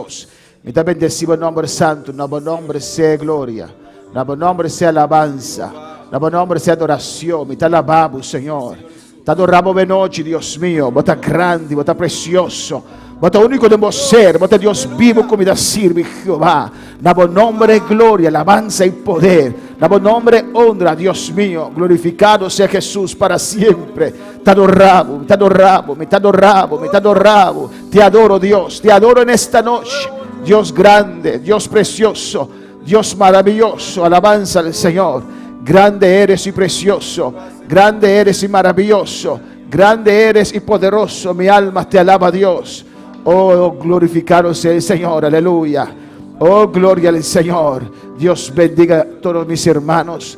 Dios. Mi ta bendesí bo nòmber santu, na bo nòmber sea gloria, na bo nòmber sea alabansa, na bo nòmber sea adorashon. Mi ta alabá bo, Señor. Ta adorá bo benochi, Dios mio. Bo ta grandi, bo ta presioso. Bo ta úniko den bo ser. Bo ta Dios bibu ku mi ta sirbi, Jehová. Na bo nòmber gloria, alabansa i poder. Na bo nòmber honra, Dios mio. Glorifikado sea Jesús para siempre. Ta adorá bo, mi ta adorá bo, mi ta adorá bo, mi ta adorá bo. Te adoro, Dios. Te adoro en esta noche. Dios grande, Dios precioso, Dios maravilloso. Alabanza al Señor. Grande eres y precioso. Grande eres y maravilloso. Grande eres y poderoso. Mi alma te alaba, Dios. Oh, glorificado sea el Señor. Aleluya. Oh, gloria al Señor. Dios bendiga a todos mis hermanos.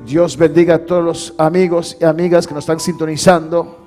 Dios bendiga a todos los amigos y amigas que nos están sintonizando.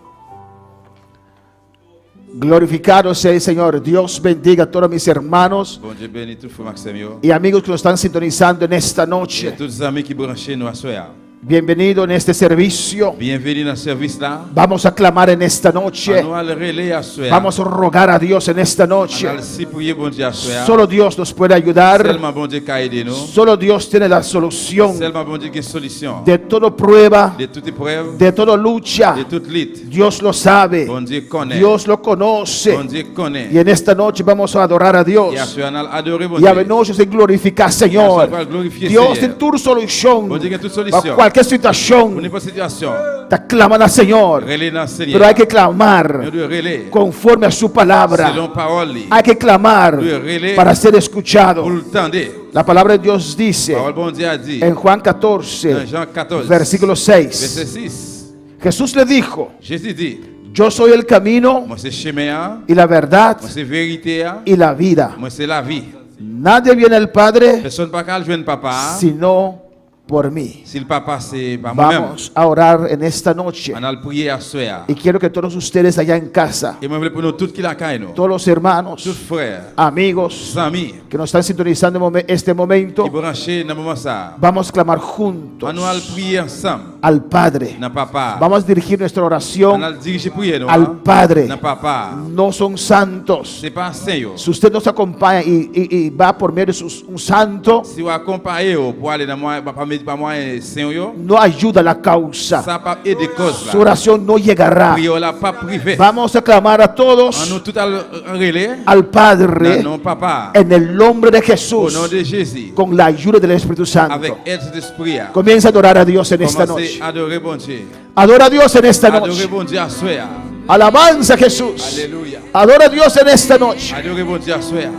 Glorificado sea el Señor. Dios bendiga a todos mis hermanos Bondye beni tout frè m ak sè m yo. y amigos que nos están sintonizando en esta E noche. tout zanmi ki branche nou aswè a. Bienvenido en este servicio. Byenveni nan sèvis la. Vamos a clamar en esta noche. An nou al rele aswè a. Vamos a rogar a Dios en esta An noche. al sipriye Bondye aswè a. Solo Dios nos puede ayudar. Sèlman Bondye ka ede nou. Solo Dios tiene la solución Sèlman Bondye gen solisyon. de toda prueba, De tout eprèv, de toda lucha. de tout lit. Dios lo sabe. Bondye konnen. Dios lo conoce. Bondye konnen. Y en esta noche vamos a adorar a Dios. E aswè a n al adore Y a Bondye. noche se glorifica Señor. Y a glorificar, Dios Señor. tiene tu solución. Bondye gen tout Para solisyon. cualquier Pou situación. nenpòt sitiyasyon. Te claman al Señor. Rele nan Senyè. Pero hay que clamar Nou dwe rele. conforme a su palabra. Selon pawòl li. Hay que clamar Dwe rele. para ser escuchado. Pou l tande. La palabra de Dios dice Pawòl Bondye a di. en Juan Nan 14, Jan 14. versículo 6. Vèsè 6. Jesús le dijo, Jezi di, yo soy el camino Mwen se chemen an, y la verdad mwen se verite a, y la vida. mwen se lavi. Nadie viene al Padre Pèsonn pa ka al jwenn Papa a sino por mí. si l pa pase pa mwen menm. Vamos a orar en esta noche. Ann al priye aswè a. Y quiero que todos ustedes allá en casa, E mwen vle pou nou tout ki lakay nou, todos los hermanos, tout frè, amigos zanmi que nos están sintonizando en momen- este momento, ki branche nan moman sa a, vamos a clamar juntos an nou al priye ansanm al Padre. nan Papa a. Vamos a dirigir nuestra Ann oración al dirije priyè nou al an Padre. nan Papa a. No son santos. Se pa sen yo. Si usted nos acompaña y, y- y va por medio de sus- un santo, Si w akonpaye yo pou ale nan mwayen, pa pa mwayen sen yo, no ayuda la causa. sa pap ede kòz Su la. oración no llegará. Priyè w la pap rive. Vamos a clamar a An nou todos tout al rele al nan Padre non Papa a. en el nombre de O Jesús non de Jezi, con la ayuda del Espíritu Santo. avèk èd Sentespri a. Comienza a adorar a Dios en esta Kòmanse noche. adore Bondye. Adora a Dios en esta Adore noche. Bondye aswè a. Alabanza a Jesús. Alelouya. Adora a Dios en esta noche. Adore Bondye aswè a.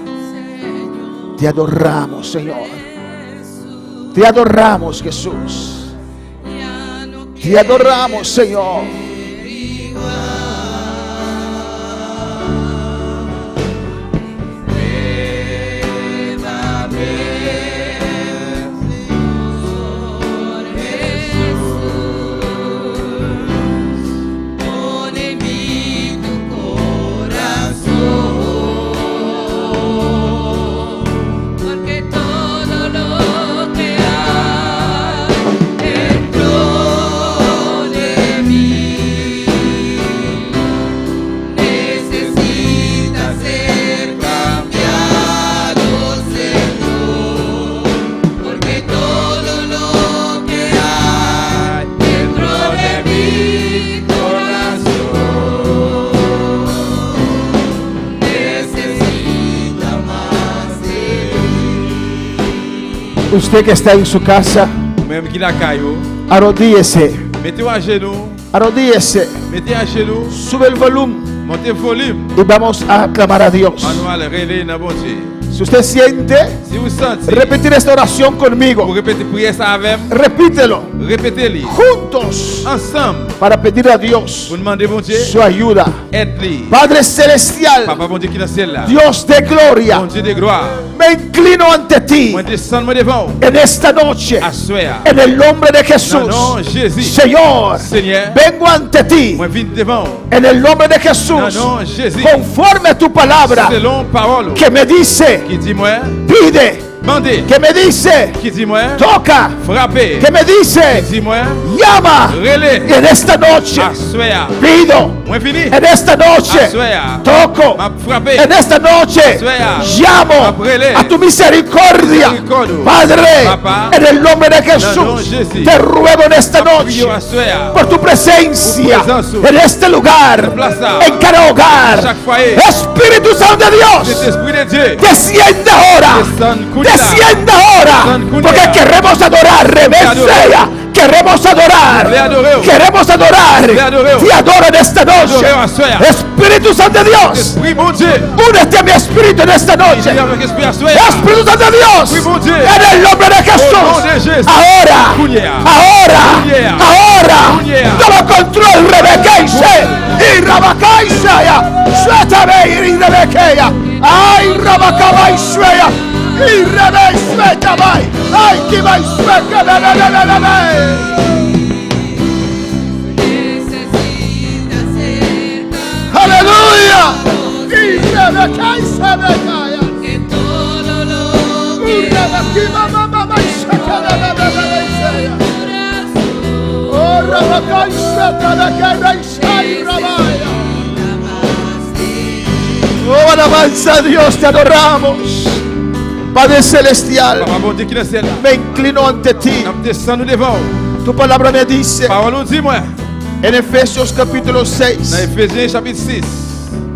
Te adoramos, Señor. Te adoramos, Jesús. Te adoramos, Señor. Porque todo lo que hay dentro de mí necesita ser cambiado, Señor. Porque todo lo que hay dentro de mi corazón necesita más de ti. Usted que está en su casa, Ou menm ki lakay ou, arrodíllese. mete w ajenou, Arrodíllese. mete ajenou, Sube el volumen monte volim, y vamos a clamar a Dios. an nou al rele nan Bondye. Si usted siente, Si ou santi, repetir esta oración pou conmigo. repete priyè sa avè m, Repítelo repete li juntos ansanm para pedir a Dios pou nou mande Bondye su ayuda. èd li. Padre Celestial, Papa Bondye ki nan syèl la, Dios de gloria, Bondye de glwa, me inclino ante ti mwen desann mwen devan ou en esta noche, aswè a. en el nombre de Nan Jesús. non Jezi, Señor, Senyè, vengo ante ti mwen vin devan ou. en el nombre de Nan Jesús, non Jezi, conforme a tu palabra selon pawòl ou que me dice, ki di mwen, pide. Mande. Que me dice, Ki di mwen, toca. Frape. Que me dice, Ki di mwen, llama. Rele. Y en esta noche Aswè a, pido. mwen vini. En esta noche Aswè a, toco. m ap frape. En esta noche Aswè a, llamo m ap rele. a tu misericordia. Misericòrdia. Padre, Papa, en el nombre de nan non Jesús, Jezi. te ruego en esta M ap priye noche aswè a, por tu presencia Pou prezans ou. en este lugar, Nan plas sa. en cada hogar. Chak fwaye. Espíritu Santo de Dios, Sentespri de Dye, desciende ahora, Desann kounye a. desciende ahora, Desann kounye a. porque queremos adorar, rebesea, queremos adorar, Vle adore ou. queremos adorar, Vle adore ou. te adoro en esta noche, Adore ou aswè a. Espíritu Santo de Dios, Espri Bondye, únete a mi espíritu en esta noche. Ini avèk espri aswè a. Espíritu Santo de Dios, Espri Bondye. en el nombre de Jesús, Au nom de Jésus. ahora, Kounye a. ahora, Kounye a. ahora, Kounye a. toma control, Rebequeise, y Rabacaisea, suéltame, y Rebequeya, ay, Rabacabay, sueya, y Rebe, suéltame, ay, Kibay, suelta, la, la, la, la, la, la. Necesita ser Aleluya, y Rebequeise, Rebequeya. que todo lo que Oh, Oh, alabanza a Dios, te adoramos. Padre Celestial, Papa Bondye ki nan syèl la, me inclino ante ti. n ap desann nou devan ou. Tu palabra me dice Pawòl ou di mwen, en Efesios capítulo nan 6 Efezyen chapit 6,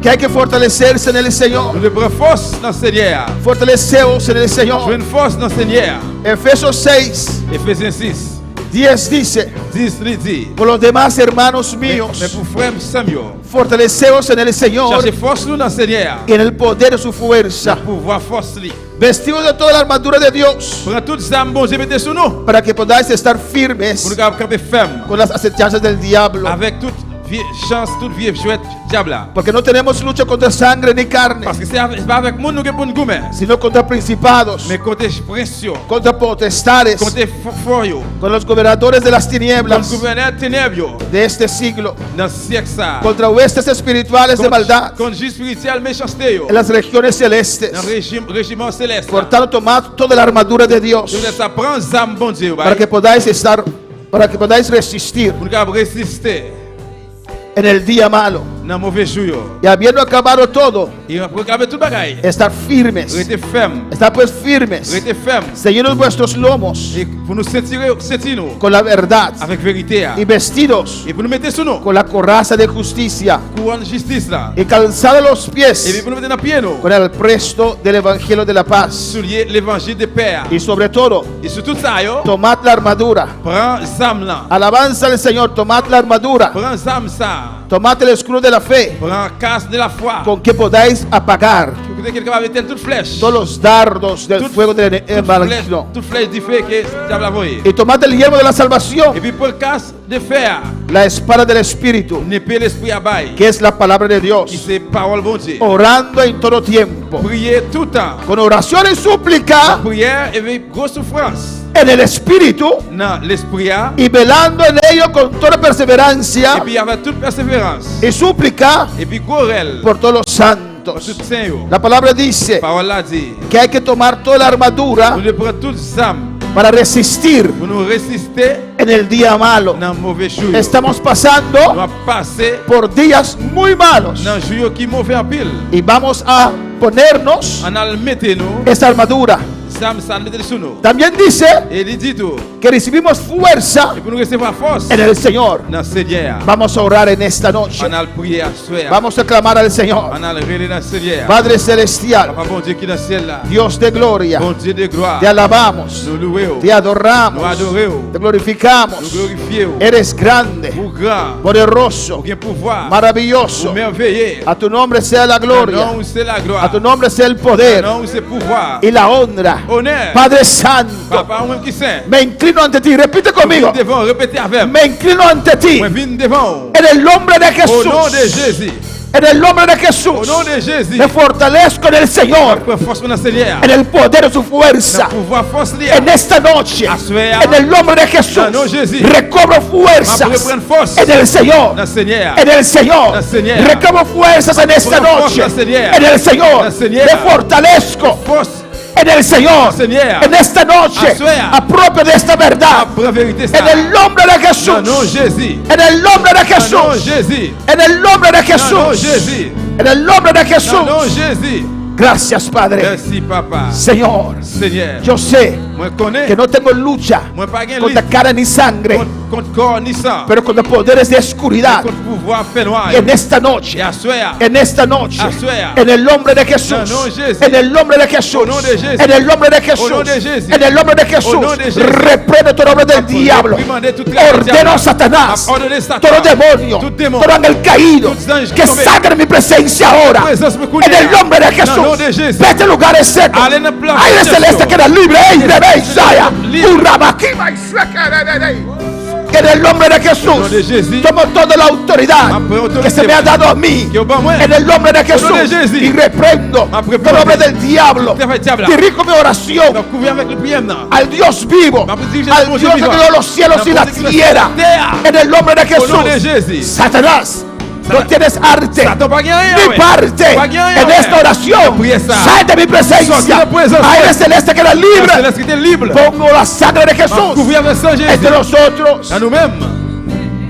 que hay que fortalecerse en el Señor. nou dwe pran fòs nan Senyè a. Fortaleceos en el Señor. Jwenn fòs nan Senyè a. Efesios 6, Efezyen 6, 10 dice: 10 li di, Por los demás, hermanos Men míos, men pou frè m sè m yo, fortaleceos en el Señor chache fòs nou nan Senyè a, y en el poder de su fuerza. pouvwa fòs li. Vestidos de toda la armadura de Dios Pran tout zam Bondye mete sou nou, para que podáis estar pou firmes nou kapab kanpe fèm con las acechanzas del diablo. avèk tout vye chans, tout vye jwèt dyab la. Porque no tenemos lucha contra sangre ni carne, Paske se avè- se pa avèk moun nou gen pou nou goumen, sino contra principados, men konte prens yo, contra potestades, konte fò fò yo, con los gobernadores de las kont tinieblas gouvènè tenèb yo de este siglo, nan syèk sa a, contra huestes espirituales de kont maldad kont jij espirityèl mechanste yo en las regiones celestes. nan rejim rejiman selès la. Por tanto, tomad toda la armadura de Dios Se poutèt sa pran zam Bondye yo para bay que podáis estar, para que podáis resistir pou nou kapab reziste en el día malo. nan move jou yo. Y habiendo acabado todo, E apre kabe tout bagay, estar firmes. rete fèm, Estar pues firmes, rete fèm ceñidos vuestros lomos e pou nou sentire senti nou con la verdad avèk verite a y vestidos e pou nou mete sou nou con la coraza de justicia kouwòn jistis la y calzados los epi pies pou nou mete nan pye nou con el presto del evangelio de la paz. soulye levanjil de pè a Y sobre todo, e sou tout sa yo tomad la armadura. pran zam lan, Alabanza al Señor, tomad la armadura. pran zam sa, Tomad el escudo de la fe pran kas de la fwa con que podáis apagar kote ke l kapab etenn tout flèch, todos los dardos del tout fuego del tout flèch, maligno. tout flèch dife ke dyab la voye. Y tomad el yelmo de la salvación, Epi pran kas de fè a, la espada del Espíritu, nepe lespri a bay, que es la palabra de ki Dios, se pawòl Bondye. orando en todo tiempo, Priye toutan, con oración y súplica priyè epi gwo soufrans en el Espíritu nan lespri a, y velando en ello con toda perseverancia epi avèk tout pèseverans, y súplica epi gwo rèl por todos los pou santos. tout sen yo. La palabra dice Pawòl la di, que hay que tomar toda la armadura nou dwe pran tout zam para resistir pou nou reziste en el día malo. nan move jou yo. Estamos Nou pasando ap pase por días muy malos nan jou yo ki move anpil. y vamos a ponernos Ann al mete nou esa armadura. zam sa, n mete l sou nou. También dice E li di tou, que recibimos fuerza e pou nou resevwa fòs en el Señor. nan Senyè a. Vamos a orar en esta noche. Ann al priye aswè a. Vamos a clamar al Señor. Ann al rele nan Senyè a. Padre Celestial, Papa Bondye ki nan syèl la, Dios de gloria, Bondye de glwa, te alabamos, nou louwe ou, te adoramos, nou adore ou, te nou glorificamos. glorifye ou, Eres grande, ou gran, poderoso, ou gen pouvwa, maravilloso. ou mèveye. A tu nombre sea la Nan gloria, non ou se laglwa, a tu nombre sea el nan poder non ou se pouvwa, y la honra. onè. Padre Santo, Papa ou menm ki sen, me inclino ante ti. Repite conmigo. vin devan, repete avè m. Me inclino ante ti. Mwen vin devan ou. En el nombre de O non de Jesús. Jezi, En el nombre de o Jesús. non de Jezi, Me fortalezco en el Señor. pran fòs mwen nan Senyè a, En el poder de su fuerza. nan pouvwa fòs li a. En esta noche. Aswè a. En el nombre de Jesús. Nan non Jezi. Recobro fuerzas. M ap reprann fòs. En el Señor. Nan Senyè a. En el Señor. Nan Senyè a. Recobro fuerzas en esta Pran fòs noche. nan Senyè a. En el Señor. Nan Senyè Me a. fortalezco. Fòs En el El Señor, Senyè. en esta noche, Aswè a. apropio de esta verdad. Pran verite sa. En el nombre de Nan non Jesús. Jezi. En el nombre de Nan non Jesús. Jezi. En el nombre de Nan non Jesús. Jezi. En el nombre de Nan non Jesús. Jezi. Gracias, Padre. Mèsi papa. Señor, Senyè. yo sé Mwen konnen que no tengo lucha mwen pa gen contra lit carne ni sangre, kont kont kò ni san. pero contra poderes de oscuridad. Kont pouvwa fènwa. Y en esta E noche, aswè a. en esta noche, Aswè a. en el nombre de Jesús, Nan non Jezi. en el nombre de Jesús, Au nom de Jésus. en el nombre de Jesús, Au nom de Jésus. en el nombre de Jesús, Au nom de Jésus. reprendo todo nombre del diablo, Reprimande tout travail ordeno diable. a Satanás, Ordone Satan. todo demonio, Tout démon. todo ángel caído, Tout ange que tombé. salga de mi presencia ahora, Présence me en el nombre de Nan non Jesús, de Jezi. vete a lugares secos, Allez dans place aire sec. celeste queda libre, ey, bebé, Isaiah, Libre. Urrabakiba, Isaiah, bebé. En el nombre de Au nom Jesús, de Jésus. tomo toda la autoridad Ma prend autorité. que se me ha dado a mí. Que au bon moi. En el nombre de Au nom de Jesús. Jésus. Y reprendo Ma todo nombre del diablo. Travail diable. Dirijo mi oración N ap kouvri avèk lapriyè m nan. al Dios vivo, Ma dirije al bon Dios Dieu que vivant. creó los cielos y Ma la dirige tierra. tierra. En el nombre de Au nom de Jesús. Jésus. Satanás, no tienes arte Satan pa gen anyen. ni ouais. parte Pa gen anyen, en ouais. esta oración. Priye sa. Sal de mi presencia. Sòti de prezans. Aire celeste queda libre. Céleste ki te lib. Pongo la sangre de Jesús Kouvri avèk san Jezi. entre nosotros. Nan nou menm.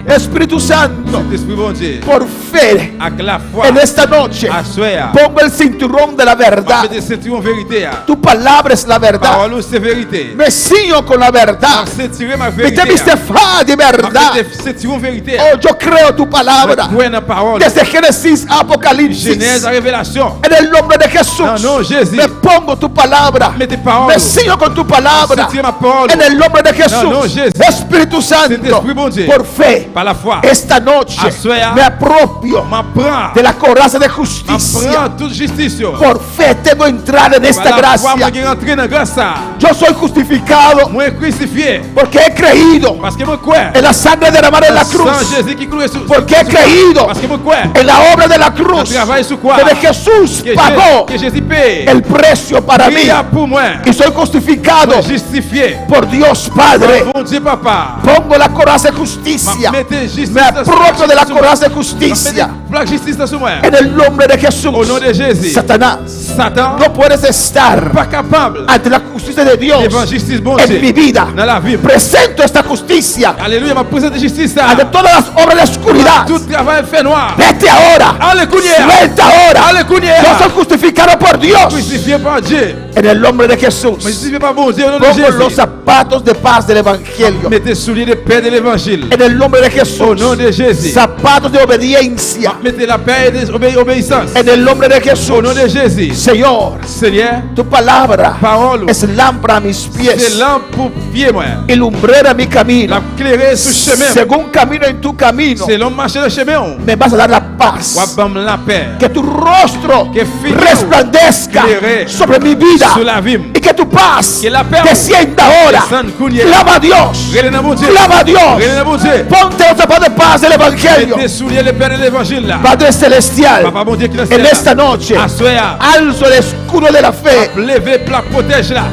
Espíritu Santo, Espri Bondye. por fe Ak lafwa. en esta noche, Aswè a. pongo el cinturón de la verdad. Mete sentiwon verite a. Tu palabra es la verdad. Pawòl ou se verite. Me ciño con la verdad. Sentire m ak Mi verite. te viste fa de verdad. Mete sentiwon verite a. Oh, yo creo tu palabra. Mwen kwè nan pawòl. Desde Génesis a Apocalipsis. Jenèz a Revelasyon. En el nombre de Jesús. Nan non Jezi. Me pongo tu palabra. Mete pawòl. Me ciño con tu palabra. Sentire m ak pawòl. En el nombre de Jesús. Nan non Jezi. Espíritu Santo. Sentespri Bondye. Por fe. Pa lafwa. Esta noche Aswè a. me apropio M ap pran. de la coraza de M ap justicia. pran tout jistis yo. Por fe tengo entrada en esta Pa lafwa gracia. mwen gen rantre nan gras sa. Yo soy justificado Mwen krisifye. porque he creído Paske mwen kwè. en la sangre derramada en la San cruz. Jezi ki koule sou. Porque he creído Paske mwen kwè. en la obra de la cruz. Travay sou kwa. Donde Jesús Ke pagó Je- Ke Jezi peye. el precio para mí. Pri a pou mwen. Y soy justificado Mwen jistifye. por Dios Padre. Bondye papa. Pongo la coraza de justicia. Mete jistis Me apropio de la coraza de justicia. Mete plak jistis la sou mwen. En el nombre de Jesús. Au nom de Jésus. Satanás, Satan no puedes estar pa kapab ante la justicia de Dios devan jistis Bondye en mi vida. Nan lavi m. Presento esta justicia Alelouya, m ap prezante jistis sa. ante todas las obras de oscuridad. Tout travay fènwa. Vete ahora. Ale kounye a. Suelta ahora. Ale kounye a. Yo soy justificado por Dios. Krisifye pa Dye. En el nombre de Jesús. Mwen jistifye pa Bondye au nom de Pongo los Jésus. zapatos de paz del Evangelio. Mete soulye de paix de levanjil. En el nombre de Jesús. Au nom de Jésus. Zapatos de obediencia. Mete lapè de obey obeyisans. En el nombre de Jesús. Au nom de Jésus. Señor, Senyè, tu palabra Pawòl ou. es lámpara a mis se pies lanp pou pye mwen. y lumbrera mi camino. L ap klere sou chemen. Según camino en tu camino, Selon m mache nan chemen ou. me vas a dar la paz. W ap ban m lapè. Que tu rostro Que figi resplandezca klere sobre mi vida sou lavi m. y que tu paz Que lapè descienda ahora. Desann kounye a. Clama a Dios. Rele nan Bondye. Clama a Dios. Rele nan Bondye. Ponte los zapatos de paz del Evangelio. Mete soulye de paix de levanjil la. Padre Celestial, Papa Bondye ki nan en syèl la. esta noche, Aswè a. alzo el escudo de la fe. Leve plak pwotèj la.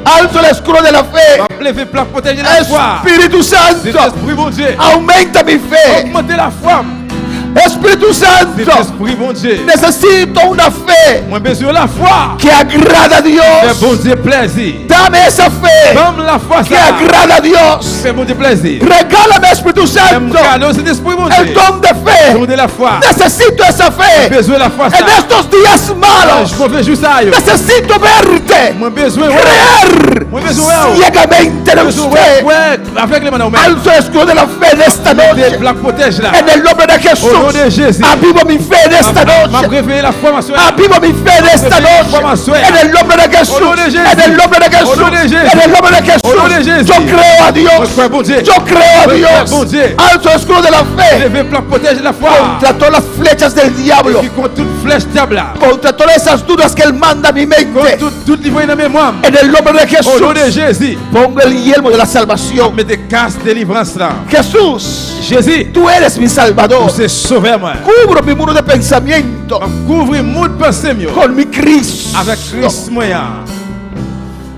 Alzo el escudo de la fe. M ap leve plak pwotèj lafwa. Espíritu Santo, Sentespri Bondye. aumenta mi fe. Ogmante lafwa m. Espíritu Santo, Sentespri Bondye. necesito una fe Mwen bezwen lafwa. que agrada a Fè Dios. Bondye plezi. Dame esa fe Ban m lafwa que sa. agrada a Dios. Fè Bondye plezi. Regálame, Espíritu Fè m Santo, kado Sentespri el Bondye. don de Don fe. de lafwa. Necesito esa fe Bezwen lafwa en sa. estos días malos. Move jou sa yo. Necesito verte, Mwen bezwen wè. creer Mwen bezwen wè ou. ciegamente en Bezwen wè usted. kwè avègleman nan ou menm. Alzo el escudo de la fe en esta Mete noche. plak pwotèj la. En el nombre de Au nom Jesús. de Jésus. Avivo mi fe en esta M ap noche. reveye lafwa m aswè a. Avivo mi fe en esta noche. En el nombre de Jesús. Au nom de Jésus. En el nombre de Au nom de Jesús. Jésus. En el nombre de Au nom de Jesús. Jésus. Yo creo a Dios. Mwen kwè Bondye. Yo creo a Mwen kwè Dios. Bondye. Alzo el escudo de la fe Leve plak pwotèj lafwa. contra todas las flechas del diablo. Ki kont tout flèch dyab la. Contra todas esas dudas que él manda a mi Kont mente. tout dout li voye nan memwa m. En el nombre de Au nom de Jesús. Jésus. Pongo el yelmo de la salvación. Mete kas delivrans la. Jesús, Jésus, tú eres mi ou salvador. se sovè mwen. Cubro mi muro de pensamiento M ap kouvri mi panse m yo con mi Cristo. avèk Kris mwen an.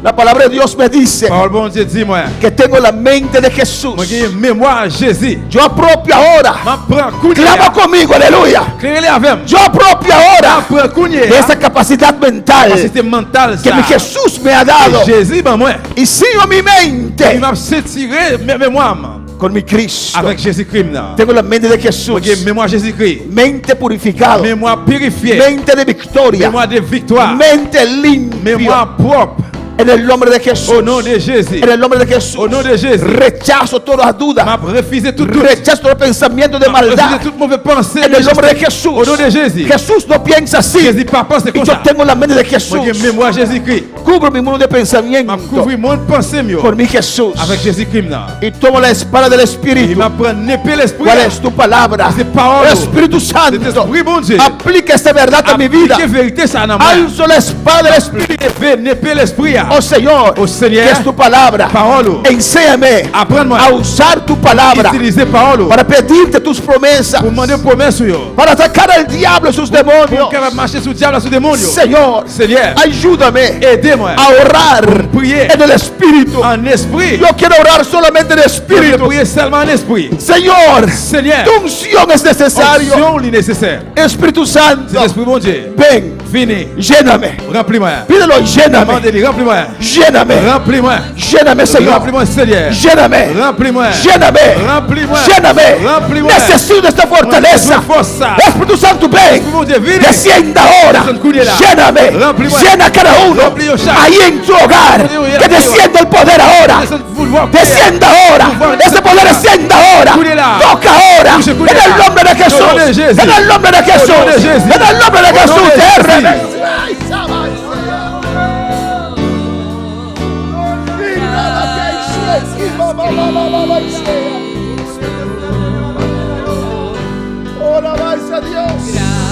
La palabra de Dios me dice Pawòl Bondye di mwen. que tengo la mente de Jesús. Mwen gen memwa Jezi. Yo apropio ahora. M ap pran kounye Clama a. conmigo, aleluya. Rele avè m. Yo apropio ahora M ap pran kounye de a esa capacidad mental kapasite mantal que sa mi a Jesús me ha dado. ke Jezi ban mwen. Y sigo mi Epi mente m ap sentire memwa m con mi Cristo. avèk Jezikri m nan. Tengo la mente de Jesús. Mwen gen memwa Jezikri. Mente purificado. Memwa pirifye. Mente de victoria. Memwa de viktwa. Mente limpia. Memwa pwòp. En el nombre de Jesús. O non de Jezi. En el nombre de Jesús. O non de Jezi. Rechazo toda duda. M ap refize tout dout. Rechazo todo pensamiento de M ap refize maldad. tout move panse. En el nombre de Jesús. O non de Jezi. Jesús no piensa así. Jezi pa panse Y yo konsa. tengo la mente de Jesús. Mwen gen memwa Jezikri. Cubro mi mundo de M ap pensamiento kouvri mond panse m yo con mi Jesús. avèk Jezikri m nan. Y tomo la espada del E Espíritu. m ap pran nepe Lespri ¿Cuál a. es tu palabra? Se pawòl ou. Espíritu Santo. Sentespri Bondye. Aplica esta verdad a mi vida. Aplike verite sa a nan mwen. Alzo la espada del Espíritu. Leve nepe Lespri a. Oh Señor, Oh Señor, que es tu palabra. Pawòl ou. Enséñame Aprann mwen a usar tu palabra itilize pawòl ou para pedirte tus promesas, pou mande pwomès ou yo. para atacar al diablo y sus Pou demonios. m kapab mache sou dyab la sou demon yo. Señor, Senyè, ayúdame ede mwen a orar priye en el Espíritu. an espri. Yo quiero orar solamente en Mwen vle Espíritu. priye sèlman an espri. Señor, Senyè, tu unción es necesario. onksyon li nesesè. Espíritu Santo, Sentespri Bondye, ven, vini, lléname. ranpli mwen. Pídelo, lléname. Mande li, ranpli mwen. Lléname. Ranpli mwen. Lléname, Señor. Ranpli mwen, Senyè. Lléname. Ranpli mwen. Lléname. Ranpli mwen. Lléname. Ranpli mwen. Necesito esta fortaleza. Mwen bezwen fòs sa. Espíritu Santo, ven. Espri Bondye, vini. Descienda ahora. Desann kounye la. Lléname. Ranpli mwen. Llena cada uno. Ranpli yo chak. Ahí en tu hogar. Ranpli yo, Que ranpli yo. descienda el poder ahora. Desann pouvwa. Descienda ahora. Pouvoir Ese poder descienda ahora. Kounye la. Toca ahora. Touche En kounye el la. nombre de Jesús. Au nom de Jésus. En el nombre de Au nom de Jesús. Jésus. En el nombre de Au nom Jesús. de Jésus.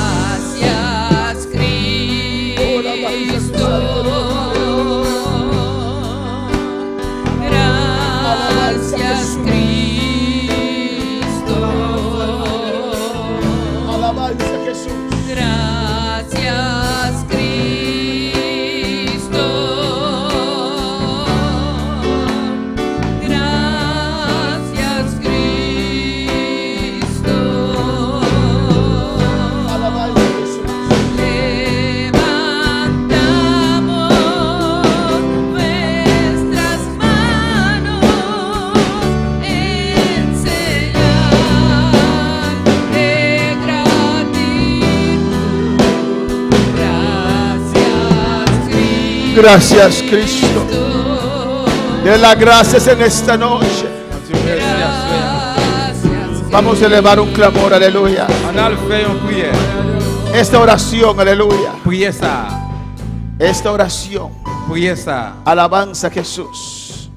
Gracias, Cristo. Gracias, Cristo. Alabanza a Jesús. Gracias, Cristo. Gracias, Cristo. Alabanza a Jesús. Levantamos nuestras manos en señal de gratitud. Gracias, Cristo. Gracias, Cristo. De las gracias en esta noche. Gracias, Vamos a elevar un clamor, aleluya. Ann al fè yon priyè. Esta oración, aleluya. Priyè sa. Esta oración, Priyè sa. alabanza a Jesús.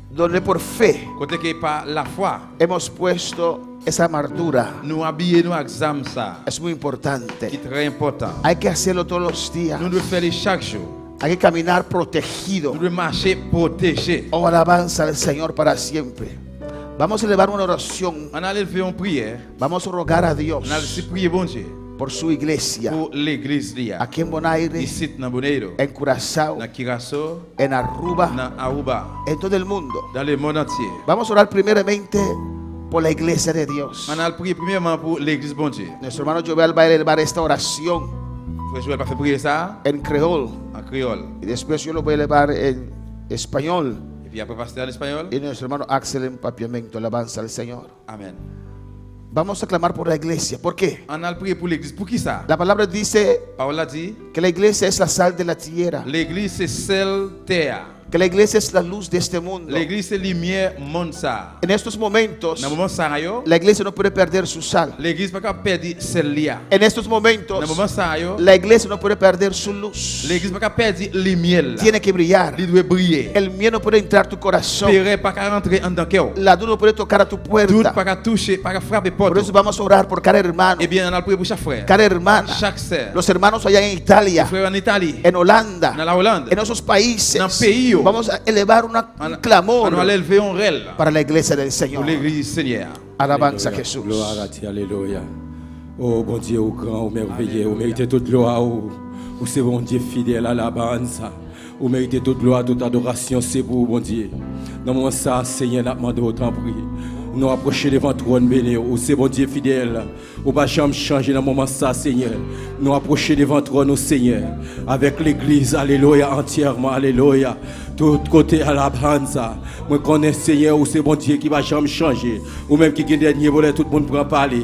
Donde por fe Kote ke pa lafwa, hemos puesto esa armadura. nou abiye nou ak zam sa. Es muy Ki importante. trè enpòtan. Hay que hacerlo todos los días. Nou dwe fè li chak jou. Hay que caminar protegido. Nou dwe mache pwoteje. Oh, alabanza al Señor para siempre. Vamos a elevar una oración. Ann al fè yon priyè. Vamos a rogar a Dios Ann al sipliye Bondye por su iglesia. pou legliz li a. Aquí en Bonaire, Isit nan Boneiru, en Curazao, nan Curaçao, en Aruba, nan Aruba, en todo el mundo. dans le monde entier. Vamos a orar primeramente por la iglesia de Dios. Ann al priye premyèman pou legliz Bondye. Nuestro hermano Joel va a elevar esta oración Frè Joel va fè priyè sa en creol an kreyòl. y después yo lo voy a elevar en español Epi apre pastè an espanyòl. y nuestro hermano Axel en papiamento. Alabanza al Señor. Amen. Vamos a clamar por la iglesia. ¿Por qué? Ann al priye pou legliz. Pou ki sa? La palabra dice Pawòl la di, que la iglesia es la sal de la tierra, legliz se sèl tè a. que la iglesia es la luz de este mundo. Legliz se limyè mond sa. En estos momentos, Nan moman sa yo, la iglesia no puede perder su sal. legliz pa ka pèdi sèl li a. En estos momentos, Nan moman sa yo, la iglesia no puede perder su luz. legliz pa ka pèdi limyè l. Tiene que brillar. Li dwe briye. El miedo no puede entrar a tu corazón. Perè pa ka rantre anndan kè w. La duda no puede tocar a tu Dout puerta. pa ka touche, pa ka frape Por pòt. eso vamos a orar por cada hermano, Ebyen, ann al priye pou chak frè. cada hermana. Chak sè. Los hermanos allá en Italia, Frè an Itali, en Holanda, nan la Hollande. en esos países. Nan peyi yo. Vamos a elevar una- un clamor Ann al elve yon rèl para la iglesia del pou Señor. legliz Senyè. Alabanza a Aleluya. Jesús. Gloire à Dieu, alléluia. Oh bon Dieu, au grand, au merveilleux, au mérite toute gloire, au, au c'est bon Dieu fidèle à la ça. Ou merite tout glwa, tout adorasyon se pou ou Bondye. Nan moman sa a Senyè nap mande w tanpri nou aproche devan twòn beni w, ou se Bondye fidèl, ou pa janm chanje nan moman sa Senyè nou aproche devan twòn ou Senyè avèk legliz alelouya antyèman alelouya tout kote alabanza mwen konnen Senyè ou se Bondye ki pa janm chanje ou menm ki gen dènye mo lè tout moun pran pale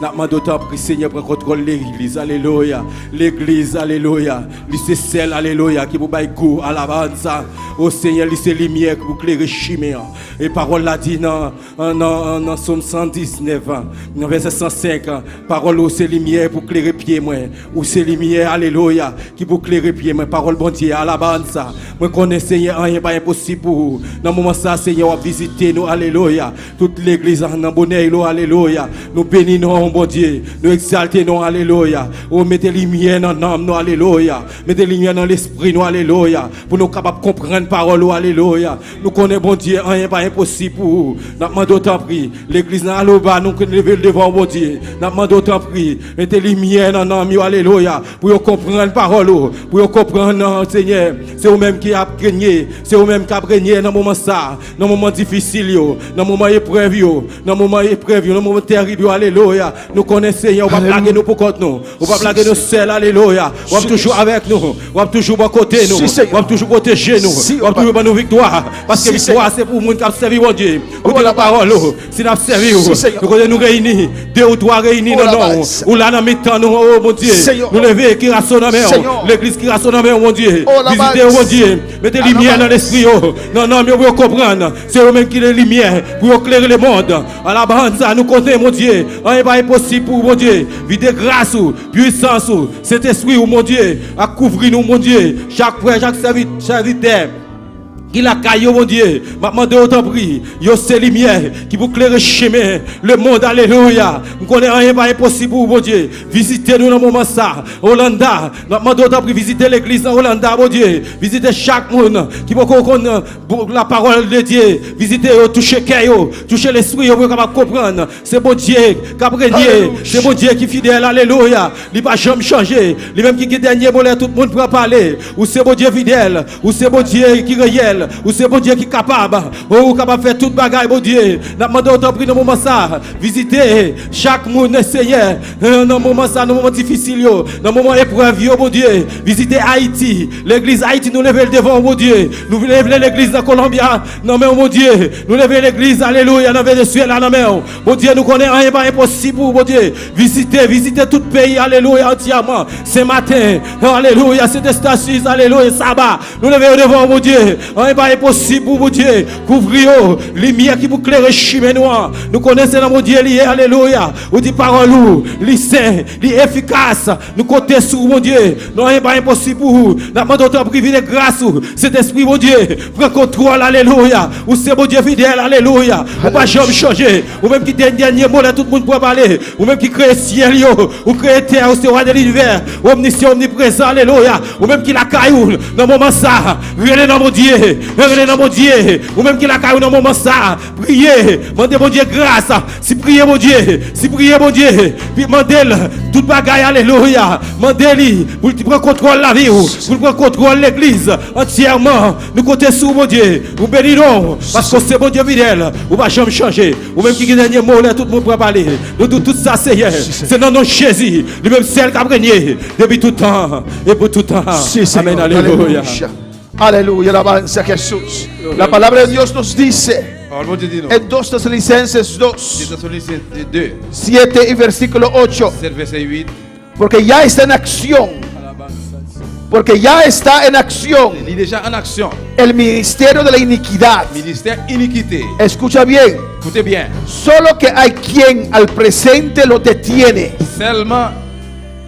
nap mande w tanpri Senyè pran kontwòl legliz alelouya legliz alelouya. Li se sèl alelouya ki pou bay gou a labanza. O Senyè li se limyè ki pou klere chimen an. E pawòl la di nan nan Som 119 nan vèsè 105, pawòl ou se limyè pou klere pye mwen. Ou se limyè alelouya ki pou klere pye mwen. Pawòl Bondye a labanza. Mwen konnen Senyè anyen pa enposib pou ou. Nan moman sa Senyè wap vizite nou alelouya. Tout legliz la nan bonè ilo alelouya nou beni non ou Bondye nou egzalte non alelouya oh mete limyè nan nanm nou alelouya mete limyè nan lespri nou alelouya pou nou kapab konprann pawòl ou alelouya nou konnen Bondye anyen pa enposib pou ou nap mande w tanpri legliz nan aloba nou leve l devan ou Bondye nap mande w tanpri mete limyè nan nanm yo alelouya pou yo konprann pawòl ou pou yo konprann senyè se ou menm ki ap renye se ou menm kap renye nan moman sa. Nan moman difisil yo, nan moman eprèv yo, nan moman eprèv yo, nan moman terib yo, alelouya, nou konnen Senyè ou pap lage nou pou kont nou, ou pap lage nou sèl, alelouya, wap toujou avèk nou, wap toujou bò kote nou, wap toujou pwoteje nou, wap toujou ban nou viktwa, paske viktwa se pou moun kap sèvi Bondye, ou di nan pawòl ou, si nap sèvi ou, nou kote nou reyini, 2 ou 3 reyini nan non ou, ou la nan mitan nou, o Bondye, nou leve kiraso nan men ou, legliz kiraso nan men ou Bondye, vizite yo Bondye. Mete limyè nan lespri yo, nan nanm yo pou yo konprann se yo menm ki le limyè pou yo klere lemond. Alabanza nou konnen Bondye, anyen pa enposib pou ou Bondye. Vide gras ou, pwisans ou, Sentespri ou Bondye ak kouvri nou Bondye. Chak frè, chak sèvitè ki lakay yo Bondye, map mande ou tanpri, yo se limyè ki pou klere chemen lemond alelouya. M konnen anyen pa enposib pou ou Bondye. Vizite nou nan moman sa Holanda nap mande w tanpri vizite legliz nan Holanda Bondye vizite chak moun ki poko konn la parole de Dieu vizite yo touche kè yo touche lespri yo pou yo kapab konprann se Bondye kap renye se Bondye ki fidèl alelouya li pa janm chanje li menm ki gen dènye mo lè tout moun pran pale ou se Bondye fidèl ou se Bondye ki reyèl ou se Bondye ki kapab ou kapab fè tout bagay Bondye nap mande w tanpri nan moman sa vizite chak moun Senyè Nan moman sa, nan moman difisil yo, nan moman eprèv yo, Bondye, vizite Ayiti, legliz Ayiti nou leve l devan w Bondye, nou leve legliz nan Colombia nan men w Bondye, nou leve legliz alelouya nan Venezuela nan men w Bondye, nou konnen anyen pa enposib pou ou Bondye, vizite, vizite tout peyi alelouya antyèman, Sen Maten, alelouya, Sent Estasiz, alelouya, Saba, nou leve yo devan w Bondye, anyen pa enposib pou ou Bondye, kouvri yo, limyè ki pou klere chimen nou an, nou konnen se nan Bondye li ye alelouya. Ou di pawòl ou, li sen, li efikas. Nou konte sou ou Bondye. Non anyen pa enposib pou ou. Nap mande w tanpri vide gras ou. Sentespri Bondye, pran kontwòl alelouya. Ou se Bondye fidèl alelouya. Ou pa janm chanje. Ou menm ki gen dènye mo lè tout moun pran pale. Ou menm ki kreye syèl yo, ou kreye tè a, ou se wa de linivè. Omnisyan, omniprezan alelouya. Ou menm ki lakay ou nan moman sa, rele nan Bondye. Rele nan Bondye. Ou menm ki lakay ou nan moman sa, Priye, mande Bondye gras, si priye Bondye, si priye Bondye, pi mandel tout bagay alelouya, mande li pou l pran kontwòl lavi ou, pou l pran kontwòl legliz antyèman, nou konte sou ou Bondye, nou beni non ou, paske ou se Bondye fidèl, ou pa janm chanje, ou menm ki gen dènye mo lè tout moun pran pale, nou di w tout sa Seyè, se nan non Jezi, li menm sèl kap renye depi tout tan e pou tout tan, amèn alelouya. Aleluya, alabanza a Jesús. La palabra de Dios nos dice en 2 Tesalonicenses 2, 7 y versículo 8. Porque ya está en acción. Porque ya está en acción. El ministerio de la iniquidad. Escucha bien. bien. Solo que hay quien al presente lo detiene.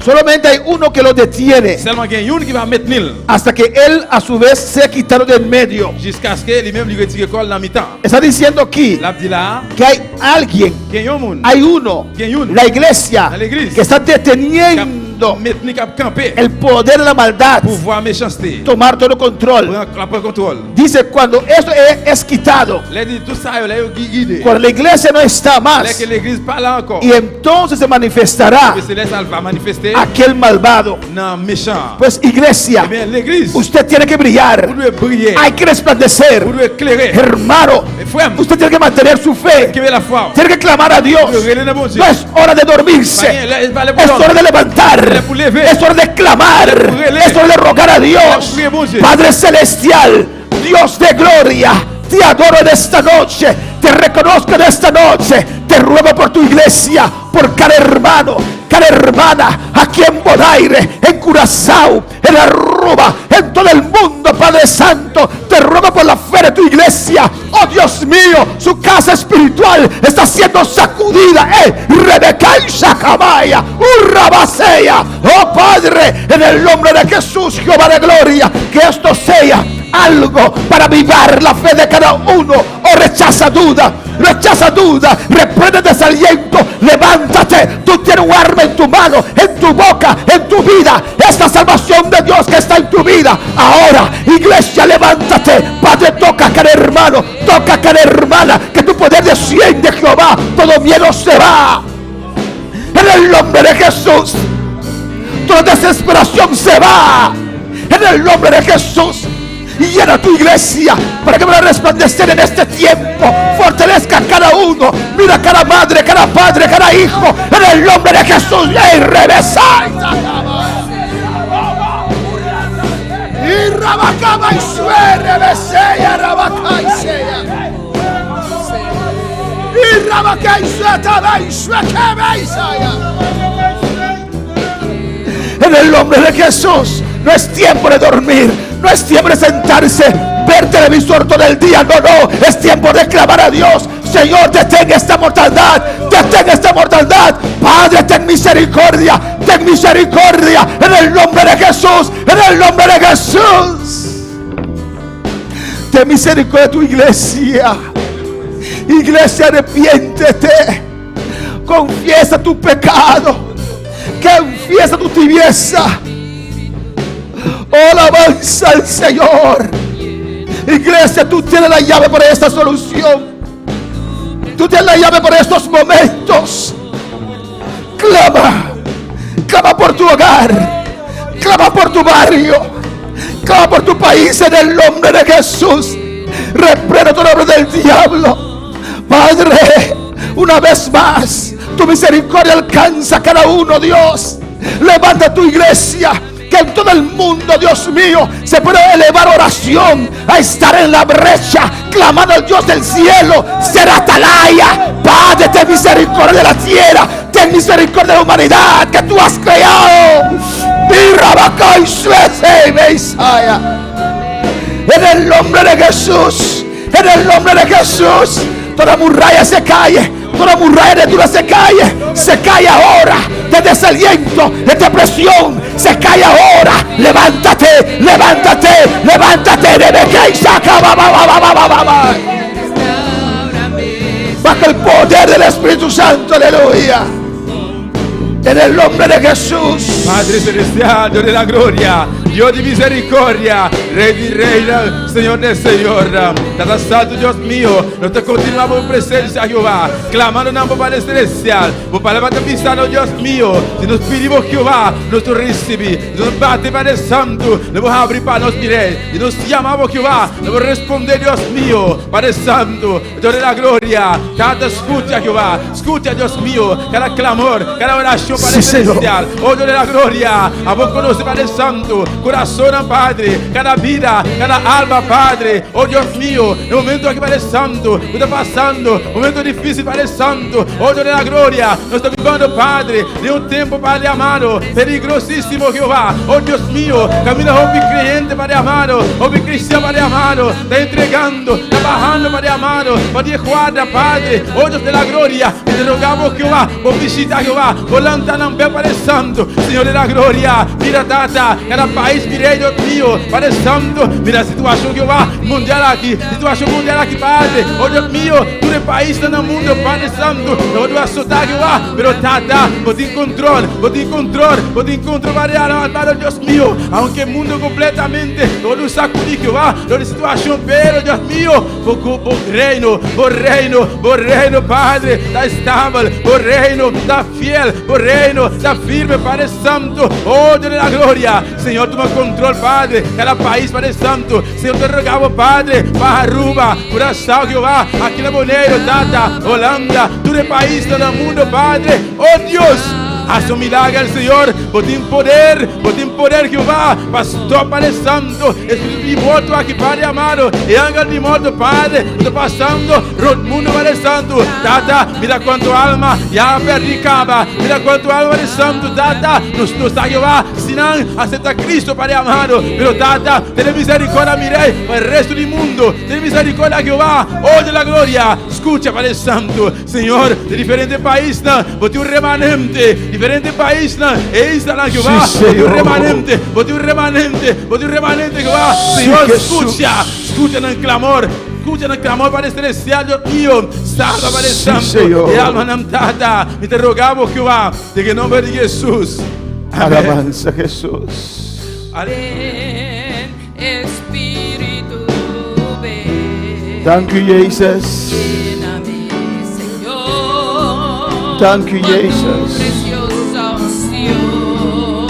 Solamente hay uno que lo detiene. Sèlman gen youn ki va mentni l. Hasta que él a su vez sea quitado de en medio. Jiskaske li menm li retire kò l nan mitan. Está diciendo aquí. L ap di la a. Que hay alguien. Gen yon moun. Hay uno. Gen youn. La iglesia. Nan legliz. Que está deteniendo. parando. Met ni k ap kanpe. El poder de la maldad Pouvwa mechanste. tomar todo control. Pran la pran kontwòl. Dice cuando esto es quitado, Lè di tout sa yo lè yo gide. cuando la iglesia no está Lè más, ke legliz pa la ankò. y entonces se manifestará Epi se lè sa l va manifeste aquel malvado. nan mechan. Pues iglesia, Ebyen legliz, usted tiene que brillar, ou dwe briye, hay que resplandecer. ou dwe klere. Hermano, Frè m, usted tiene que mantener su fe, kenbe lafwa w. tiene que clamar a Dios. Ou dwe rele nan Bondye. No es hora de dormirse, Pa gen lè, pa lè pou es dòmi. hora de levantar, Lè pou leve. es hora de clamar, pou rele. es hora de rogar a Dios. Lè pou priye Bondye. Padre Celestial, Dios de gloria, te adoro en esta noche, te reconozco en esta noche, te ruego por tu iglesia, por cada hermano, cada hermana, aquí en Bonaire, en Curazao, en Aruba, en todo el mundo, Padre Santo, te ruego por la fe de tu iglesia. Oh Dios mío, su casa espiritual está siendo sacudida. Rebeca y Sacamaya, Urrabaseya. Oh Padre, en el nombre de Jesús, Jehová de gloria, que esto sea algo para avivar la fe de cada uno. O rechaza duda, rechaza duda, reprende desaliento, levántate. Tú tienes un arma en tu mano, en tu boca, en tu vida. Es la salvación de Dios que está en tu vida. Ahora, iglesia, levántate. Padre, toca a cada hermano, toca a cada hermana, que tu poder desciende, Jehová. Todo miedo se va. En el nombre de Jesús. Toda desesperación se va. En el nombre de Jesús. Y llena tu iglesia para que pueda resplandecer en este tiempo. Fortalezca a cada uno. Mira a cada madre, cada padre, cada hijo. En el nombre de Jesús. ¡Ey, revesa! Y rabacaba y sue, rebeseya, rabaca y seya. Y rabaca y sue, taba y sue, que y saya. En el nombre de Jesús, no es tiempo de dormir, no es tiempo de sentarse, ver televisor todo el día. No, no, es tiempo de clamar a Dios. Señor, detén esta mortandad, detén esta mortandad. Padre, ten misericordia, ten misericordia. En el nombre de Jesús, en el nombre de Jesús. Ten misericordia de tu iglesia. Iglesia, arrepiéntete. Confiesa tu pecado. Confiesa tu tibieza. Oh, alabanza al Señor. Iglesia, tú tienes la llave para esta solución. Tú tienes la llave para estos momentos. Clama. Clama por tu hogar. Clama por tu barrio. Clama por tu país en el nombre de Jesús. Reprende todo nombre del diablo. Padre, una vez más, tu misericordia alcanza a cada uno, Dios. Levanta tu iglesia. Que en todo el mundo, Dios mío, se pueda elevar oración a estar en la brecha, clamando al Dios del cielo, ser atalaya. Padre, ten misericordia de la tierra, ten misericordia de la humanidad que tú has creado. Y Rabacá y Sueze y Beisaya. En el nombre de Jesús, en el nombre de Jesús, toda muralla se cae, toda muralla de dura se cae, se cae ahora, de desaliento, de depresión, se cae ahora. Levántate, levántate, levántate, de que saca, ba, ba, ba, ba, ba, ba, ba. Bajo el poder del Espíritu Santo, aleluya. En el nombre de Jesús. Padre Celestial, Dios de la gloria, Dios de misericordia, Rey de reina, Señor de Señor. Tata Santo, Dios mío, nosotros continuamos en presencia, Jehová, clamando en nombre Padre Celestial. Por palabra de pisano, Dios mío, si nos pedimos Jehová, nosotros recibimos. Si nos bate Padre Santo, le vamos a abrir para nos mirar. Y nos llamamos Jehová, le vamos a responder, Dios mío, Padre Santo, Dios de la gloria. Tata, escucha, Jehová, escucha, Dios mío, cada clamor, cada oración, Padre Sí, Señor. Celestial. Oh Dios de la gloria, a vos conoce, Padre Santo, corazón, Padre, cada vida, cada alma, Padre. Oh Dios mío, el momento aquí, Padre Santo, que está pasando, momento difícil, Padre Santo. Oh Dios de la gloria, nos está viviendo, Padre, de un tiempo, Padre amado, peligrosísimo, Jehová. Oh Dios mío, camina, oh mi creyente, Padre amado, oh mi cristiano. policía, Padre amado, está entregando, está bajando, Padre amado, Padre guarda, Padre, oh Dios de la gloria, y te rogamos, Jehová, por visita, Jehová, por lanzar Padre Santo, Señor de la gloria, mira, Tata, cada país, mira, Dios mío, Padre Santo, mira la situación, Jehová, mundial aquí, situación mundial aquí, Padre, oh Dios mío, tú el país en el mundo, Padre Santo, no te azotar, Jehová, pero Tata, por ti control, por ti control, por ti control, Padre, amado, Dios mío, aunque el mundo completamente, no lo sacudí, Jehová, la situación, pero Dios mío, por, por reino, por reino, por reino, Padre, está estable, por reino, está fiel, por reino, está firme, Padre Santo, oh Dios de la gloria, Señor, toma control, Padre, cada país, Padre Santo, Señor, te rogamos, Padre, para Aruba, Curazao, Jehová, aquí en Bonaire, Tata, Holanda, todo el país, todo el mundo, Padre, oh Dios, Haz un milagro al Señor, por ti poder, por ti poder, Jehová, Pastor Padre Santo, Espíritu de muerto aquí, Padre amado, y ángel de muerto, Padre, está pasando, el mundo, Padre Santo, Tata, mira cuánto alma ya perdí cava, mira cuánto alma, Padre Santo, Tata, nos está Jehová, Sinan, acepta a Cristo, Padre amado, pero Tata, ten misericordia, mi rey, para el resto del mundo, ten misericordia, Jehová, oh de la gloria, escucha, Padre Santo, Señor, de diferentes países, por ti un remanente, diferentes países, e isla, Jehová, Sí, por ti un Señor. remanente, por ti un remanente, por ti un remanente, Jehová, Sí, Señor, Jesús. escucha, escucha en el clamor, escucha en el clamor, Padre Celestial, Dios mío, salva, Padre Sí, Santo, Señor. y alma namtata, y te rogamos, Jehová, de que en nombre de Jesús. Amén. Alabanza Jesús. Aleluya. Ven, Espíritu, ven. Dank u Jezus. Lléname, Señor. Dank u, con tu Jezus. Preciosa unción.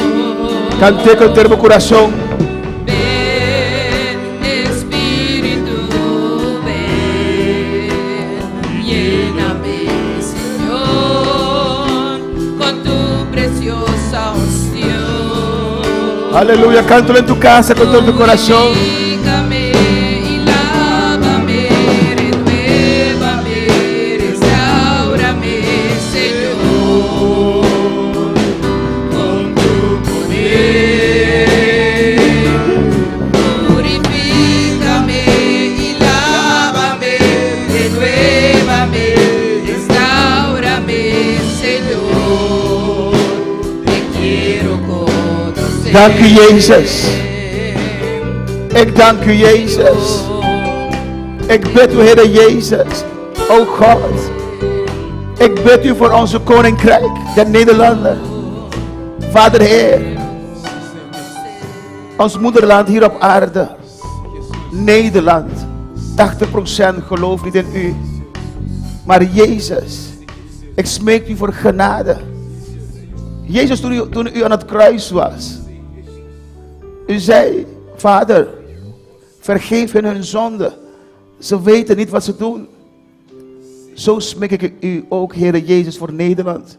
Cante con todo corazón. Ven, Espíritu, ven. Lléname, Señor, con tu preciosa unción. Aleluya, cántalo en tu casa con todo tu corazón. Purifícame y lávame, renuévame, restaurame, Señor, con tu poder. Purifícame y lávame, renuévame, restaurame, Señor. Te quiero conocer. Dank u, Jezus. Ik dank u, Jezus. Ik bid u, Heere Jezus. O God. Ik bid u voor onze koninkrijk, de Nederlanden. Vader Heer. Ons moederland hier op aarde. Nederland. 80% gelooft niet in u. Maar Jezus, ik smeek u voor genade. Jezus, toen u aan het kruis was. U zei, Vader, vergeef hen hun zonde. Ze weten niet wat ze doen. Zo smeek ik u ook, Heere Jezus, voor Nederland.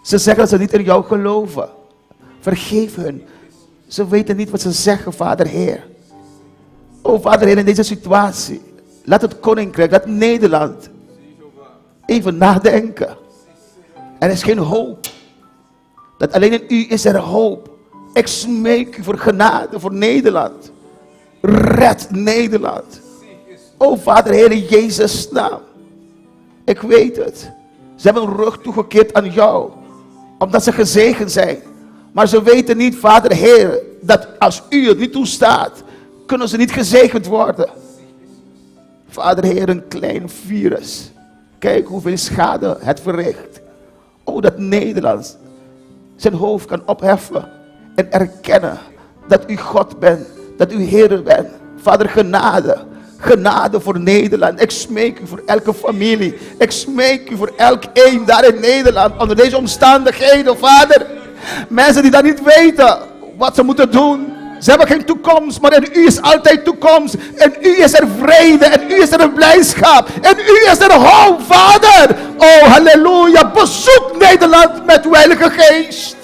Ze zeggen dat ze niet in jou geloven. Vergeef hun. Ze weten niet wat ze zeggen, Vader Heer. O Vader Heer, in deze situatie. Laat het koninkrijk, laat Nederland even nadenken. Er is geen hoop. Dat alleen in u is er hoop. Ik smeek u voor genade voor Nederland. Red Nederland. O Vader, Heer, in Jezus' naam. Ik weet het. Ze hebben hun rug toegekeerd aan jou. Omdat ze gezegend zijn. Maar ze weten niet, Vader, Heer, dat als u het niet toestaat, kunnen ze niet gezegend worden. Vader, Heer, een klein virus. Kijk hoeveel schade het verricht. O, dat Nederland zijn hoofd kan opheffen en erkennen dat u God bent, dat u Heer bent. Vader, genade. Genade voor Nederland. Ik smeek u voor elke familie. Ik smeek u voor elk een daar in Nederland. Onder deze omstandigheden, Vader. Mensen die dat niet weten wat ze moeten doen. Ze hebben geen toekomst, maar in u is altijd toekomst. In u is er vrede, in u is er blijdschap, in u is er hoop, Vader. Oh, halleluja. Bezoek Nederland met uw Heilige Geest.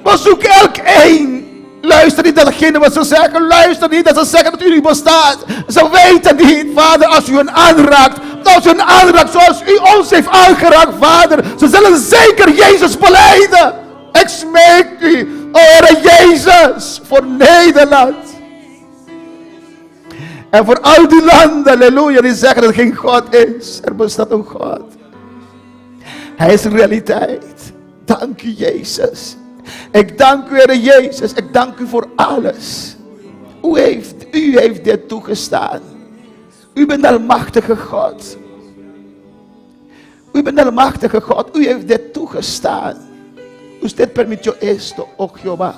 Bezoek elk één. Luister niet naar degene wat ze zeggen. Luister niet dat ze zeggen dat u niet bestaat. Ze weten niet, Vader, als u hen aanraakt. Als u hen aanraakt zoals u ons heeft aangeraakt, Vader. Ze zullen zeker Jezus belijden. Ik smeek u, o Heere Jezus, voor Nederland. En voor al die landen, aleluya, die zeggen dat er geen God is. Er bestaat een God. Hij is realiteit. Dank u, Jezus. Ik dank u, Heer Jezus. Ik dank u voor alles. U heeft, u heeft dit toegestaan. U bent de almachtige God. U bent de almachtige God. U heeft dit toegestaan. Usted permitió esto, oh Jehová.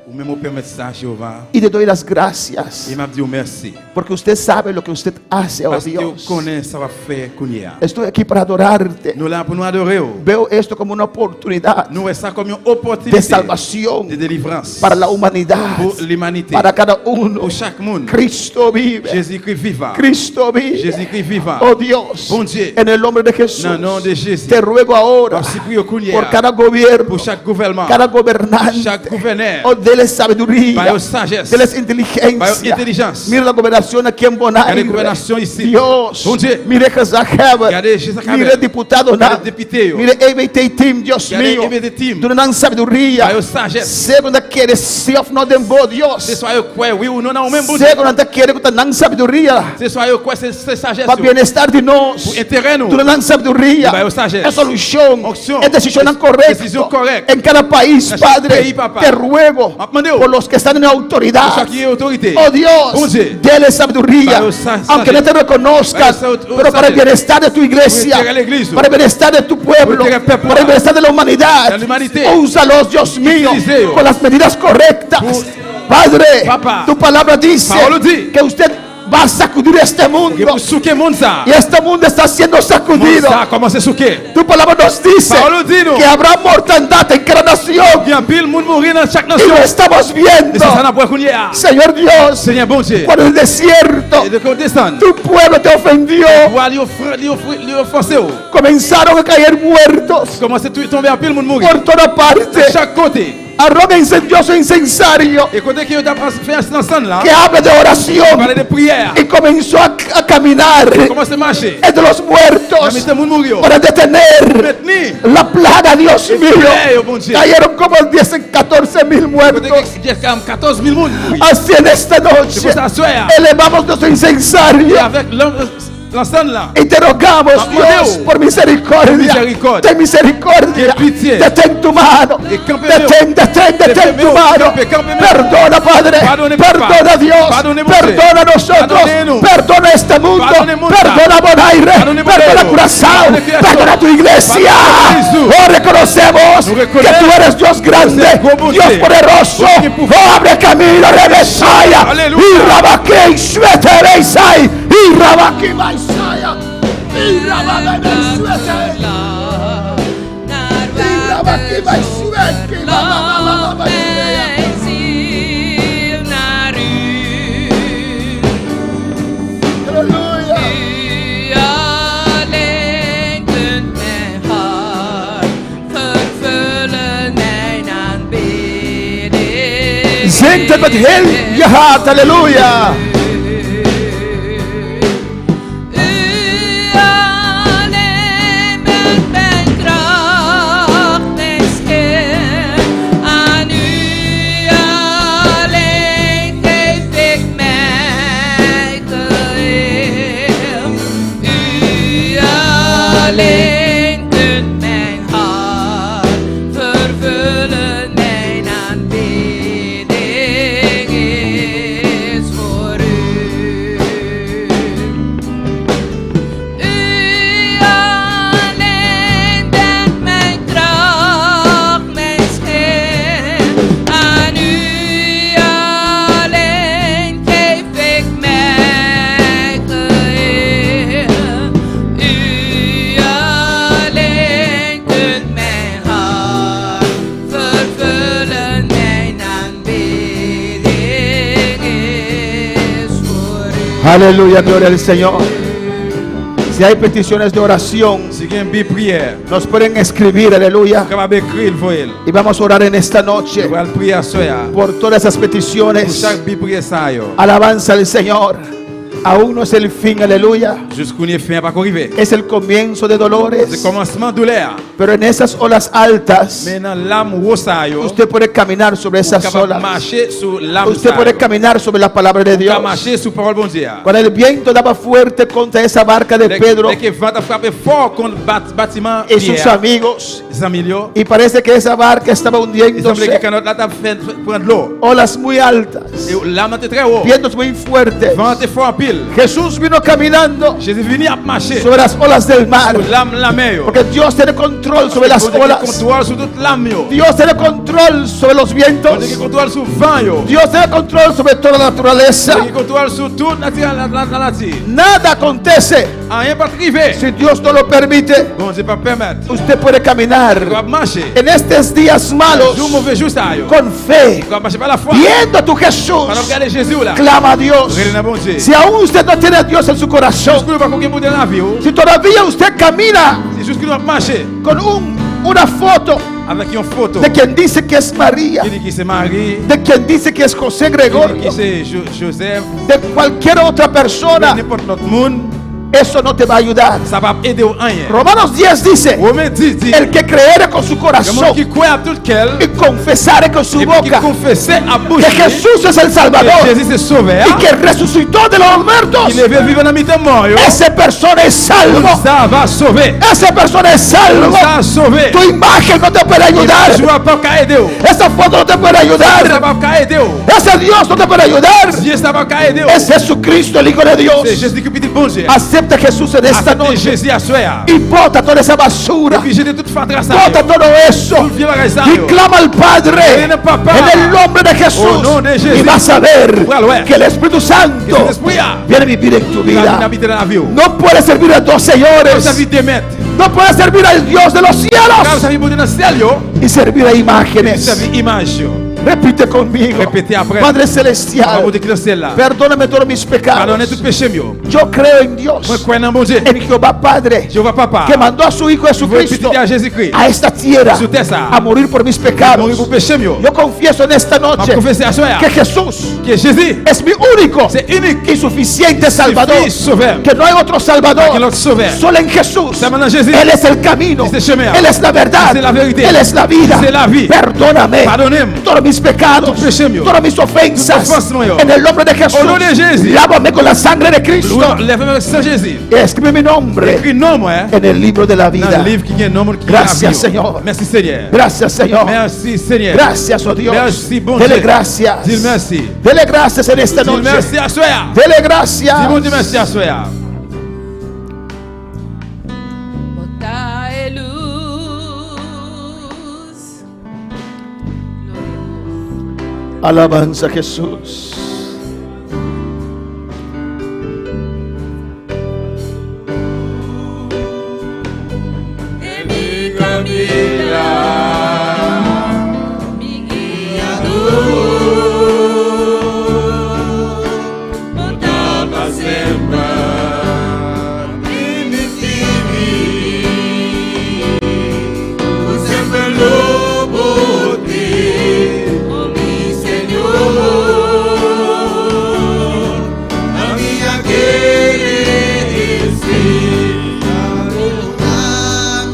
Ou menm ou pèmèt sa, Jewova. Y te doy las gracias. E m ap di ou mèsi. Porque usted sabe lo que usted hace, oh Paske ou Dios. konnen sa w ap fè kounye a. Estoy aquí para adorarte. Nou la pou nou adore ou. Veo esto como una oportunidad Nou wè sa kòm yon de opòtinite salvación de delivrans para la humanidad, pou limanite, para cada uno. pou chak moun. Cristo vive. Jezikri viva. Cristo vive. Jezikri viva. Oh Dios, Bon Dye. en el nombre de Jesús, Nan non de Jezi. te ruego ahora M ap sipliye ou kounye a por cada gobierno, pou chak gouvènman, cada gobernante, chak gouvènè. oh, déles sabiduría, Ba yo sajès. déles inteligencia, Ba yo entelijans. Mira la gobernación aquí en Bonaire. Gade gouvènasyon isit. Dios, Bon Dye. mire gezaghebber, Gade gezaghebber. mire diputado, Gade depite yo. mire EBT team, Dios Gade mío, EBT team. Duna nan sabiduría, Ba yo sajès. Sea ku kere si òf no den bo, Dios. Se swa yo kwè wi ou non nan ou menm Bondye. Sea ku kere ku ta nan sabiduria. Se swa yo kwè se se sajès Pa yo. bienestar di nos. Pou enterè nou. Duna nan sabiduria. Ba yo sajès. E solushon. Onksyon. E desishonnan korekto. Desizyon kòrèk. En kada pais, Nan chak Padre. peyi, papa. Te ruego M ap mande ou. por los que están en autoridad. Pou sa ki gen otorite. Oh Dios, Bondye. déle sabiduría, Ba yo sa- aunque no sajès. te reconozcan, Ba yo sa- pero para el sajès. bienestar de tu iglesia, Pou enterè legliz ou. para el bienestar de tu pueblo, Pou enterè pèp ou. para el bienestar de la humanidad, De limanite. úsalos, Dios mío, Itilize yo. con las medidas correctas. Pou- Padre, Papa. tu palabra dice Pawòl ou di. que usted va a sacudir este Gen mundo pou souke mond sa. y este mundo está siendo Mond sacudido. sa kòmanse souke. Tu palabra nos dice Pawòl ou di nou. que habrá mortandad en cada nación Gen anpil moun mouri nan chak y lo nasyon. estamos E viendo. se sa n ap wè kounye a. Señor Dios, Senyè Bondye. cuando el desierto E de kon desann. tu pueblo te ofendió, Wa li ofre, li ofre, li ofanse ou. comenzaron a caer muertos Kòmanse tou tonbe anpil moun mouri. por toda parte. Chak kote. Aarón encendió su incensario E kote ke yo t ap fè ansann la. que habla de oración Pale de priyè. y comenzó a, a caminar Kòmanse mache. entre los muertos Nan mitan moun mouri yo. para detener Mentni. la plaga, Dios mío. Plè yo, Bondye. Cayeron como 10, 14 mil Kote muertos. ke 14 mil moun mouri. Así en esta noche Se konsa aswè a. elevamos nuestro E incensario avèk lansan la. Y te rogamos, Vamos, Dios, Dios. por misericordia. Misericordia. Ten misericordia. Que pitié. Detén tu mano. Que campe Detén, detén, detén tu meu. mano. Campe, campe meu. Perdona, Padre. Perdone, papá. Perdona, Dios. Perdone, você. Perdona a nosotros. Perdone-nos. Perdona este mundo. Perdone, mundo. Perdona Bonaire. Perdone, Perdona Bonaire. Curazao. Perdone, Cristo. Perdona tu iglesia. Perdone, Cristo. Oh, reconocemos Nos que tú eres Dios grande, Você é bom, Dios Deus. poderoso. Você que Oh, abre camino, Rebesaya. Aleluya. Y Rabaque, Suete, Isai. Y Rabaque, Maisaya. Y Rabaque, Suete. Y Rabaque, Maisuete. Ma, ma, ma, ma, ma, ma, Mijn ziel naar u. Aleluya. U alleen kunt mijn hart vervullen, mijn aanbidding. Zingt het met heel je hart. Aleluya. U alleen bent mijn kracht, mijn schild. Aan u alleen geef ik mij geheel. U alleen kunt mijn hart vervullen, mijn aanbidding is voor u. U alleen bent mijn kracht, mijn schild. Aan u alleen geef ik mij geheel. U alleen kunt mijn hart vervullen, mijn aanbidding is voor u. Aleluya, gloria al Señor. Si hay peticiones de oración, Si gen bi priyè. nos pueden escribir, aleluya. Kapab ekri l voye l. Y vamos a orar en esta noche Nou pral priye aswè a. por todas esas Pou peticiones. chak bi priyè sa yo. Alabanza al Señor. Aún no es el fin, aleluya. Jis kounye fen an pako rive. Es el comienzo de Se dolores. kòmansman doulè a. Pero en esas olas altas, Men nan lam wo sa yo, usted puede caminar sobre ou esas kapab olas. mache sou lam Usted sa puede yo. caminar sobre la palabra de Ou ka Dios. mache sou pawòl Bondye a. Cuando el viento daba fuerte contra esa barca de Lè Pedro lè ke van t ap frape fò kont bat, batiman y sus Pyè a, amigos, zanmi l yo, y parece que esa barca estaba e sanble ke hundiéndose, kannòt la t ap fè pran dlo. olas muy altas, E lam nan te trè wo. vientos muy fuertes. Van an te fò anpil. Jesús vino caminando Jezi vini ap mache sobre las olas del mar, sou lam lamè yo. porque Dios tiene control sobre las Bondye gen olas. kontwòl sou tout lam yo. Dios tiene control sobre los vientos. Bondye gen kontwòl sou van yo. Dios tiene control sobre toda la naturaleza. Bondye gen kontwòl sou tout nati la la la nati. Nada acontece Anyen pa t rive. si Dios no lo permite. Bondye pa pèmèt. Usted puede caminar Ou ap mache. en estos días malos Jou move jou sa yo. con fe, Ou ap mache pa lafwa. viendo a tu Jesús. Pandan w gade Jezi w la. Clama a Dios. Rele nan Bondye. Si aún usted no tiene a Dios en su corazón, Jiskounye ou pako gen Bondye nan lavi ou. si todavía usted camina Si jiskounye w ap mache con una foto avèk yon foto de quien dice que es María, ki di ki se Mari, de quien dice que es José ki di ki Gregorio, se Joseph, de cualquier otra persona, nenpòt lòt moun, eso no te va a ayudar. sa pap ede w anyen. Romanos 10 dice, Women 10 di, el que creere con su gen moun corazón ki kwè ak tout kè l, y confesare con su epi ki boca konfese ak bouch que li, Jesús es el ke Salvador Jezi se Sovè y a, que resucitó de los muertos, ki leve vivan nan mitan mò yo, esa persona es moun salvo. sa va sove. Esa persona es Moun salvo. sa sove. Tu imagen no te puede ayudar. Imaj ou a pap ka ede w. Esa foto no te puede Sa ayudar. pap ka ede w. Ese Dios no te puede ayudar. Dye sa pap ka ede w. Es Jesucristo, el Hijo de Dios. Se Jezi ki Pitit Bondye. Acepta a Jesús en esta Aksepte noche Jezi aswè a. y bota toda esa basura. Epi jete tout fatra sa Bota yo. todo eso Tout vye bagay sa y yo. clama al Padre Rele Papa. en el nombre de Jesús Au nom de Jésus. y vas a ver Pral wè. que el Espíritu Ke Santo Sentespri a viene a vivir en tu pral vin vida. abite nan lavi ou. No puedes servir a dos Ou señores. sèvi de mèt. No puedes servir al Dios de los Ou cielos sèvi Bondye nan syèl yo. y servir a Epi imágenes. sèvi imaj yo. Repite conmigo. Repete apre. Padre Papa Celestial, Bondye ki nan syèl la. perdóname todos mis Padone pecados. tout peche m yo. Yo creo en Dios, Mwen kwè nan Bondye. en Jehová Padre, Jewova Papa. que mandó a su Hijo Voye Jesucristo pitit li a Jezikri. a esta tierra Sou tè sa. a morir por mis pecados. Mouri pou peche m yo. Yo confieso en esta M ap noche konfese aswè a. que Jesús Ke Jezi es mi único se inik y suficiente Salvador. Sifi sovè. Que no hay otro Salvador. Pa gen lòt sovè. Solo en Jesús. Sèlman nan Jezi. Él es el camino. Li se chemen. Él es la verdad. Li se laverite. Él es la vida. Li se lavi. Perdóname. Padone m. Todos mis pecados. Tout peche m yo. Todas mis ofensas. Tout ofans mwen yo. En el nombre de Jesús. Au nom de Jésus. Lávame con la sangre de Cristo. Leve m avèk san Jezi. Escribe mi nombre Ekri non mwen en el libro de la vida. nan liv ki gen non moun ki gen Gracias, lavi yo. Señor. Mèsi Senyè. Gracias, Señor. Mèsi Senyè. Gracias, oh Dios. Mèsi bon Dele Dye. gracias. Di l mèsi. Dele gracias en esta Di l noche. mèsi aswè a. Dele gracias. Di Bondye mèsi aswè a. Bo ta e lus. Gloria a Dios. Alabanza a Jesús. Den mi kaminda, mi guiadó. Bo ta pa semper, mi Semper lo bo tin. oh mi Señor. Ami a kere esei.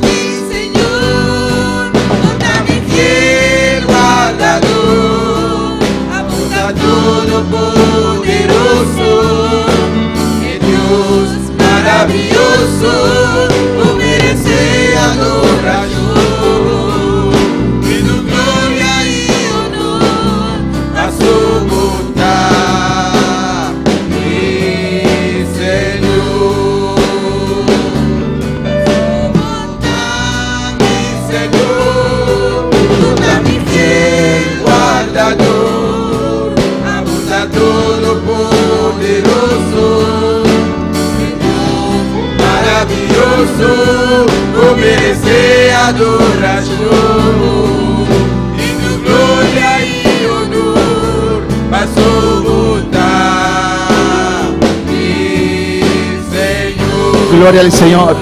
Mi Señor, bo ta mi fiel wardadó, abo ta todopoderoso, e Dios maravioso, bo meresé adorashon. I tu gloria i Honor paso bo ta, mi Señor. Mi Señor, bo ta mi fiel wardadó, abo ta todopoderoso, maravioso, bo meresé adorashon. I tu gloria i honor, paso bo ta, mi Señor. Gloria al Señor.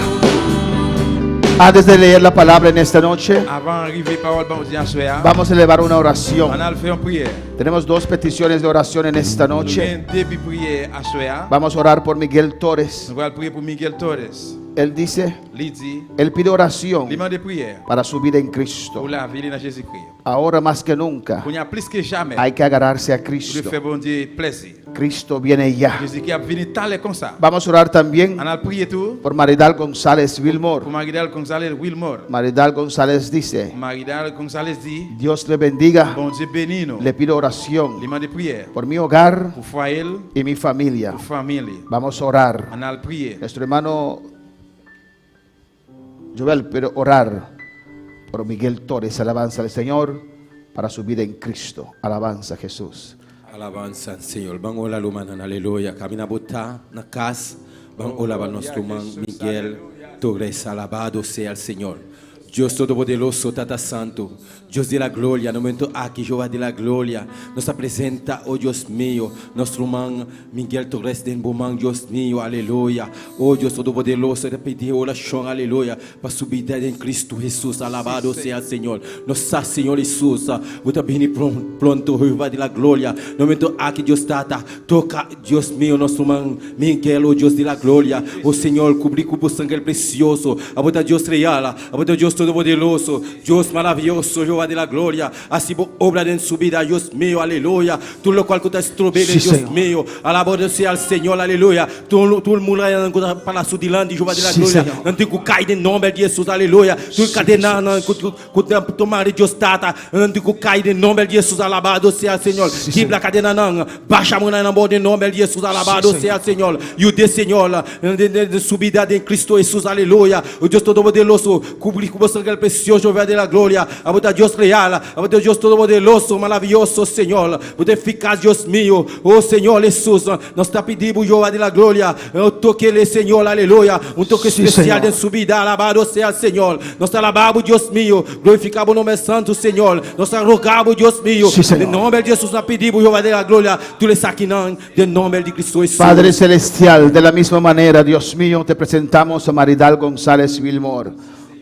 Antes de leer la palabra en esta noche, Avan rive pawòl Bondye aswè a, vamos a elevar una oración. Ann al fè yon priyè. Tenemos dos peticiones de oración en esta Nou noche. gen de bi priyè aswè a. Vamos a orar por Miguel Torres. Nou pral priye pou Miguel Torres. Él dice, Li di, él pide oración li mande priyè para su vida en Cristo. pou lavi li nan Jezikri. Ahora más que nunca Kounye a plis ke jamè, hay que agarrarse a nou dwe Cristo. fè Bondye plezi. Cristo viene ya. Jezikri ap vini talè konsa. Vamos a orar también Ann al priye tou por Maridal González pou Vilmor. Maridal Gonzalez Wilmore. Maridal González dice, Maridal Gonzalez di, Dios le bendiga. Bondye beni nou. Le pido oración Li mande priyè por mi hogar pou fwaye l, y mi familia. pou fanmi li. Vamos a orar. Ann al priye. Nuestro hermano Joel, pero orar por Miguel Torres, alabanza al Señor, para su vida en Cristo. Alabanza a Jesús. Alabanza al Señor. Ban ora rumannan, aleluya. Kaminda bo ta na kas. Ban ora pa nos ruman Miguel Torres. Alabado sea el Señor. Dios Todopoderoso, Tata Santo, Dios de la gloria, na e momento aki, Jehová de la gloria, nos presentá, oh Dios mío, nos ruman Miguel Torres den bo man, Dios mío, aleluya. Oh Dios Todopoderoso, ta pidi orashon, aleluya, pa su bida den Cristo Jesús, alabado sea el Señor. Nos sa, Señor Jesús, bo ta bini pronto, Jehová de la gloria. Na e momento aki, Dios Tata, toka, Dios mío, nos ruman Miguel, oh Dios de la gloria, oh Señor, kubri ku bo sanger presioso, abo ta Dios real, abo ta Dios Todopoderoso, Dios maravioso, Jehová de la gloria, hasi bo obra den su bida, Dios mío, aleluya, tur loke ku ta strob'é, Sí, Dios Señor. mío, alabado sea el Señor, aleluya, tur muraya ku ta para su dilanti, Jehová de la Sí, gloria, Señor. nan tin ku kai den nòmber di Jesús, aleluya, tur kadena nan ku ta tumá Dios Tata, nan tin ku kai den nòmber di Jesús, alabado sea el Señor, Sí, kibra Señor. kadenanan, basha murayanan den nòmber di Jesús, alabado Sí, sea el Señor, yud'é Señor, den su bida den Cristo Jesús, aleluya, o Dios Todopoderoso, kubri ku bo sanger presioso, Jehová de la gloria, abo ta Dios real, abo ta Dios Todopoderoso, maravioso, Señor, bo ta efikas, Dios mío, oh Señor Jesús, nos ta pidiendo, Jehová de la gloria, un toke, Señor, aleluya, un toke Sí, espesial Señor. den su bida, alabado sea el Señor, nos ta alabando, Dios mío, glorifikando e nòmber santu, Señor, nos ta rogando, Dios mío, Sí, Señor. den nòmber di Jesús, nos ta pidiendo, Jehová de la gloria, tur esakinan, den nòmber di Cristo Jesús. Padre Celestial, de la misma manera, Dios mío, te presentamos a Maridal González Vilmor.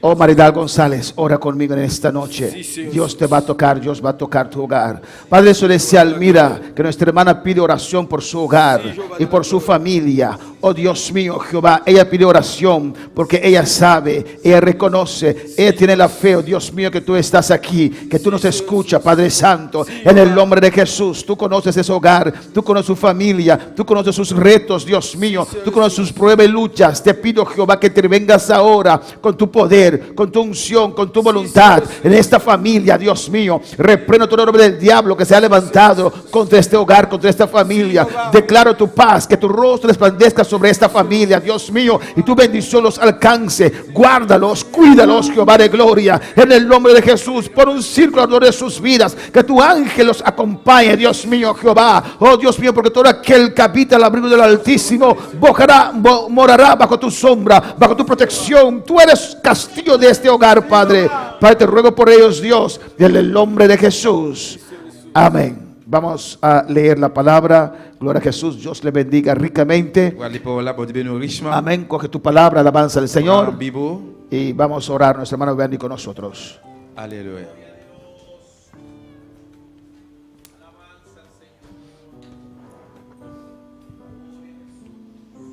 Oh Maridal González, ora conmigo en esta noche. Dios te va a tocar, Dios va a tocar tu hogar. Padre Celestial, mira que nuestra hermana pide oración por su hogar y por su familia. Oh Dios mío, Jehová, ella pide oración porque ella sabe, ella reconoce, ella tiene la fe, oh Dios mío, que tú estás aquí, que tú nos escuchas, Padre Santo, en el nombre de Jesús. Tú conoces ese hogar, tú conoces su familia, tú conoces sus retos, Dios mío, tú conoces sus pruebas y luchas. Te pido, Jehová, que te vengas ahora con tu poder, con tu unción, con tu voluntad en esta familia, Dios mío. Reprendo todo nombre del diablo que se ha levantado contra este hogar, contra esta familia. Declaro tu paz, que tu rostro resplandezca sobre esta familia, Dios mío, y tu bendición los alcance. Guárdalos, cuídalos, Jehová de gloria. En el nombre de Jesús, pon un círculo alrededor de sus vidas, que tu ángel los acompañe, Dios mío, Jehová. Oh Dios mío, porque todo aquel que habita el abrigo del Altísimo bojará, morará bajo tu sombra, bajo tu protección. Tú eres castillo de este hogar, Padre. Padre, te ruego por ellos, Dios, en el nombre de Jesús. Amén. Vamos a leer la palabra. Gloria a Jesús. Dios le bendiga ricamente. Wale pawòl la, Bondye beni w richman. Amén. Coge tu palabra, alabanza al Señor. Bib ou. Y vamos a orar. Nuestro hermano Benny con nosotros. Aleluya.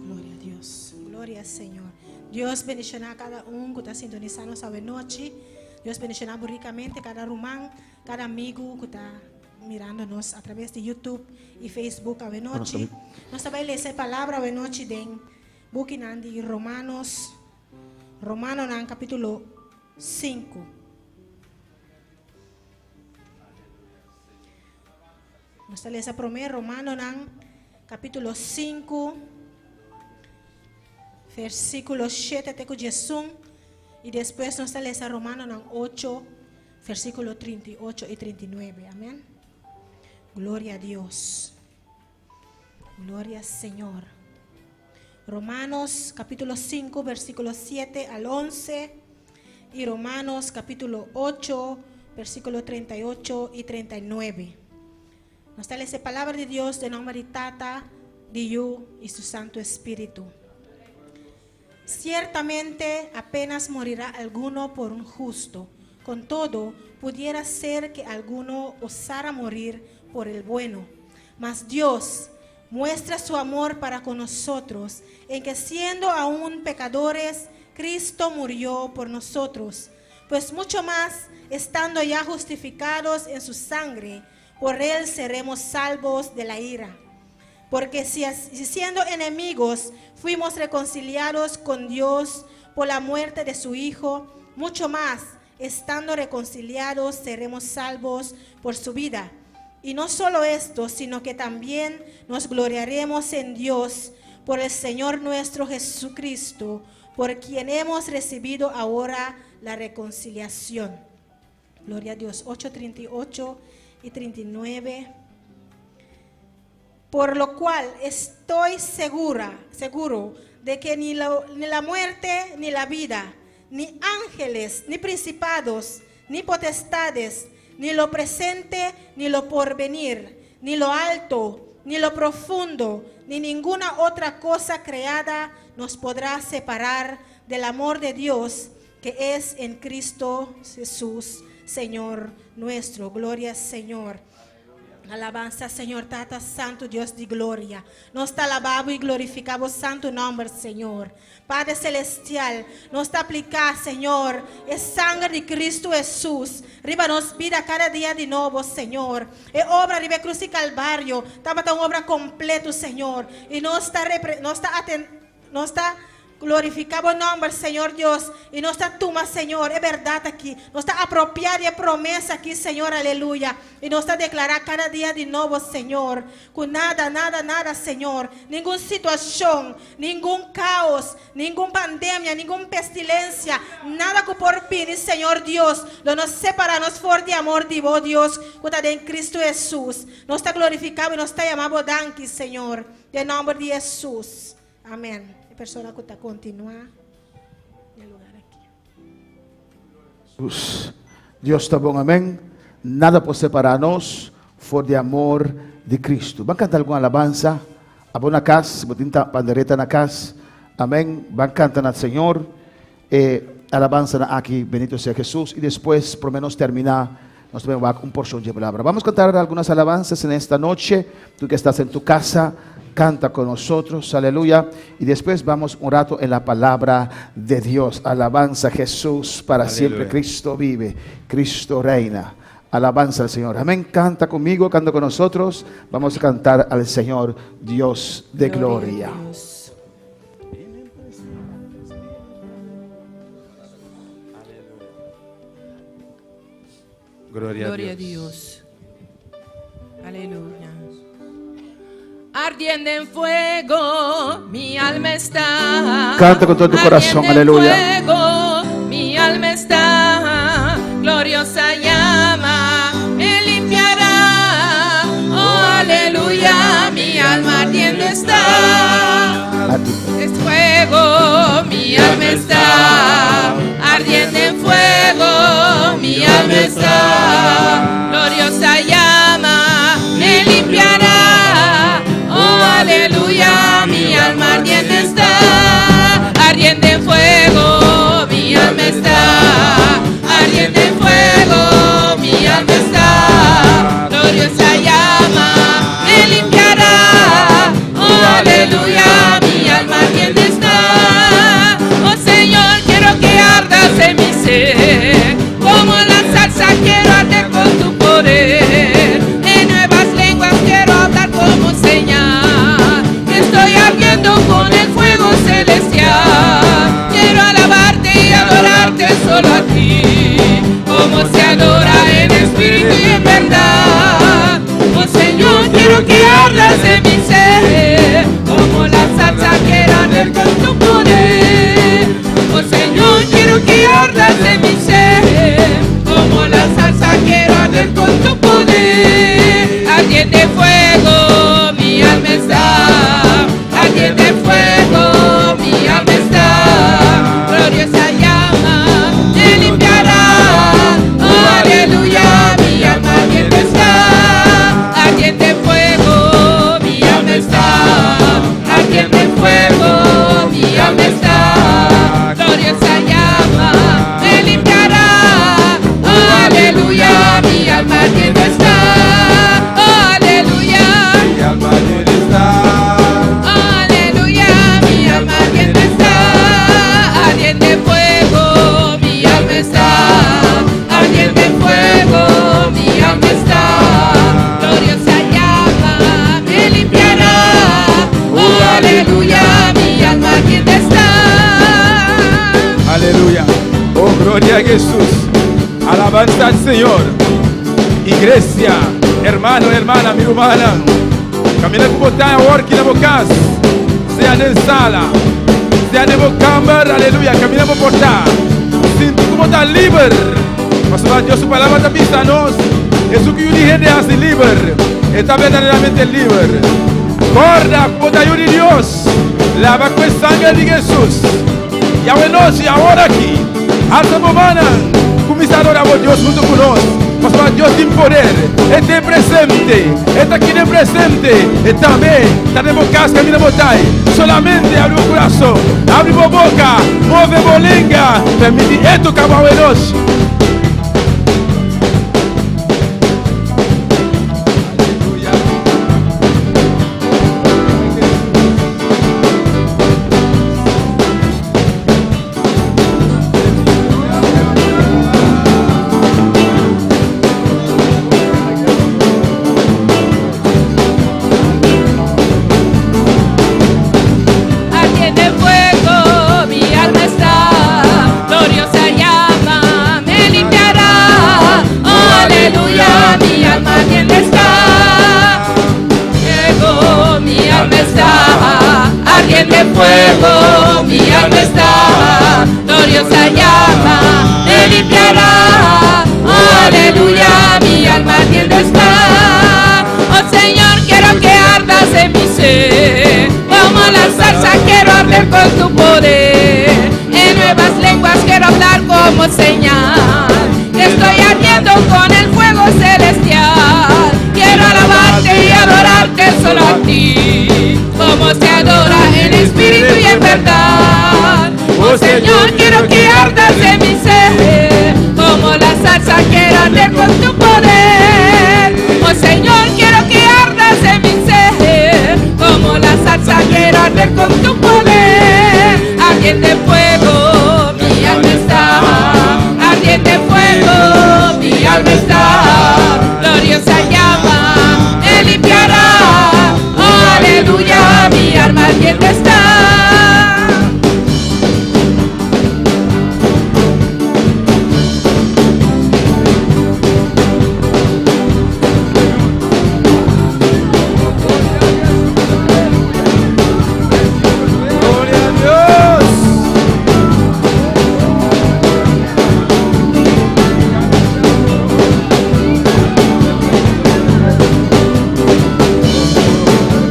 Gloria a Dios. Gloria al Señor. Dios bendishoná kada un ku ta sintonisando awe nochi. Dios bendishoná rikamente kada ruman, kada amigu ku ta mirando nos atraves di YouTube i Facebook awe nochi. Nos ta bai lesa e palabra awe nochi den buki di Romanos, Romanonan kapítulo 5. Nos ta lesa promé Romanonan kapítulo 5, versíkulo 7 te ku 11 i despues nos ta lesa Romanonan 8, versíkulo 38 i 39. Amèn. Gloria a Dios. Gloria al Señor. Romanos capítulo 5, versículo 7 al 11 y Romanos capítulo 8, versículo 38 y 39. Nos ta lesa palabra di Dios den nòmber di Tata, di Yu i su Santu Spiritu. Ciertamente apenas morirá alguno por un justo. Con todo, pudiera ser que alguno osara morir por el bueno. Mas Dios muestra su amor para con nosotros, en que siendo aún pecadores, Cristo murió por nosotros. Pues mucho más, estando ya justificados en su sangre, por él seremos salvos de la ira. Porque si, si siendo enemigos fuimos reconciliados con Dios por la muerte de su Hijo, mucho más, estando reconciliados, seremos salvos por su vida. Y no solo esto, sino que también nos gloriaremos en Dios por el Señor nuestro Jesucristo, por quien hemos recibido ahora la reconciliación. Gloria a Dios. 8:38 y 39. Por lo cual estoy segura, seguro de que ni ni la muerte ni la vida, ni ángeles, ni principados, ni potestades, ni lo presente, ni lo porvenir, ni lo alto, ni lo profundo, ni ninguna otra cosa creada nos podrá separar del amor de Dios que es en Cristo Jesús, Señor nuestro. Gloria al Señor. Alabanza, Señor, Tata Santo, Dios de gloria. Nos ta alabá i glorifiká bo santu nòmber, Señor. Padre Celestial, nos ta apliká, Señor, e sanger di Kristu Hesus. Riba nos bida kada dia di nobo, Señor. E obra riba krus di Kalvario, tabata un obra kompleto, Señor. I nos ta glorifiká bo nòmber, Señor Dios. I nos ta tuma, Señor, e bèrdat aki. Nos ta apropiá e promesa aki, Señor, aleluya. I nos ta deklará kada dia di nobo, Señor, ku nada, nada, nada, Señor, ningun situashon, ningun kaos, ningun pandemia, ningun pestilensia, nada ku por bini, Señor Dios, lo no separá nos for di amor di bo, Dios, ku ta den Kristu Hesus. Nos ta glorifiká i nos ta yama bo danki, Señor, den nòmber di Hesus. Amèn. E persona ku ta kontinuá den lugá aki. Jesús. Dios ta bon, amèn. Nada por separá nos for di amor di Kristu. Ban kanta algun alabansa. Abo na kas, bo tin pandereta na kas. Amèn. Ban kanta na Señor e alabansanan aki, Bendito sea Jesús. I despues, promé nos terminá, nos ta bin wak un porshon dje palabra. Vamos cantar algunas alabanzas en esta noche. Tú que estás en tu casa, canta con nosotros. Aleluya. Y después vamos un rato en la palabra de Dios. Alabanza a Jesús para Aleluya. siempre. Cristo vive, Cristo reina. Alabanza al Señor. Amén. Canta conmigo, canta con nosotros. Vamos a cantar al Señor, Dios de gloria. A Dios. Gloria, Gloria a a Dios. Dios. Aleluya. Ardiendo en fuego, mi alma está. Canta con todo tu corazón, Ardiendo en aleluya. fuego, mi alma está. Gloriosa llama, me limpiará. Oh, aleluya, mi alma ardiendo está. A ti. Es fuego, mi alma está ardiendo en fuego, mi alma está gloriosa llama, me limpiará. Oh, aleluya, mi alma ardiendo está, ardiendo en fuego, mi alma está, ardiendo en fuego, mi alma está, gloriosa llama, me limpiará. Oh, aleluya, mi alma ardiendo está. Oh Señor, quiero que ardas en mi ser, como la zarza quiero arder con tu poder. En nuevas lenguas quiero hablar como señal, que estoy ardiendo con el fuego. Gloria a Jesús. Alabanza al Señor. Iglesia, hermano, hermana, mi hermana. Camina ku bo ta awor ki na bo cas. Sea den sala, sea den bo kamber, aleluya. Camina bo por ta. Sinti ku bo ta liber. Pasobra Dios su palabra ta bisa nos, Esun ku yu di hende hasi liber, e ta berdaderamente liber. Corda ku bo ta yu di Dios, laba ku e sanger di Jesus. Yahweh nos i awor aki, alsa bo mannan, kuminsá adorá bo Dios huntu ku nos, pasobra Dios tin poder, E ta e presente, E ta aki den presente, E tambe ta den bo kas kaminda bo ta ei. Solamente abri bo kurason, abri bo boka, move bo lenga, permití E toka bo awe nos. Ardiente fuego, mi alma está, gloriosa llama, me limpiará. Oh, aleluya, mi alma ardiente está. Fuego, mi alma está, ardiente fuego, mi alma está, gloriosa llama, me limpiará. Oh, aleluya, mi alma ardiente está. Oh Señor, quiero que ardas en mi ser, como la zarza quiero arder con tu poder. En nuevas lenguas quiero hablar como señal, que estoy ardiendo con el fuego celestial. Quiero alabarte y adorarte solo a ti, como se adora en espíritu y en verdad. Oh Señor, quiero que ardas en mi ser, como la zarza quiero arder con tu poder. Oh Señor, quiero que ardas en mi ser, como la zarza quiero arder con tu poder. Ardiente fuego, mi alma está, ardiente fuego, mi alma está, gloriosa llama, me limpiará. Oh, aleluya, mi alma ardiente está. Gloria a Dios.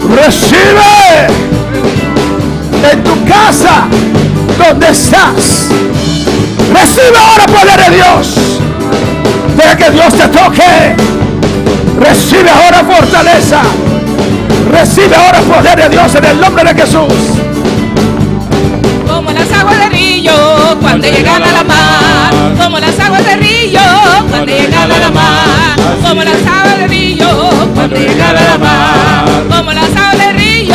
Recibe en tu casa donde estás. Recibe ahora poder de Dios. Deja que Dios te toque. Recibe ahora fortaleza. Recibe ahora poder de Dios en el nombre de Jesús. Como las aguas del río cuando llegan a la mar, como las aguas del río cuando llegan a la mar, como las aguas del río cuando llegan a la mar, como las aguas del río.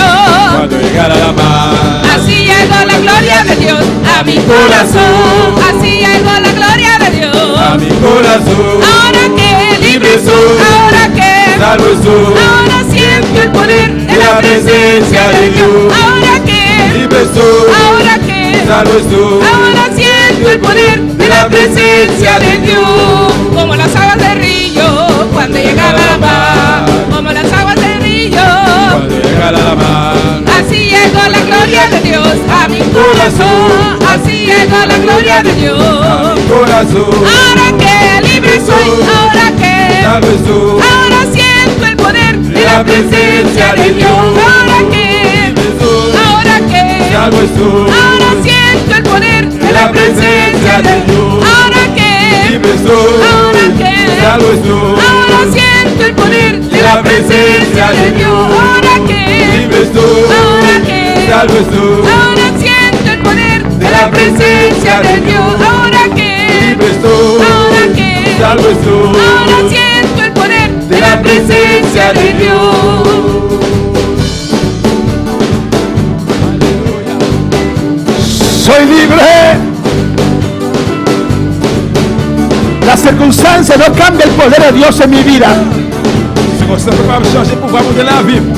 Cuando llegara la mar, Así llegó la gloria de Dios a mi corazón, así llegó la gloria de Dios. a mi corazón, Ahora que libre soy, ahora que, salvo soy, ahora siento el poder de la presencia de Dios. Ahora que, libre soy, ahora que, salvo soy, ahora siento el poder de la presencia de Dios. Como las aguas del río cuando llegan a la mar, como las aguas del río. Cuando llegara la mar, Así llegó la gloria de Dios a mi corazón. Así llegó la gloria de Dios. mi corazón, Ahora que libre soy, ahora que, salvo soy, ahora siento el poder de la presencia de Dios. Ahora que, libre soy, ahora que, salvo soy, ahora siento el poder de la presencia de Dios. Ahora que, libre soy, ahora que, salvo soy, ahora siento el poder de la presencia de Dios. Ahora que, libre soy, ahora que, salvo soy, ahora siento el poder de la presencia de Dios. Ahora que, libre soy, ahora que, salvo soy, ahora siento el poder de la presencia de Dios. Soy libre. La circunstancia no cambia el poder de Dios en mi vida. Sirkonstans pa chanje pouvwa Bondye nan lavi m.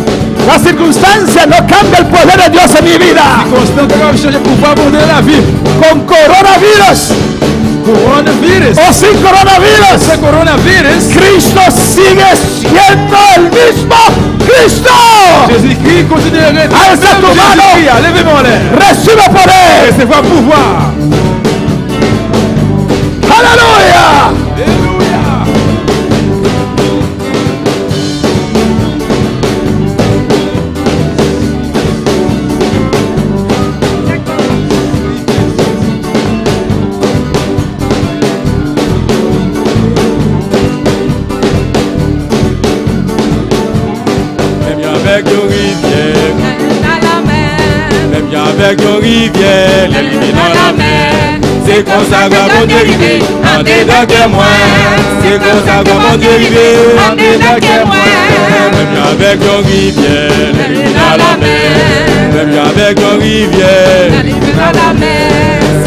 La circunstancia no cambia el poder de Dios en mi vida. Sirkonstans pa chanje pouvwa Bondye nan lavi m. Con coronavirus. Coronavirus. O sin coronavirus. E coronavirus. Cristo sigue siendo el mismo Cristo. Jezikri kontinye rete Alza menm tu mano. Jezikri a. Leve men w anlè. Recibe poder. Resevwa pouvwa. Aleluya. Aleluya. Menm jan avèk yon rivyè. Nan lanmè. Menm jan avèk yon rivyè lè li rive nan lanmè. Se konsa glwa Bondye rive andedan kè mwen. Se konsa glwa Bondye rive andedan kè mwen. Menm jan avèk yon rivyè lè li rive nan lanmè. Menm jan avèk yon rivyè Lè li rive nan lanmè.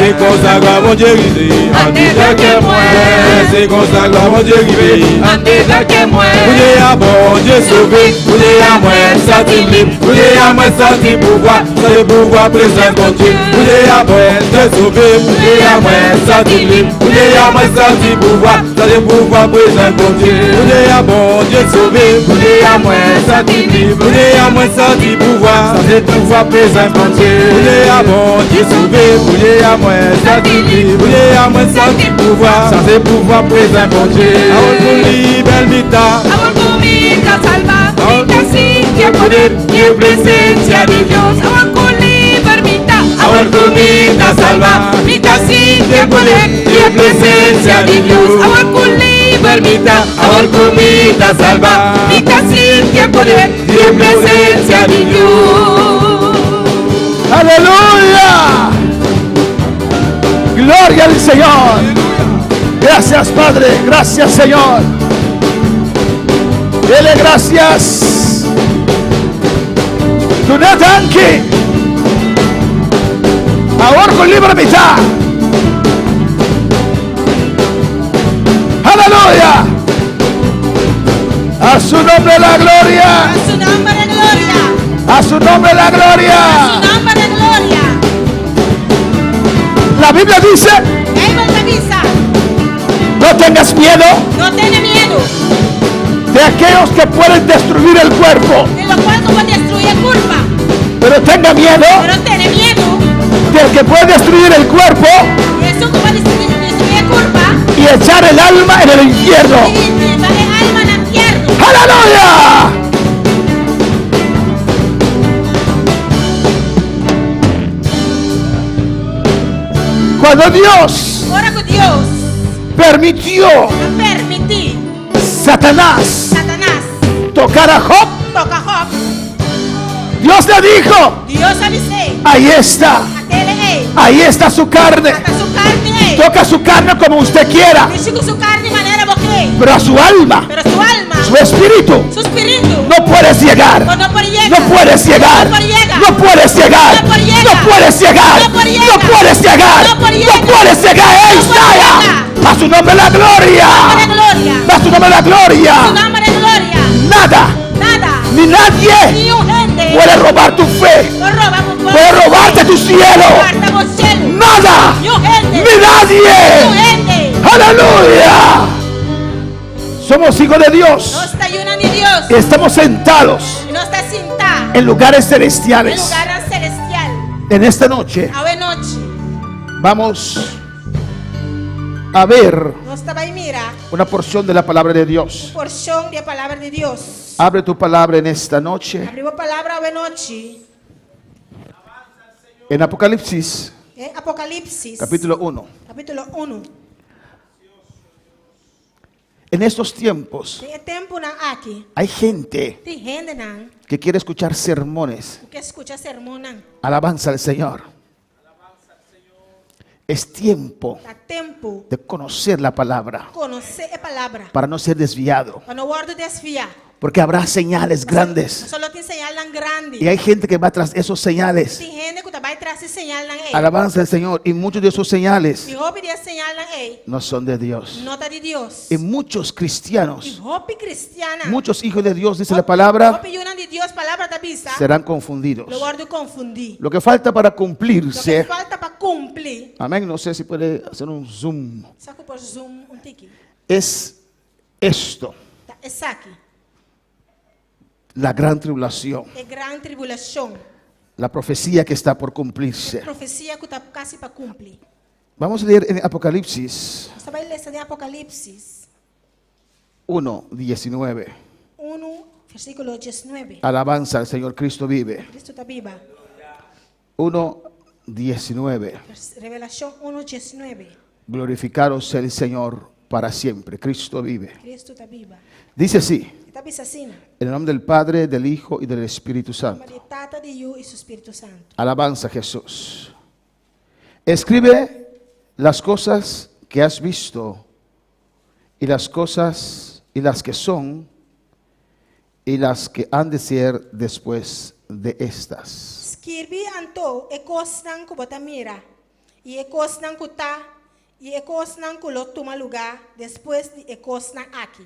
Se konsa glwa Bondye rive andedan kè mwen. Se konsa glwa Bondye rive Andedan kè mwen. Kounye a Bondye sove, kounye a mwen santi m lib, kounye a mwen santi pouvwa, sa se pouvwa prezans Bondye. Kounye a Bondye sove, kounye a mwen santi m lib, kounye a mwen santi pouvwa, sa se pouvwa prezans Bondye. Kounye a Bondye sove, kounye a mwen santi m lib, kounye a mwen santi pouvwa, sa se pouvwa prezans Bondye. Kounye a Bondye sove, kounye a mwen santi m lib, kounye a mwen santi pouvwa, sa se pouvwa prezans Bondye. Awor ku liber mi ta. Awor ku mi ta salvá, mi ta sinti e poder i e presensia di Dios. Awor ku liber mi ta. Awor ku mi ta salvá, mi ta sinti e poder i e presensia di Dios. Awor ku liber mi ta. Awor ku mi ta salvá, Mi ta sinti e poder i e presensia di Dios. Aleluya. Gloria al Señor. Gracias Padre, gracias Señor. Dele gracias. Dun'é danki. Awor ku liber mi ta. Aleluya. A su nombre la gloria. A su nòmber e gloria. A su nombre la A gloria. su nòmber e gloria. La Biblia dice, Beibel ta bisa, no tengas miedo no tene miedu de aquellos que pueden destruir el cuerpo, di loke ku por destruí e kurpa. pero tenga miedo Pero tene miedu del que puede destruir el cuerpo di esun ku por destruí, destruí e kurpa y echar el alma en el infierno. i tira e alma na fièrnu. ¡Aleluya! Cuando Dios Ora ku Dios permitió a permití Satanás Satanas tocar a Job, toka Job, Dios le dijo, Dios a bis'é, ahí está, at'é ei, ahí está su carne. ata su karni ei. Toca su carne como usted quiera, Mishi ku su karni manera bo ke, pero a su alma, pero su alma, su espíritu, su spiritu, no puedes llegar. bo no por yega. No puedes llegar. No por yega. No puedes llegar. No por yega. No puedes llegar. No por yega. No puedes llegar. No por yega. No puedes llegar. ¡Ahí No por está ya! yega. A su nombre la gloria. Nombre gloria. A su nombre la gloria. Su nòmber gloria. Nada Nada. ni nadie Ni un hende. puede robar tu fe. Por roba, Puede robarte tu cielo. Hòrta bo shelu. Nada Ni un hende. ni Ni un nadie. hende. Aleluya. Somos hijos de Dios. Nos ta yunan di Dios. Estamos sentados I nos ta sintá. en lugares En celestiales. lugánan selestial. En esta noche Awe nochi. vamos a ver Nos ta bai mira una porción de la palabra de Dios. porshon di e palabra di Dios. Abre tu palabra en esta noche. Habri bo palabra awe nochi. En Apocalipsis, Den Apokalipsis. capítulo 1. Kapítulo 1. En estos tiempos Den e tempunan aki. hay gente Tin hendenan que quiere escuchar sermones. ku ke skucha sermonnan. Alabanza al Señor. Es tiempo Ta tempu de conocer la palabra konosé e palabra. para no ser desviado. Pa no wòrdu desviá. Porque habrá señales grandes. Pasobra lo tin señalnan grandi. Y hay gente que va tras esos señales. Tin hende ku ta bai tras hasi señalnan ei. Alabanza al Señor. Y muchos de esos señales I hopi di e señalnan ei no son de Dios. no ta di Dios. Y muchos I cristianos, hopi kristiannan, muchos hijos de Dios, dice la palabra, hopi yunan di Dios, palabra ta bisa, serán confundidos. lo wòrdu konfundí. Lo que falta para Loke cumplirse, falta pa kumpli, amén, no sé si puede hacer un zoom, sa ku por zoom un tiki, es esto, ta esaki, la gran tribulación, e gran tribulashon, la profecía que está por e cumplirse. profesia ku ta kasi pa kumpli. Vamos a leer en Apocalipsis Nos ta bai lesa den Apokalipsis 1, 19. 1, versíkulo 19. Alabanza al Señor, Cristo vive. Kristu ta biba. 1, 19. Revelashon 1, 19. Glorificado sea el Señor para siempre. Cristo vive. Kristu ta biba. Dice así, E ta bisa asina. en el nombre del Padre, del Hijo y del Espíritu Nòmber Santo. di Tata, di Yu i su Spiritu Santu. Alabanza a Jesús. Escribe las cosas que has visto y las cosas y las que son y las que han de ser después de estas. Skirbi anto e kosnan ku bo ta mira, i e kosnan ku ta, i e kosnan ku lo tuma lugá despues di e kosnan aki.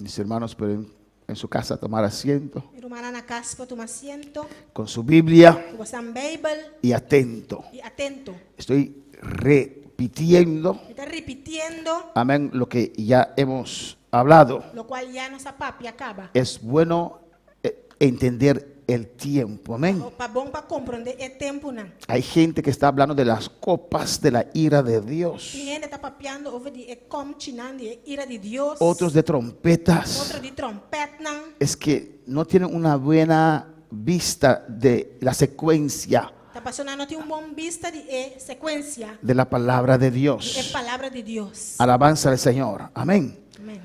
Mis hermanos pueden en su casa tomar asiento Mi rumannan na kas por tuma asiento con su Biblia ku boso Beibel y atento. i atento. Estoy repitiendo, Mi ta ripitiendo amén, lo que ya hemos hablado. lokual ya nos a papia kaba. Es bueno eh, entender el tiempo, amén. Ta bon pa komprondé e tempunan. Hay gente que está hablando de las copas de la ira de Dios, Tin hende ta papiando over di e kòmchinan di e ira di Dios. otros de trompetas. Otro di tròmpètnan. Es que no tienen una buena vista de la secuencia Ta paso nan no tin un bon bista di e sekuensia de la palabra de di e Dios. palabra di Dios. Alabanza al Señor. Amén. Amèn.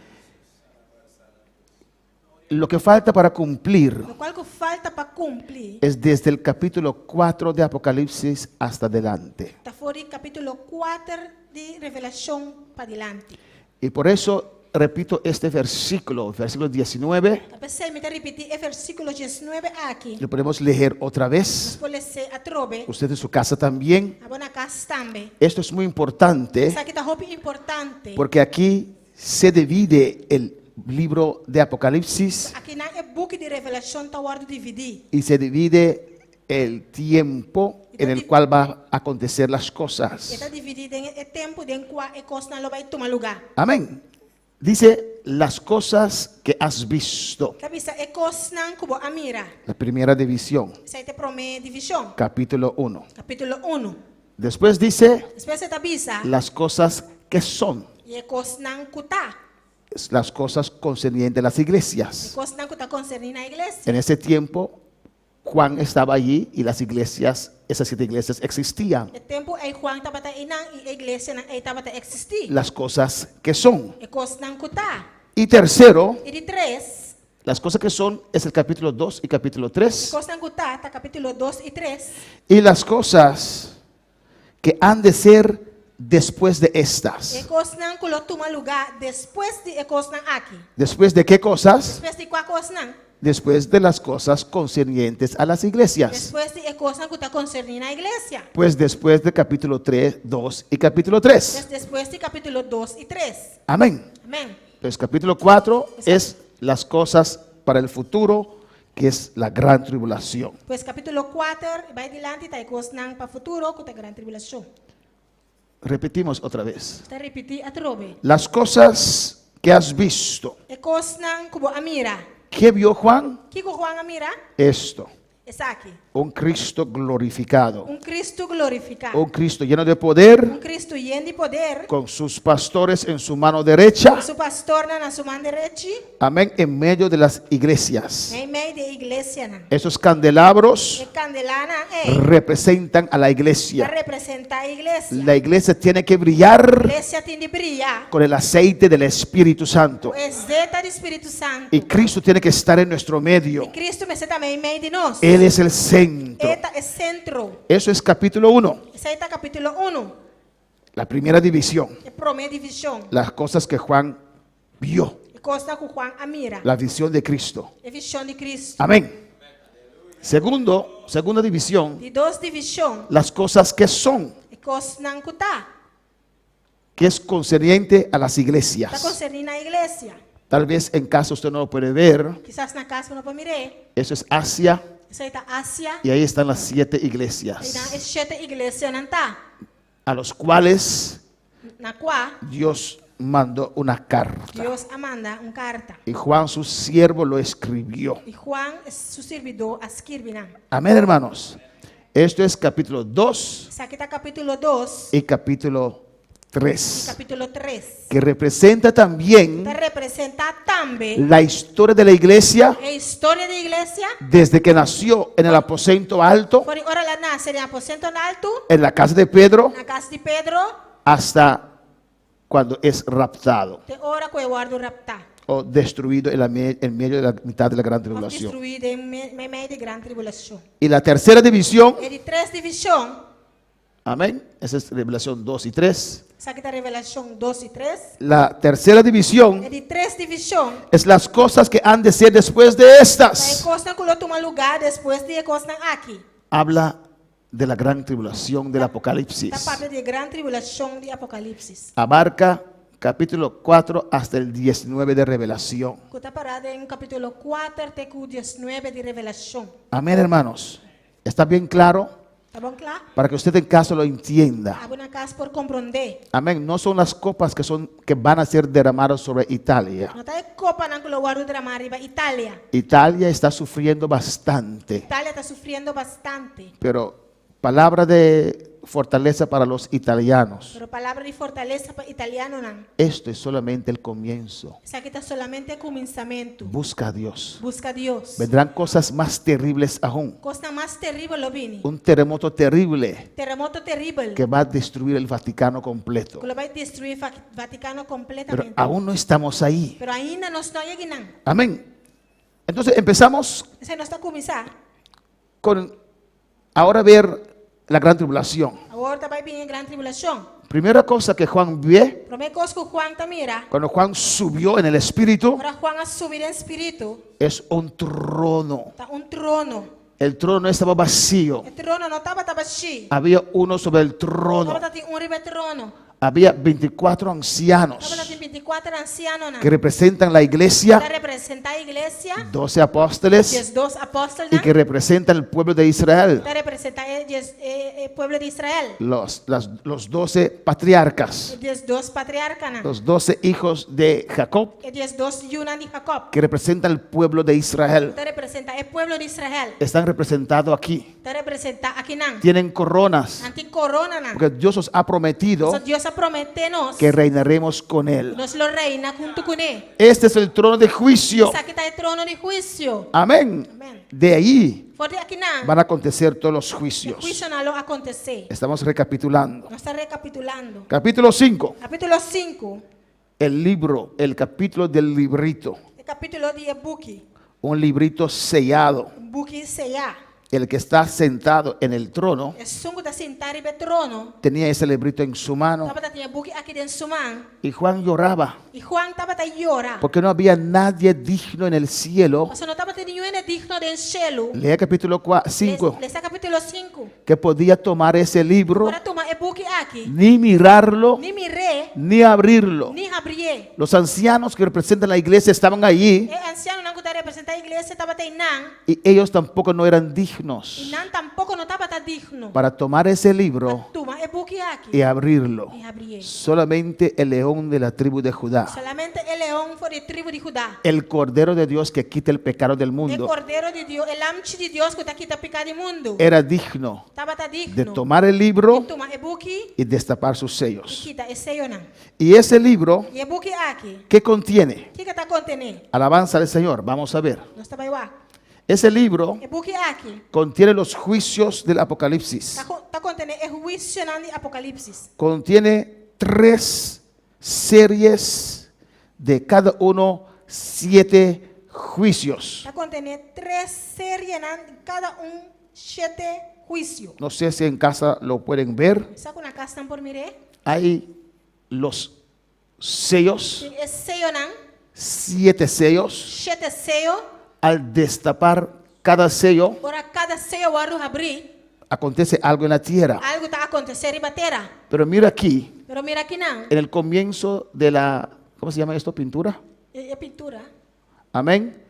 Lo que falta para cumplir Lokual ku falta pa kumpli es desde el capítulo 4 de Apocalipsis hasta adelante. ta for di kapítulo 4 di Revelashon padilanti. Y por eso repito este versículo, versículo 19, Ta p'esei mi ta ripití e versíkulo 19 aki. lo podemos leer otra Nos vez. por les'é atrobe. Usted en su casa también. Abo na kas tambe. Esto es muy importante Esaki ta hopi importante. porque aquí se divide el libro de Apocalipsis Akinan e buki di Revelashon ta wòrdu dividí. y se divide el tiempo en el cual va a acontecer las E cosas. ta dividí den e tempu den kua e kosnan lo bai tuma lugá. Amén. Dice las cosas que has visto. Ta bisa e kosnan ku bo a mira. La primera división, Esei ta e promé divishon. capítulo 1. Kapítulo 1. Después dice Despues e ta bisa las cosas que son, i e kosnan ku ta. las cosas concernientes a las E iglesias. kosnan ku ta konserní na iglesia. En ese tiempo, Juan estaba allí y las iglesias, esas siete iglesias existían. E tempu ei Juan tabata einan i e iglesianan ei tabata eksistí. Las cosas que son. E kosnan ku ta. Y tercero, I di tres, las cosas que son es el capítulo 2 y capítulo e 3. kosnan ku ta ta kapítulo 2 i 3. Y las cosas que han de ser después de E estas. kosnan ku lo tuma lugá despues di e kosnan aki. ¿Después de qué cosas? Despues di kua kosnan? Después de las cosas concernientes a las iglesias. Despues di e kosnan ku ta konserní na iglesia. Pues después del capítulo 3, 2 y capítulo 3. Pues despues di kapítulo 2 i 3. Amén. Amèn. Pues capítulo 4 es las cosas para el futuro, que es la gran tribulación. Pues kapítulo 4 bai dilanti ta e kosnan pa futuro ku ta gran tribulashon. Repetimos otra vez. Ta ripití atrobe. Las cosas que has visto. E kosnan ku bo a mira. ¿Qué vio Juan? Kiko Juan a mira? Esto. Esaki. Un Cristo glorificado. Un Kristu glorifiká. Un Cristo lleno de poder, Un Kristu yen di poder. con sus pastores en su mano derecha. Ku su pastornan na su man derechi. Amén. En medio de las iglesias. Meimei di e iglesianan. Esos candelabros E kandelanan ei representan a la ta iglesia. representá e iglesia. La iglesia tiene que brillar Iglesia tin di bria con el aceite del Espíritu Santo. ku e zeta di Spiritu Santu. Y Cristo tiene que estar en nuestro medio. I Kristu mester ta meimei di nos. Él es el centro. E ta e sentro. Eso es capítulo 1, Esei ta kapítulo 1, la primera división. e promé divishon. Las cosas que Juan vio, E kosnan ku Juan a mira. la visión de Cristo. E vishon di Kristu. Amén. Segundo, segunda división, Di dos divishon, las cosas que son, e kosnan ku ta. que es concerniente a las Ta iglesias. konserní na iglesia. Tal vez en casa usted no lo puede ver. Kisas na kas bo no por mir'é. Eso es Asia Esei ta Asia. y ahí están las siete Einan iglesias e shete iglesianan ta. a los cuales Na kua Dios mandó una carta. Dios a manda un karta. Y Juan, su siervo, lo escribió. I Juan, su sirbidó, a skirbi nan. Amén, hermanos. Esto es capítulo 2 Esaki ta kapítulo 2 y capítulo i 3, kapítulo 3. que representa también Ta representá tambe la historia de la iglesia e historia di iglesia. desde que nació en el aposento alto, For di ora el a nase den aposento altu, en la casa de Pedro, na kas di Pedro, hasta cuando es raptado te ora ku e wòrdu raptá. o destruido en, la me- en medio de la mitad de la gran Òf tribulación. destruí den meimei di gran tribulashon. Y la tercera división, E di tres divishon, amén, esa es Revelación 2 y 3. esaki ta Revelashon 2 i 3. La tercera división E di tres divishon es las cosas que han de ser después de ta e estas. kosnan ku lo tuma lugá despues di e kosnan aki. Habla de la gran tribulación del Ta Apocalipsis. papia di e gran tribulashon di Apokalipsis. Abarca capítulo 4 hasta el 19 de Revelación. Ku ta pará den kapítulo kuater te ku diesnuebe di Revelashon. Amén, hermanos. ¿Está bien claro? Ta bon kla? Para que usted en casa lo entienda. Abo na kas por komprondé. Amén. No son las copas que son que van a ser derramadas sobre Italia. No ta e kopanan ku lo wòrdu dramá riba Italia. Italia está sufriendo bastante, Italia ta sufriendo bastante. pero palabra de fortaleza para los italianos. Pero palabra di fortalesa pa italianonan. Esto es solamente el comienzo. Esaki ta solamente kuminsamentu. Busca a Dios. Buska Dios. Vendrán cosas más terribles aún. Kosnan mas teribel lo bini. Un terremoto terrible Teremoto teribel. que va a destruir el Vaticano completo. Ku lo bai destruí Vatikano Pero kompletamente. aún no estamos ahí. Pero ainda nos no a yega einan. Amén. Entonces empezamos P'esei nos ta kuminsá. con ahora ver la gran tribulación. Awor ta bai bin e gran tribulashon. Primera cosa que Juan ve, Promé kos ku Juan ta mira, cuando Juan subió en el Espíritu, ora Juan a subi den spiritu, es un trono. ta un trono. El trono no estaba vacío. E trono no tabata bashí. Había uno sobre el trono. Tabatin un riba e trono. Había 24 ancianos Tabatin 24 ansianonan. que representan la Ta iglesia, representá e iglesia, 12 apóstoles 12 y apòstelnan. que representan el pueblo de Israel, Ta representá e dies, e, e pueblo di Israel. los, las- los 12 patriarcas, E 12 patriarkanan. los 12 hijos de Jacob, E 12 yunan di Jacob. que representan el pueblo de Israel. Ta representá e pueblo di Israel. Están representados aquí. Ta representá akinan. Tienen coronas, Nan tin koronanan. porque Dios os ha prometido Pasobra Dios a prometé nos. que reinaremos con Él. Nos lo reina huntu kuné. Este es el trono de juicio. Esaki ta e trono di huisio. Amén. Amén. De ahí For di akinan, van a acontecer todos los e juicios. huisionan lo akontesé. Estamos recapitulando. Nos ta rekapitulando. Capítulo 5, Kapítulo 5, el libro, el capítulo del librito. e kapítulo di e buki. Un librito sellado. Un buki seyá. El que está sentado en el trono Esun ku ta sintá riba e trono tenía ese librito en su mano tabatin e buki aki den su man. y Juan lloraba I Juan tabata yora. porque no había nadie digno en el cielo. Pasobra no tabatin ningun hende digno den shelu. Lea capítulo 5 Lesa kapítulo 5. que podía tomar ese libro, Por a tuma e buki aki. ni mirarlo, Ni mir'é, ni abrirlo. ni habrié. Los ancianos que representan la iglesia estaban allí E ansianonan ku ta representá iglesia tabata einan. y ellos tampoco no eran dignos I nan tampoko no tabata digno. para tomar ese libro Tuma e buki aki. y abrirlo. I habrié. Solamente el león de la tribu de Judá, Solamente e leon for di tribu di Judá. el cordero de Dios que quita el pecado del E mundo, Kordero di Dios, e Lamchi di Dios ku ta kita piká di mundu. era digno Tabata de digno. tomar el libro Di tuma e buki y destapar sus i sellos. kita e seyonan. Y ese libro, I e buki aki, ¿qué contiene? kiko e ta kontené? Alabanza al Señor, vamos a ver. Nos ta bai wak. Ese libro E buki aki contiene los juicios del Apocalipsis. ta ta kontené e huisionan di Apokalipsis. Contiene tres series de cada uno siete juicios. Ta kontené tres serienan, kada un shete huisio. No sé si en casa lo pueden ver. Sa ku na kas nan por mir'é? Hay los sellos, Tin e seyonan, siete sellos. shete seyo. Al destapar Cada sello Ora kada seyo wòrdu habrí, acontece algo en la tierra. algu ta akontesé riba tera. Pero mira aquí, Pero mira akinan, en el comienzo de la, ¿cómo se llama esto? Pintura. e e pintura. Amén.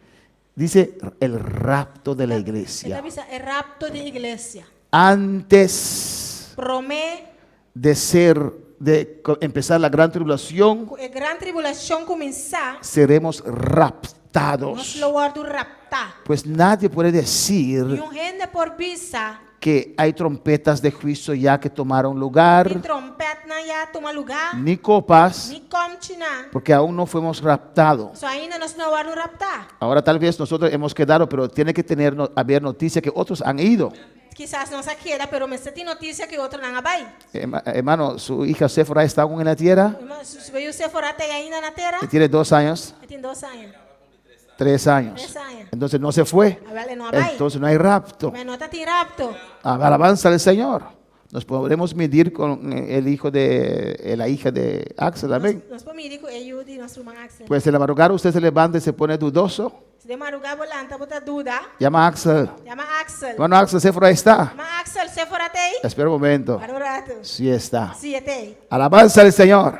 Dice el rapto de la E ta iglesia. bisa e rapto di iglesia. Antes Promé de ser, de empezar la gran tribulación, ku e gran tribulashon kuminsá, seremos nos raptados. lo wòrdu raptá. Pues nadie puede decir Niun hende por bisa que hay trompetas de juicio ya que tomaron lugar, tin tròmpètnan ya a tuma lugá, ni copas, ni kòmchinan. porque aún no fuimos raptados. So ainda nos no a wòrdu raptá. Ahora tal vez nosotros hemos quedado, pero tiene que tener haber noticia que otros han ido. Kisas nos a keda, pero mester tin notisia ku otronan a bai. Hermano, su hija Séfora está aún en la tierra. Hermano, su su yu Séfora ta ainda na tera. Que tiene 2 años. E tin 2 aña. 3 años. 3 aña. Entonces no se fue. Awèl e no a bai. Entonces no hay rapto. Ma no tatin rapto. Alabanza al Señor. Nos podremos medir con el hijo de la hija de Axel, amén. Nos por midi ku e yu di nos ruman Axel. Pues en la madrugada usted se levanta y se pone dudoso. Si den madrugá bo lanta bo ta duda. Llama a Axel. Yama Axel. Hermano Axel, Séfora está. Ruman Axel, Séfora t'ei? Espera un momento. Para un ratu. Sí está. Sí, e t'ei. Alabanza al Señor.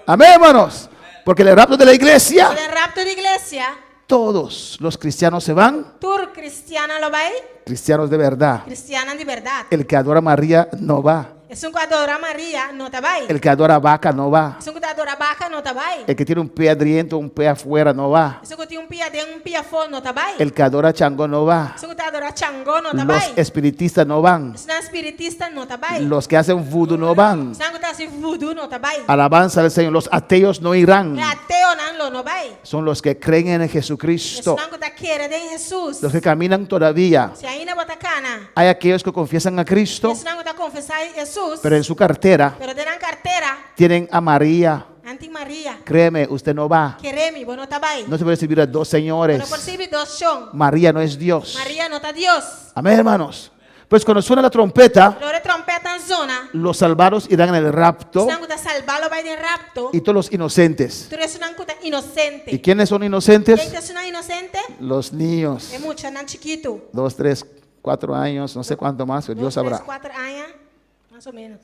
Amén, hermanos. Porque el rapto de la iglesia, Den rapto di iglesia, todos los cristianos se van. Tur kristiannan lo bai? Cristianos de verdad. Kristiannan di bèrdat. El que adora a María no va. Esun ku adorá Maria no ta bai. El que adora vaca no va. Esun ku ta adorá baka no ta bai. El que tiene un pie adentro, un pie afuera no va. Esun ku tin un pia aden, un pia afó no ta bai. El que adora Changó no va. Esun ku ta adorá Changó no ta Los bai. espiritistas no van. Esnan espiritista no ta bai. Los que hacen vudú no van. Esnan ku ta hasi vudú no ta bai. Alabanza al Señor. Los ateos no irán. E ateonan lo no bai. Son los que creen en Jesucristo. Esnan ku ta kere den Hesus. Los que caminan todavía. Si ainda bo ta kana. Hay aquellos que confiesan a Cristo, Esnan ku ta konfesá Hesus. pero en su cartera Pero den nan kartera. tienen a María. Nan tin Maria. Créeme, usted no va. Kere mi, bo no ta bai. No se puede servir a dos señores. Bo no por sirbi dos shon. María no es Dios. Maria no ta Dios. Amén, hermanos. Pues cuando suena la trompeta, Ora e tròmpètnan zona. los salvados irán en el rapto Esnan ku ta salbá lo bai den rapto. y todos los inocentes. Tur esunnan ku ta inosente. ¿Y quiénes son inocentes? Ken ta esunnan inosente? Los niños. E muchanan chikitu. 2, 3, 4 años, no sé cuánto más, pero Dios 2, 3, sabrá. 4 aña, mas o ménos.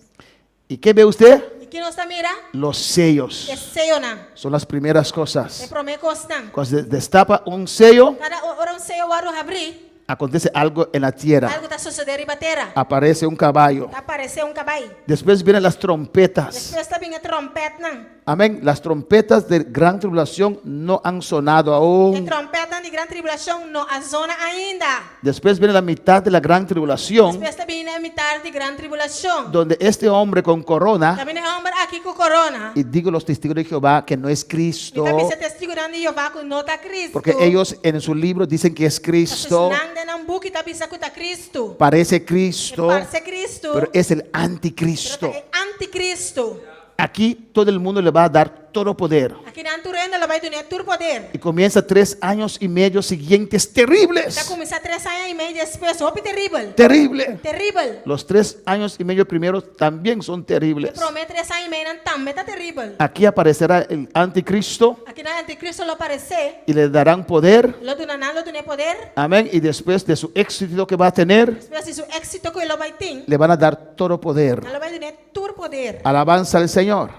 ¿Y qué ve usted? I ki nos ta mira? Los sellos. E seyonan. Son las primeras E cosas. promé kosnan. Cuando se destapa un sello, Kada ora un seyo wòrdu habrí, acontece algo en la tierra. algu ta sosodé riba tera. Aparece un caballo. Ta aparesé un kabai. Después vienen las trompetas. Despues ta bin e tròmpètnan. Amén. Las trompetas de gran tribulación no han sonado E aún. tròmpètnan di gran tribulashon no a zona ainda. Después viene la mitad de la gran tribulación, Despues ta bin e mitar di gran tribulashon. donde este hombre con corona, Ta bin e hòmber aki ku korona. y digo los testigos de Jehová que no es Mi Cristo, ta bisa testigunan di Jehová ku no ta Cristo. porque ellos en su libro dicen que es Cristo, Nan den nan buki ta bisa ku ta Cristo. parece Cristo, Parse Cristo. pero es el Pero anticristo. ta e anticristo. Aquí todo el mundo le va a dar todo poder. Akinan tur hende lo bai dun'é tur poder. Y comienza 3 años y medio siguientes Ta terribles. kuminsá 3 aña i mei despues, hopi teribel. Terrible. Teribel. Los 3 años y medio primeros también son terribles. E promé 3 aña i meinan tambe ta teribel. Aquí aparecerá el anticristo Akinan anticristo lo aparesé. y le darán poder. Lo duna nan lo dun'é poder. Amén. Y después de su éxito que va a tener, Despues di su éksito ku e lo bai tin, le van a dar todo poder. nan lo bai dun'é tur poder. Alabanza al Señor.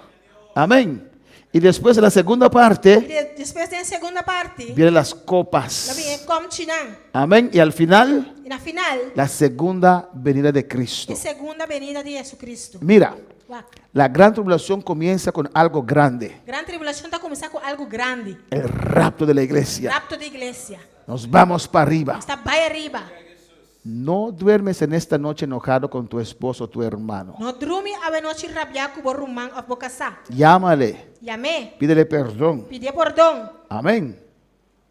Amén. Y después de la segunda parte, I despues den segunda parti, vienen las lo copas. bin e kòmchinan. Amén. Y al final, I na final, la segunda venida de Cristo. e segunda benida di Jesucristo. Mira, Wak. la gran tribulación comienza con algo grande. Gran tribulashon ta kuminsá ku algu grandi. El rapto de la iglesia. Rapto di iglesia. Nos vamos para arriba. Nos ta bai ariba. No duermes en esta noche enojado con tu esposo o tu hermano. No drumi awe nochi rabiá ku bo ruman òf bo kasá. Llámale, Yam'é. pídele perdón. Pidié pordon. Amén.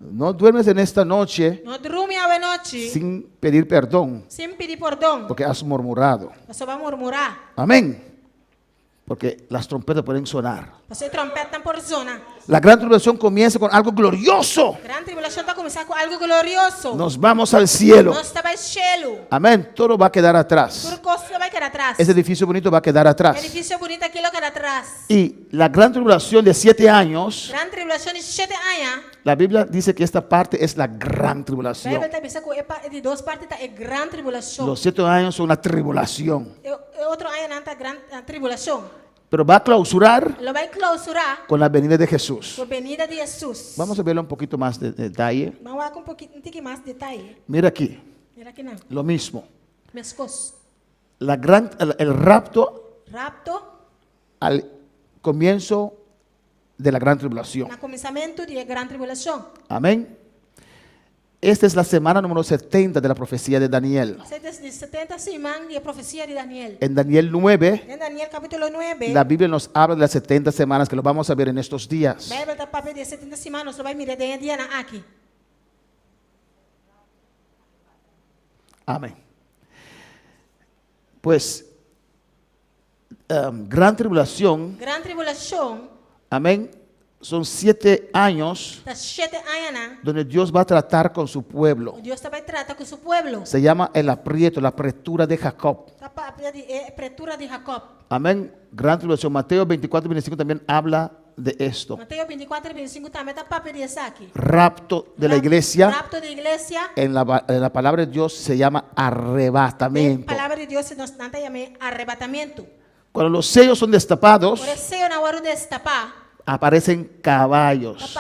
No duermes en esta noche No drumi awe nochi sin pedir perdón, sin pidi pordon. porque has murmurado. Pasobra bo a murmurá. Amén. Porque las trompetas pueden sonar. Pasobra e tròmpètnan por zona. La gran tribulación comienza con algo glorioso. Gran tribulashon ta kuminsá ku algu glorioso. Nos vamos al cielo. Nos ta bai shelu. Amén. Todo va a quedar atrás. Tur kos lo bai keda atras. Ese edificio bonito va a quedar atrás. Edifisio bunita akí lo keda atras. Y la gran tribulación de 7 años Gran tribulashon di shete aña. La Biblia dice que esta parte es la gran tribulación. Beibel ta bisa ku e pa- e di dos parti ta e gran tribulashon. Los siete años son una tribulación. E, e otro añanan ta gran eh, tribulashon. Pero va a clausurar Lo bai klousurá con la venida de Jesús. ku benida di Hesus. Vamos a verlo un poquito más de detalle. Ban wak un pokito, un tiki mas detaye. Mira aquí, Mira akinan. lo mismo. Meskos. La gran, el, el rapto Rapto al comienzo de la gran tribulación. na kuminsamentu di e gran tribulashon. Amén. Esta es la semana número 70 de la profecía de Daniel. Esaki ta di 70 siman di e profesia di Daniel. En Daniel 9, Den Daniel kapítulo 9, la Biblia nos habla de las 70 semanas que lo vamos a ver en estos días. Beibel ta papia di 70 siman, nos lo bai mira den e dianan aki. Amén. Pues, gran tribulación, Gran tribulashon amén, son 7 años ta 7 añanan donde Dios va a tratar con su pueblo. Dios ta bai trata ku su pueblo. Se llama el aprieto, la apretura de Jacob. Ta papia di e apretura di Jacob. Amén. Gran tribulación. Mateo 24, 25 también habla de esto. Mateo 24, 25 tambe ta papia di esaki. Rapto de la iglesia. Rapto di iglesia. En la palabra de Dios se llama arrebatamiento. Palabra di Dios nos nan ta yam'é arrebatamentu. Cuando los sellos son destapados, Ora e seyonan wòrdu destapá, aparecen caballos.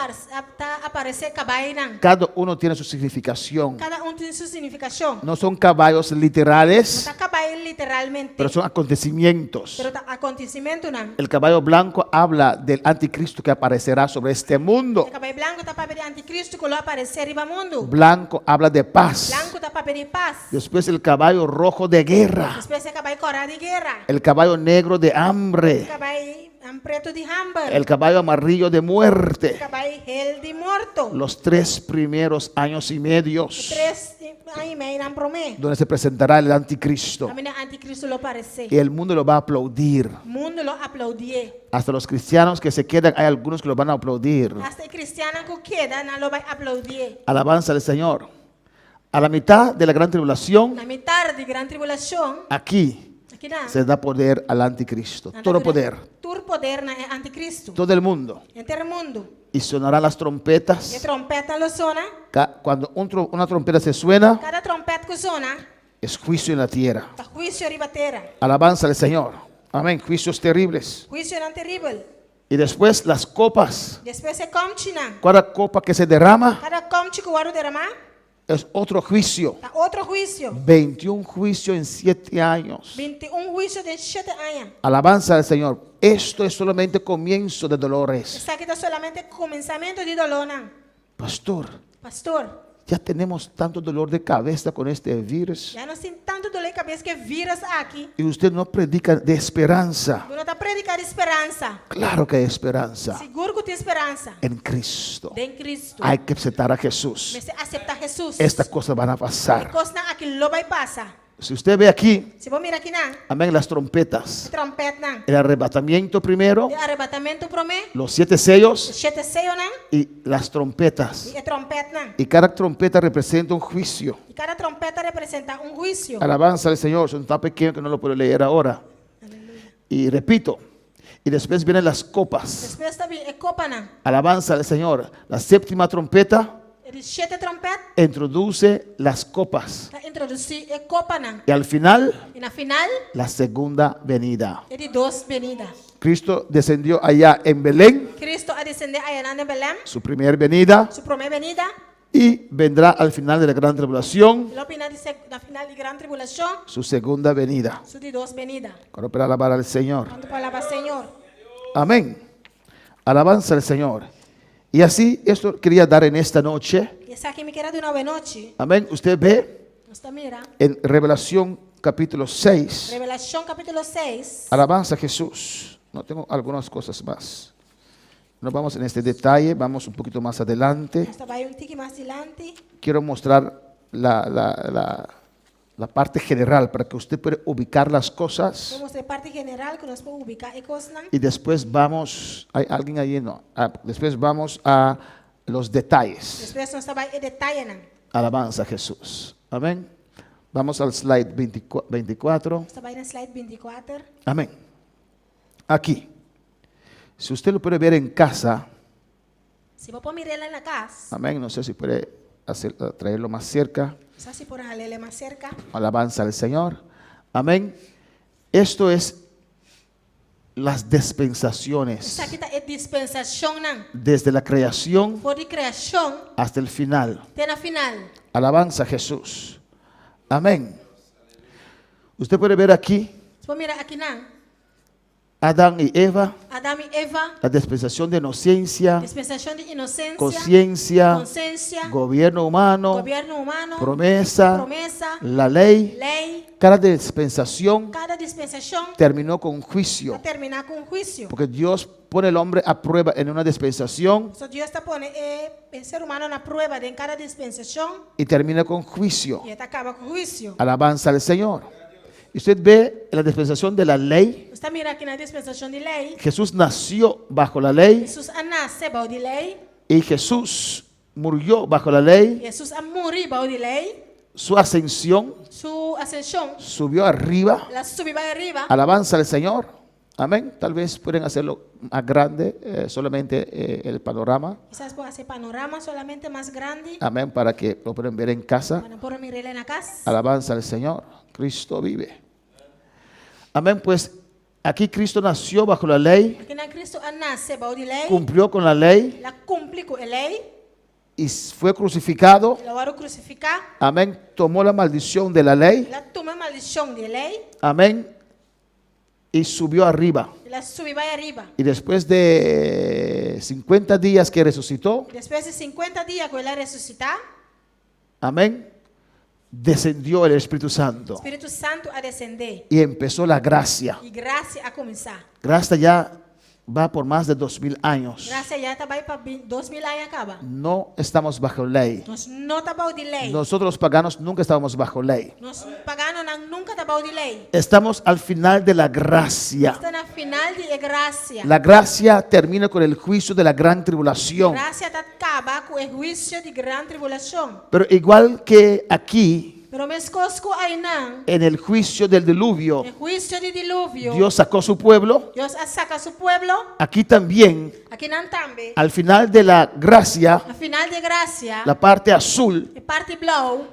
Ta aparesé kabainan. Cada uno tiene su significación. Kada un tin su signifikashon. No son caballos literales, No ta kabai literalmente, pero son acontecimientos. pero ta akontesimentunan. El caballo blanco habla del anticristo que aparecerá sobre este mundo. E kabai blanku ta papia di antikristu ku lo aparesé riba mundu. Blanco habla de paz. Blanku ta papia di pas. Después el caballo rojo de guerra. Despues e kabai kòrá di guera. El caballo negro de hambre. E kabai pretu di hamber. El caballo amarillo de muerte. Kabai hel di morto. Los 3 primeros años y medios. Tres aña i meinan promé. Donde se presentará el anticristo. Kaminda antikristu lo aparesé. Y el mundo lo va a aplaudir. Mundu lo aplaudié. Hasta los cristianos que se quedan, hay algunos que lo van a aplaudir. Hasta e kristiannan ku keda, nan lo bai aplaudié. Alabanza al Señor. A la mitad de la gran tribulación, Na mitar di gran tribulashon, aquí akinan, se da poder al anticristo. Todo poder. Tur poder na e antikristu. Todo el mundo. Henter mundu. Y sonarán las trompetas. E tròmpètnan lo sona. Cuando una trompeta se suena, Kada tròmpèt ku sona, es juicio en la tierra. Ta huisio riba tera. Alabanza al Señor. Amén. Juicios terribles. Huisionan teribel. Y después las copas. Despues e kòmchinan. Cada copa que se derrama Kada kòmchi ku wòrdu deramá, es otro juicio. Ta otro huisio. 21 juicios en 7 años. 21 huisio den 7 aña. Alabanza al Señor. Esto es solamente comienzo de dolores. Esaki ta solamente kuminsamentu di dolónan. Pastor, Pastor, ya tenemos tanto dolor de cabeza con este virus. Ya nos tin tantu doló di kabes ku e vírùs aki. Y usted no predica de esperanza. Bo no ta prediká di speransa. Claro que hay esperanza. Sigur ku tin speransa. En Cristo. Den Kristu. Hay que aceptar a Jesús. Mester aseptá Hesus. Estas cosas van a pasar. E kosnan aki lo bai pasa. Si usted ve aquí, Si bo mira akinan, amén, las trompetas. Tròmpètnan. El arrebatamiento primero, E arrebatamentu promé. los siete sellos Shete seyonan. y las trompetas. I e tròmpètnan. Y cada trompeta representa un juicio. I kada tròmpèt ta representá un huisio. Alabanza al Señor, son tan pequeño que no lo puedo leer ahora. Y repito, y después vienen las copas. Despues ta bin e kopanan. Alabanza al Señor. La séptima trompeta E di shete tròmpèt introduce las copas. ta introdusí e kopanan. Y al final, I na final, la segunda venida. e di dos benida. Cristo descendió allá en Belén, Kristu a desendé ayanan den Belèm, su primera venida, su promé benida. y vendrá al final de la gran tribulación, Lo bini na final di gran tribulashon, su segunda venida. su di dos benida. Cuando para alabar al Señor. Kuantu por alabá Señor? Amén. Alabanza al Señor. Y así, esto quería dar en esta noche. I esaki mi ker a duna awe nochi. Amén. Usted ve Nos ta mira. en Revelación capítulo 6. Revelashon kapítulo 6. Alabanza a Jesús. No tengo algunas cosas más. No vamos en este detalle, vamos un poquito más adelante. Nos ta bai un tiki mas dilanti. Quiero mostrar la, la parte general para que usted pueda ubicar las cosas. Ke mustra e parti general ku nos por ubiká e kosnan. Y después vamos, ¿hay alguien ahí? No. Ah, después vamos a los detalles. Despues nos ta bai e detayenan. Alabanza a Jesús. Amén. Vamos al slide 24. Nos ta bai na slide 24. Amén. Aquí. Si usted lo puede ver en casa. Si bo por mir'é na kas. Amén. No sé si puede traerlo más cerca. No sa si por hal'é mas serka. Alabanza al Señor. Amén. Esto es las dispensaciones. Esaki ta e dispensashonnan. Desde la creación For di kreashon hasta el final. Te na final. Alabanza a Jesús. Amén. Usted puede ver aquí Bo por mira akinan. Adán y Eva, Adam i Eva, la dispensación de inocencia, dispensashon di inosensia, conciencia, konsiensia, gobierno humano, gobièrnu humano, promesa, promesa, la ley. Lei. Cada dispensación Kada dispensashon terminó con un juicio, a terminá ku un huisio. porque Dios pone al hombre a prueba en una dispensación So Dios ta pone e ser humano na prueba den kada dispensashon y termina con juicio. i ta kaba ku huisio. Alabanza al Señor. Y usted ve en la dispensación de la ley, Bo ta mira aki na dispensashon di lei. Jesús nació bajo la ley Hesus a nase bou di lei. y Jesús murió bajo la ley. Hesus a muri bou di lei. Su ascensión Su asenshon subió arriba. El a subi bai ariba. Alabanza al Señor. Amén. Tal vez pueden hacerlo más grande, solamente el panorama. Kisas por hasi panorama solamente mas grandi. Amén. Para que lo puedan ver en casa. Pa nan por mir'é na kas. Alabanza al Señor. Cristo vive. Amén. Pues aquí Cristo nació bajo la ley, Akinan Kristu a nase bou di lei. Cumplió con la ley El a kumpli ku e lei. Y fue crucificado. El a wòrdu krusifiká. Amén. Tomó la maldición de la ley. El a tuma maldishon di lei. Amén. Y subió arriba. El a subi bai ariba. Y después de 50 días que resucitó, Despues di 50 dia ku el a resusitá, amén, descendió el Espíritu Santo Spiritu Santu a desendé. Y empezó la gracia. I grasia a kuminsá. Gracia ya va por más de 2000 años. Grasia ya ta bai pa 2000 aña kaba. No estamos bajo ley. Nos no ta bou di lei. Nosotros los paganos nunca estábamos bajo ley. Nos paganonan nunka ta bou di lei. Estamos al final de la gracia. Nos ta na final di e grasia. La gracia termina con el juicio de la gran tribulación. Grasia ta kaba ku e huisio di gran tribulashon. Pero igual que aquí, Pero meskos ku einan, en el juicio del diluvio, e huisio di diluvio, Dios sacó su pueblo. Dios a saka su pueblo, Aquí también, akinan tambe, al final de la gracia, na final di grasia, la parte azul, e parti blou,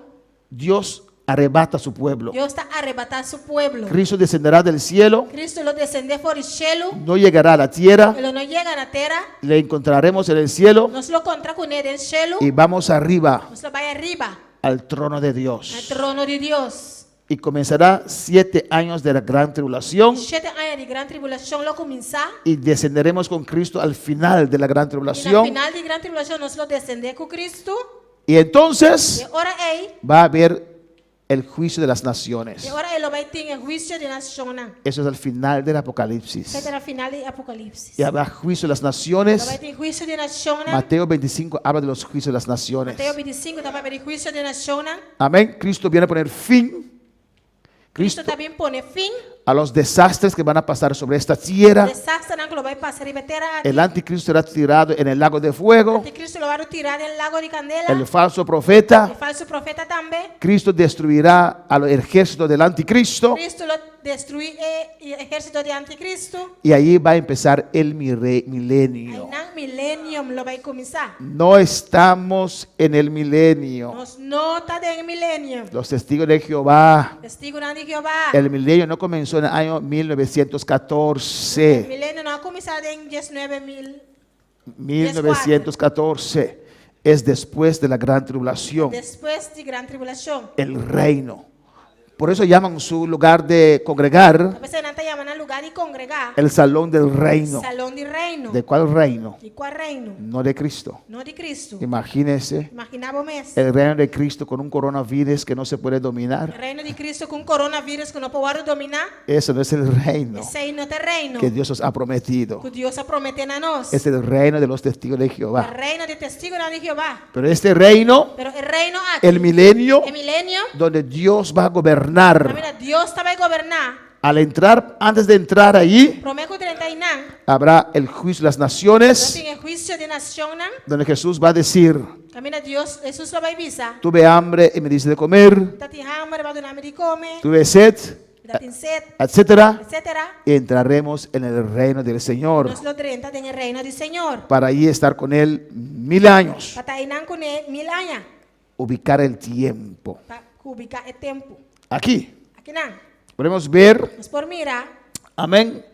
Dios arrebata a su pueblo. Dios ta arebatá su pueblo. Cristo descenderá del cielo, Kristu lo desendé for di shelu, no llegará a la tierra, e lo no yega na tera, le encontraremos en el cielo nos lo kontra kuné den shelu, y vamos arriba nos lo bai ariba al trono de na Dios. trono di Dios. Y comenzará 7 años de la gran tribulación Shete aña di gran tribulashon lo kuminsá. Y descenderemos con Cristo al final de la gran I na tribulación. final di gran tribulashon nos lo desendé ku Kristu. Y entonces E ora ei, va a haber el juicio de las naciones. e ora ei lo bai tin e huisio di nashonnan. Eso es al final del Apocalipsis. Esei ta na final di Apokalipsis. Y habrá juicio de las Lo naciones. bai tin huisio di nashonnan. Mateo 25 habla de los juicios de las naciones. Mateo 25 ta papia di huisio di nashonnan. Amén. Cristo viene a poner fin. Cristo Cristo ta bin pone fin. A los desastres que van a pasar sobre esta tierra. Desasternan ku lo bai pasa riba e tera aki. El anticristo será tirado en el lago de fuego. Antikristu lo wòrdu tirá den lago di kandela. El falso profeta. E falso profeta tambe. Cristo destruirá al ejército del anticristo. Cristo lo destruí e ehérsito di antikristu. Y ahí va a empezar el milenio. Einan millennium lo bai kuminsá. No estamos en el milenio. Nos no ta den millennium. Los testigos de Jehová. Testigunan di Jehová. El milenio no comenzó en el año 1914. Milenio no a kuminsá den 19 mil. 1914 es después de la gran tribulación. Despues di gran tribulashon. El reino. Por eso llaman su lugar de congregar P'esei nan ta yama nan lugá di kongregá. El salón del reino. Salon di reino. ¿De cuál reino? Di kua reino? No de Cristo. No di Kristu. Imagínese Imaginá bo mes. El reino de Cristo con un coronavirus que no se puede dominar. Reino di Kristu ku coronavirus ku no por dominá. Eso no es el reino Esei no ta e reino que Dios nos ha prometido. Ku Dios a prometé na nos. Es el reino de los testigos de E Jehová. reino di testigunan di Jehová. Pero este reino, Pero e reino aki, el milenio, e milenio, donde Dios va a gobernar. Mira, Dios ta bai goberná. Al entrar, antes de entrar allí, Promé ku drenta einan. Habrá el juicio de las naciones, Tin e huisio di nashonnan. Donde Jesús va a decir: Kaminda Dios, Hesus lo bai bisa. Tuve hambre y me diste de comer, Tabatin hamber, b'a duna mi di kome. Tuve sed. Mi ta tin set, etcétera. Etcétera. Entraremos en el reino del Señor. Nos lo drenta den e reino di Señor. Para allí estar con Él 1000 años. Pa ta einan kuné mil aña. Ubicar el tiempo. Pa ubiká e tempu. Aquí. Akinan. Podemos ver. Nos por mira. Amén.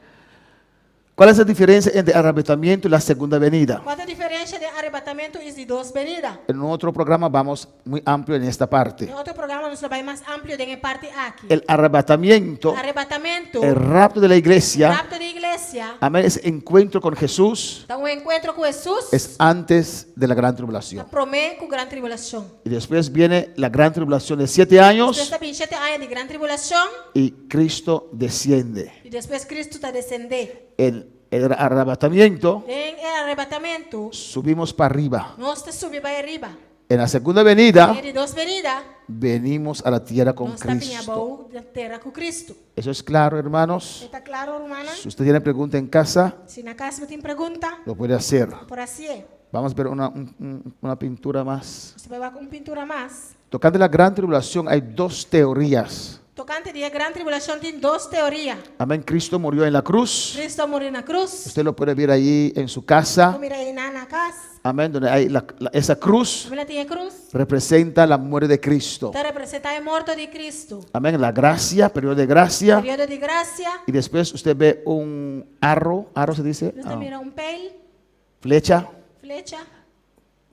¿Cuál es la diferencia entre arrebatamiento y la segunda venida? Kua ta e diferensia den arebatamentu i di dos benida? En otro programa vamos muy amplio en esta parte. Den otro programa nos lo bai mas amplio den e parti aki. El arrebatamiento, Arebatamentu, el rapto de la iglesia, rapto di iglesia, amén, ese encuentro con Jesús ta un enkuentro ku Hesus es antes de la gran tribulación. ta promé ku gran tribulashon. Y después viene la gran tribulación de siete años Despues ta bin shete aña di gran tribulashon. y Cristo desciende. I despues Kristu ta desendé. En el arrebatamiento Den e arrebatamentu, subimos para arriba. nos ta subi bai ariba. En la segunda venida Den e di dos benida, venimos a la tierra con nos ta bini Cristo. abou den tera ku Kristu. Eso es claro, hermanos. E ta klaro, rumannan? Si usted tiene pregunta en casa, Si na kas bo tin pregunta, lo puede hacer. bo por hasié. Vamos a ver una, un- un- una pintura más. Nos ta bai wak un pintura mas. Tocante la gran tribulación hay dos teorías. Tokante di e gran tribulashon tin dos teoria. Amén. Cristo murió en la cruz. Kristu a muri na krus. Usted lo puede ver allí en su casa. Bo mira einan na kas. Amén. Donde hay la- la- esa cruz Kaminda tin e krus. representa la muerte de Cristo. Ta representá e morto di Kristu. Amén. La gracia, periodo de gracia. Periodo di grasia. Y después usted ve un arro, arro se dice, Nos ta Ah, mira un peil, flecha flecha,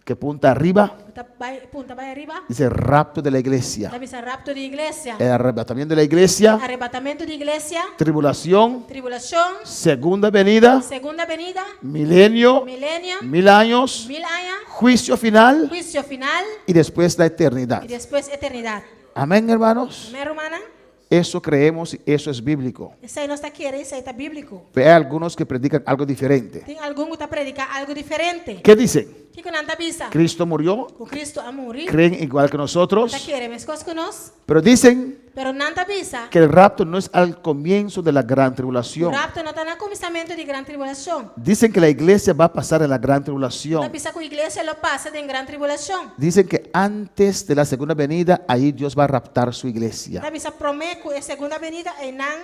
que punta arriba. ku ta bai punta bai ariba. Dice rapto de la iglesia. Ta bisa rapto di iglesia. El arrebatamiento de la iglesia, Arebatamentu di iglesia. tribulación, Tribulashon. segunda venida, Segunda benida. milenio, Milenio. 1000 años, Mil aña. juicio final Huisio final. y después la eternidad. I despues eternidat. Amén, hermanos. Amén, rumannan? Eso creemos y eso es bíblico. Esei nos ta kere, esei ta bíbliko. Pero hay algunos que predican algo diferente. Tin algun ku ta prediká algu diferente. ¿Qué dicen? Kiko nan ta bisa? Cristo murió, Ku Kristu a muri. creen igual que Nan ta nosotros, kere meskos ku nos. pero dicen Pero nan ta bisa que el rapto no es al comienzo de la gran ku tribulación. rapto no ta na kuminsamentu di gran tribulashon. Dicen que la iglesia va a pasar en la gran Nan ta tribulación. bisa ku iglesia lo pasa den gran tribulashon. Dicen que antes de la segunda venida, ahí Dios va a raptar su iglesia. Ta bisa promé ku e segunda benida einan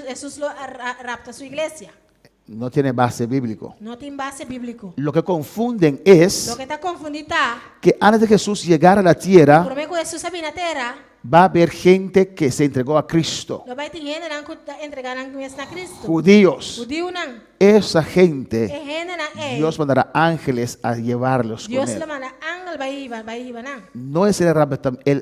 Hesus lo rapta su iglesia. No tiene base bíblico. No tin base bíbliko. Lo que confunden es Loke ta konfundí ta, que antes de Jesús llegar a la tierra, promé ku Hesus a bini na tera, va a haber gente que se entregó a Cristo. lo bai tin hendenan ku ta entregá nan mes na Kristu. Judíos. Hudiunan. Esa E gente, hendenan ei, Dios mandará ángeles a llevarlos con Dios él. lo manda angel bai hiba, bai hiba nan. No es el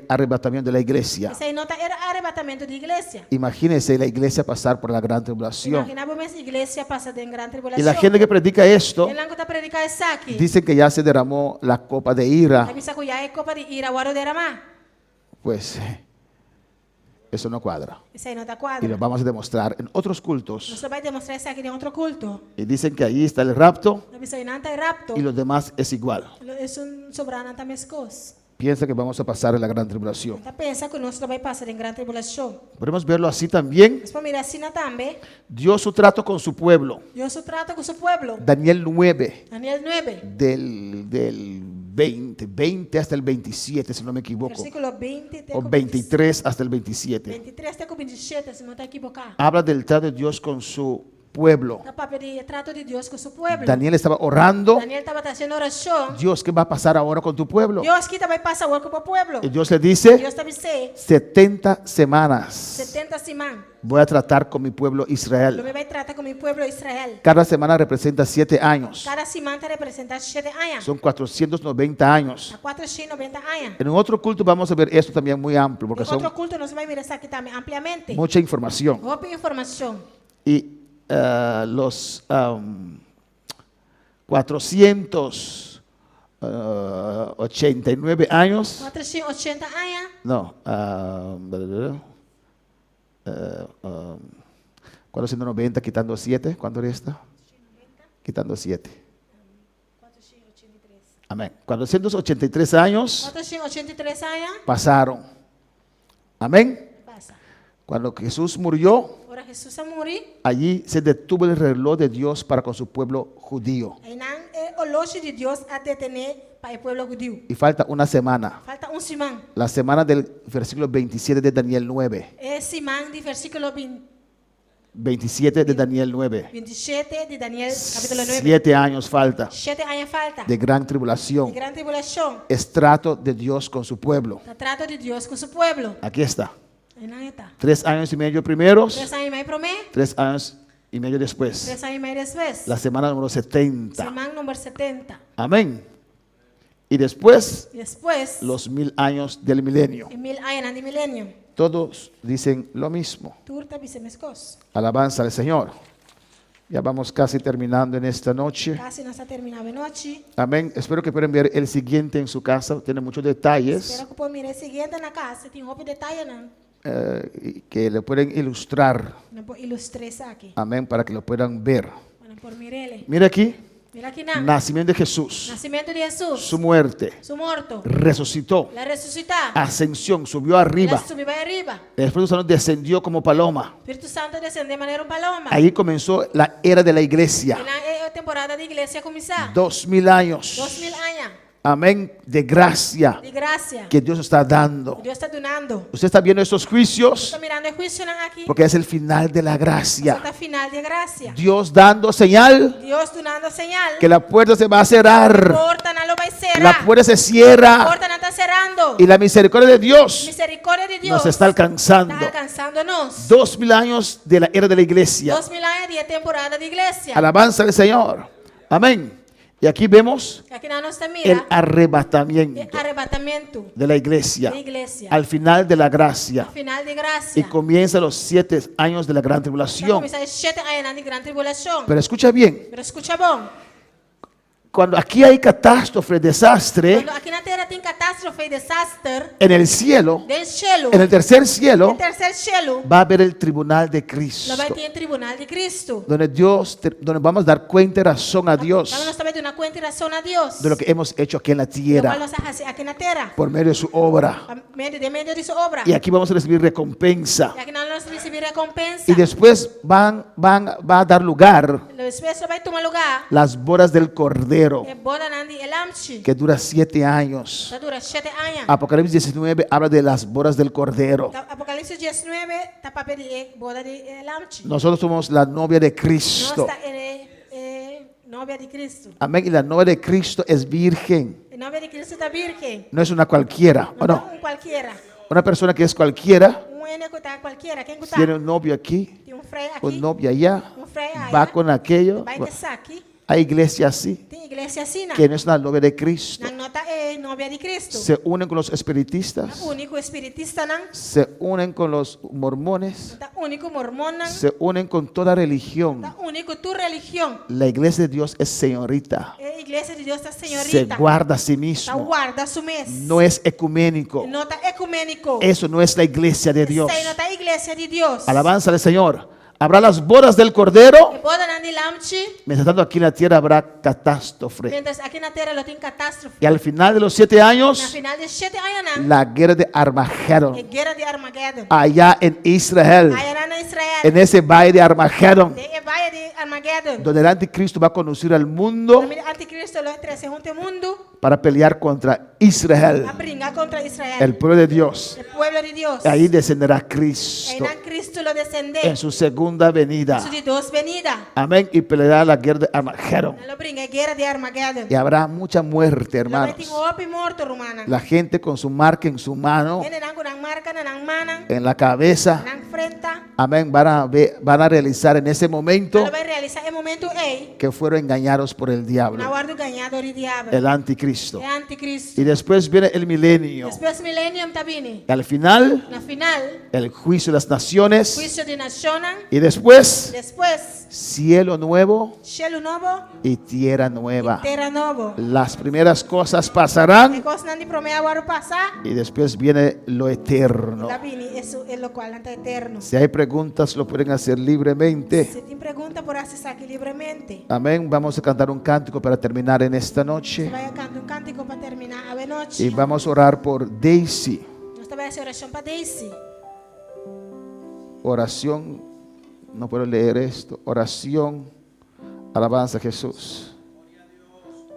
arrebatamiento de la iglesia. Esei no ta e arebatamentu di iglesia. Imagínense la iglesia pasar por la gran tribulación. Imaginá bo mes iglesia pasa den gran Y la tribulashon. gente que predica esto, Esnan ku ta prediká esaki, dicen que ya se derramó la copa de ira. ta bisa ku ya e kopa di ira a wòrdu deramá. Pues eso no cuadra. Esei no ta Y lo kuadra. vamos a demostrar en otros cultos. Nos lo bai demostrá esaki den otro kulto. Y dicen que ahí está el rapto Ta bisa einan ta e rapto. y los demás es igual. Esun sobránan ta meskos. Piensa que vamos a pasar en la gran tribulación. Ta pensa ku nos lo bai pasa den gran tribulashon. Podemos verlo así también. Nos por mira asina tambe. Dios su trato con su pueblo. Dios su trato ku su pueblo. Daniel 9, Daniel 9, del 20 hasta el 27, si no me equivoco. versíkulo 20 te O 23 hasta el 27. 23 te ku 27, si no ta ekivoká. Habla del trato de Dios con su pueblo. Ta papia di e trato di Dios ku su pueblo. Daniel estaba orando. Daniel tabata hasiendo orashon. Dios, ¿qué va a pasar ahora con tu pueblo? Dios, ki ta bai pasa awor ku bo pueblo? Y Dios le dice, Dios ta bis'é, 70 semanas 70 siman. voy a tratar con mi pueblo Lo Israel. mi bai trata ku mi pueblo Israel. Cada semana representa 7 años. Kada siman ta representá shete aña. Son 490 años. Ta 490 aña. En otro culto vamos a ver esto también muy amplio, porque Den son otro kulto nos bai mira esaki tambe ampliamente. mucha información. Hopi informashon. Y los 489 años, 480 aña. no, 490 quitando 7, ¿cuánto resta? Quitando 7. Amén. 483 años 483 aña. pasaron. Amén. Pasa. Cuando Jesús murió, Ora Hesus a muri, allí se detuvo el reloj de Dios para con su pueblo judío. einan e oloshi di Dios a detené Pa e pueblo hudiu. Y falta una semana. Falta un siman. La semana del versículo 27 de Daniel 9. E siman di versíkulo 20. 27 de Daniel 9. 27 di Daniel kapítulo 9. 7 años falta 7 aña falta. De gran tribulación. Di gran tribulashon. Es trato de Dios con su pueblo. Ta trato di Dios ku su pueblo. Aquí está. Einan e ta. 3 años y medio primeros, 3 aña i mei promé, 3 años y medio después. 3 aña i mei despues. La semana número 70. Siman number 70. Amén. Y después, Despues, los 1000 años del milenio. E 1000 añanan di milenio. Todos dicen lo mismo. Tur ta bisa meskos. Alabanza al Señor. Ya vamos casi terminando en esta noche. Kasi nos ta terminando awe nochi. Amén. Espero que puedan ver el siguiente en su casa. Tiene muchos detalles Espero ku por mira e siguiente na kas. Tin hopi detayenan. Y que le pueden ilustrar. Nan por ilustrá esaki. Amén. Para que lo puedan ver. Pa nan por mir'é. Mira aquí. Mira akinan. Nacimiento de Jesús. Nasementu di Hesus. Su muerte. Su morto. Resucitó. El a resusitá. Ascensión. Subió arriba. El a subi bai ariba. El Espíritu Santo descendió como paloma. Spiritu Santu a desendé manera un palomba. Ahí comenzó la era de la iglesia. Einan e temporada di iglesia a kuminsá. 2000 años. 2000 aña. Amén. De gracia Di grasia. Que Dios está dando. Dios ta dunando. Usted está viendo estos juicios Ta mirando e huisionan aki. Porque es el final de la gracia. Ta final di grasia. Dios dando señal Dios dunando señal. Que la puerta se va a cerrar. Portanan lo bai sera. La puerta se cierra. Portanan ta serando. Y la misericordia de Dios Miserikòrdia di Dios nos está alcanzando. Ta alkansando nos. 2000 años de la era de la iglesia. 2000 aña di temporada di iglesia. Alabanza al Señor. Amén. Y aquí vemos Akinan nos el mira arrebatamiento arrebatamentu de la iglesia di iglesia. al final de la gracia. Final di grasia. Y comienza los 7 años de la gran tribulación. Kuminsá 7 aña di gran tribulashon. Pero escucha bien, Pero skucha bon. Cuando aquí hay catástrofe, desastre, Kuando aki na tera tin kátástrofe i desaster, en el cielo, den shelu, en el tercer cielo, den terser shelu, va a haber el tribunal de lo Cristo, bai tin tribunal di Kristu. Donde vamos a dar cuenta y razón a Dios Nos ta bai duna kuenta i rason na Dios. De lo que hemos hecho aquí en la Loke tierra nos a hasi aki na tera. Por medio de su obra. Pa medio di medio di su obra. Y aquí vamos a recibir recompensa. I akinan nos risibí rekompensa. Y después va a dar lugar Despues bai tuma lugá. Las bodas del Cordero, E bodanan di e Lamchi. Que dura 7 años. Ta dura 7 aña. Apocalipsis 19 habla de las bodas del Cordero. Apokalipsis 19 ta papia di e boda di e Lamchi. Nosotros somos la novia de Cristo. Nos ta e, e novia di Kristu. Amén. Y la novia de Cristo es virgen. E novia di Kristu ta vírgen. No es una cualquiera. ¿O No no? un kualkier. Una persona que es cualquiera Un hende ku ta kualkier. Ken ku ta? Tiene un novio aquí, Tin un frei aki. Un novio allá, Un frei allá. Va con aquello. Bai ku esaki. Hay iglesia así, Tin iglesia asina. Que no es la novia de Cristo. Nan no ta e novia di Kristu. Se unen con los espiritistas, Uni ku espiritistanan. Se unen con los mormones, Ta uni ku mormonnan. Se unen con toda religión. Ta uni ku tur religion. La iglesia de Dios es señorita. E iglesia di Dios ta Se señorita. Guarda a sí Ta mismo. warda su mes. No es ecuménico. No ta ekuméniko. Eso no es la iglesia de Dios. Esei no ta iglesia di Dios. Alabanza al Señor. Habrá las bodas del Cordero. E bodanan di Lamchi. Mientras tanto, aquí en la tierra habrá catástrofe. Mientras aki na tera lo tin kátástrofe. Y al final de los 7 Na años, final di 7 añanan. La guerra de Armagedón. E guera di Armageddon. Allá en Israel. Aya na Israel. En ese valle de Armagedón. Den e vaye di Armageddon. Donde el anticristo va a conducir al mundo Antikristu lo trese henter mundu para pelear contra Israel. Pa bringa kontra Israel. El pueblo de Dios. E pueblo di Dios. Ahí descenderá Cristo Einan Kristu lo desendé. En su segunda venida. Su di dos benida. Amén. Y peleará la guerra de Armagedón. Lo bringa e guera di Armageddon. Y habrá mucha muerte, Lo bai hermanos. tin hopi morto, rumannan. La gente con su marca en su mano, Hendenan ku nan marka na nan mannan. En la cabeza. Nan frenta. Amén. Van a realizar en ese momento Lo bai realisá e momento ei. Que fueron engañados por el diablo, Nan a wòrdu gañá dor di diabel. El anticristo. E antikristu. Y después viene el milenio. Despues milenio ta bini. Y al final, Na final, el juicio de las naciones. Huisio di nashonnan. Y después, Despues, cielo nuevo shelu nobo y tierra nueva. Tera nobo. Las primeras cosas pasarán E kosnan di promé a wòrdu pasa. Y después viene lo eterno. Ta bini esun e lokual ta eterno. Si hay preguntas, lo pueden hacer libremente. Si tin pregunta, por hasi esaki libremente. Amén. Vamos a cantar un cántico para terminar en esta noche. Bai kanta un kántiko pa terminá awe nochi. Y vamos a orar por Daisy. Nos ta bai hasi orashon pa Daisy. Oración, no puedo leer esto. Oración, alabanza a Jesús.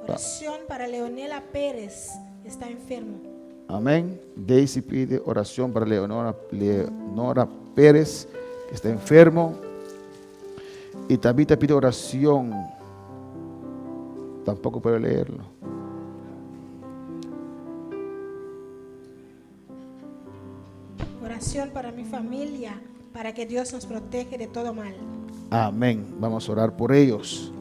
Orashon. para Leonela Pérez, está enfermo. Amén. Daisy pide oración para Leonora, Leonora Pérez, que está enfermo. Y Tabita pide oración. Tampoco puedo leerlo. Oración para mi familia, para que Dios nos protege de todo mal. Amén. Vamos a orar por ellos.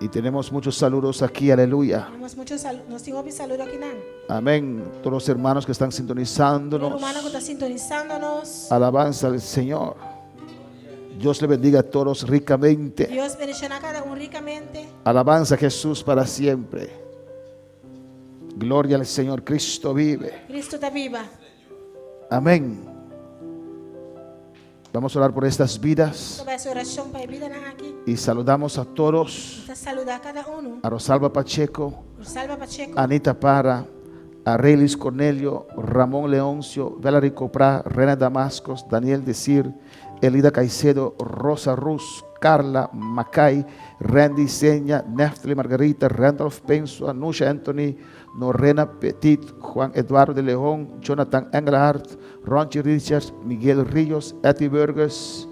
Y tenemos muchos saludos aquí, aleluya. Tenemos muchos saludos. Nos tin hopi saludo akinan. Amén. Todos los hermanos que están Tur sintonizándonos. rumannan ku ta sintonisando nos. Alabanza al Señor. Dios le bendiga a todos ricamente. Dios bendishoná kada un rikamente. Alabanza a Jesús para siempre. Gloria al Señor. Cristo vive. Kristu ta biba. Amén. Vamos a orar por estas vidas Nos ta bai hasi orashon pa e bidanan aki. y saludamos a todos. Nos ta saludá kada un. A Rosalba Pacheco, Rosalba Pacheco. Anita Parra, a Reylis Cornelio, Ramón Leoncio, Valerie Copra, Rena Damascos, Daniel Decir, Elida Caicedo, Rosa Ruz, Carla Macay, Randy Seña, Neftali Margarita, Randolph Penso, Anusha Anthony, Norena Petit, Juan Eduardo de León, Jonathan Engelhardt, Ronchi Richards, Miguel Ríos, Etty Burgess,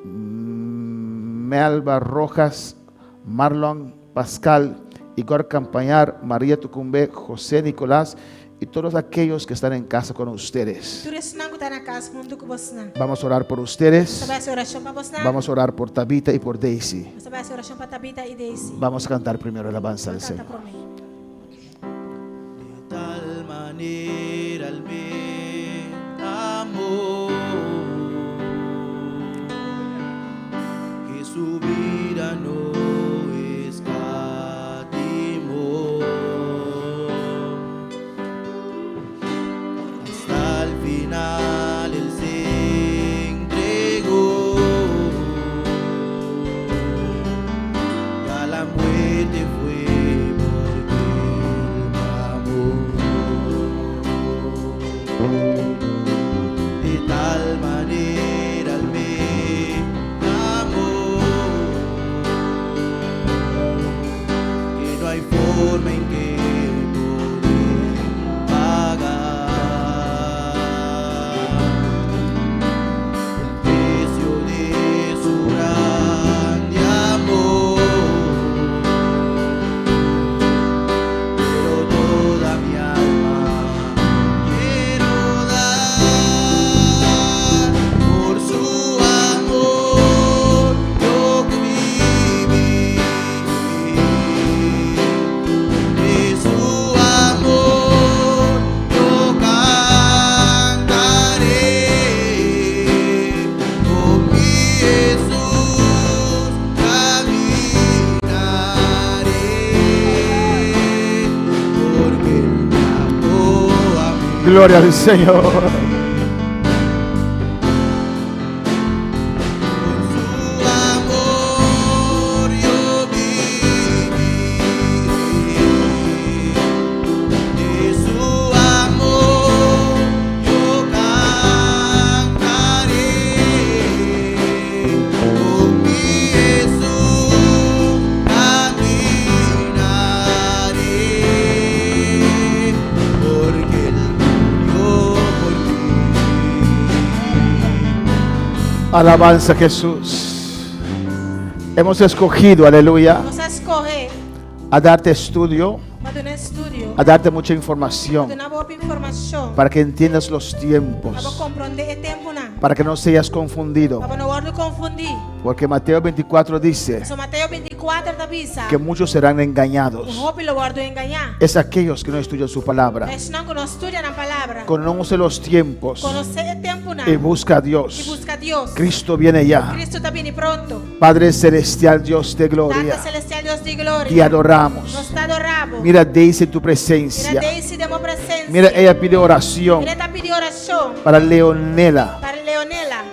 Melba Rojas, Marlon Pascal, Igor Campañar, María Tucumbe, José Nicolás y todos aquellos que están en casa con ustedes. Tur esnan ku ta na kas huntu ku boso. Vamos a orar por ustedes. Nos ta bai hasi orashon pa boso. Vamos a orar por Tabita y por Daisy. Nos ta bai hasi orashon pa Tabita i Daisy. Vamos a cantar primero alabanza al Kanta Señor. promé. De tal manera Él me amó que su vida no escatimó. Hasta el final Él se entregó y a la muerte fue porque Él me amó. De tal manera Él me amó que no hay forma en que poder pagar el precio de su grande amor. Pero toda mi alma quiero dar por su amor yo que viví. De su amor yo cantaré, con mi Jesús caminaré, porque Él me amó a mí. Gloria al Señor. Por su amor yo viviré, de su amor yo cantaré, con mi Jesús caminaré, porque Él murió por mí. Alabanza a Jesús. Hemos escogido, aleluya, Nos a skohe a darte estudio, pa duna estudio, a darte mucha información duna hopi informashon, para que entiendas los pa tiempos, komprondé e temponan, para que no seas confundido. pa no wòrdu konfundí. Porque Mateo 24 dice So Mateo 24 ta bisa, que muchos serán engañados. ku hopi lo wòrdu engañá. Es aquellos que no estudian su palabra. Esnan ku no studia nan palabra. Conoce los tiempos Konosé e temponan. y busca a I Dios. buska Dios. Cristo viene ya. Kristu ta bini pronto. Padre Celestial, Dios de gloria, Tata Selestial, Dios di gloria. te adoramos. Nos ta adorá Bo. Mira Daisy en tu Mira presencia. Daisy den bo presensia. Mira, ella pide oración Mira e ta pidi orashon para Leonela pa Leonela.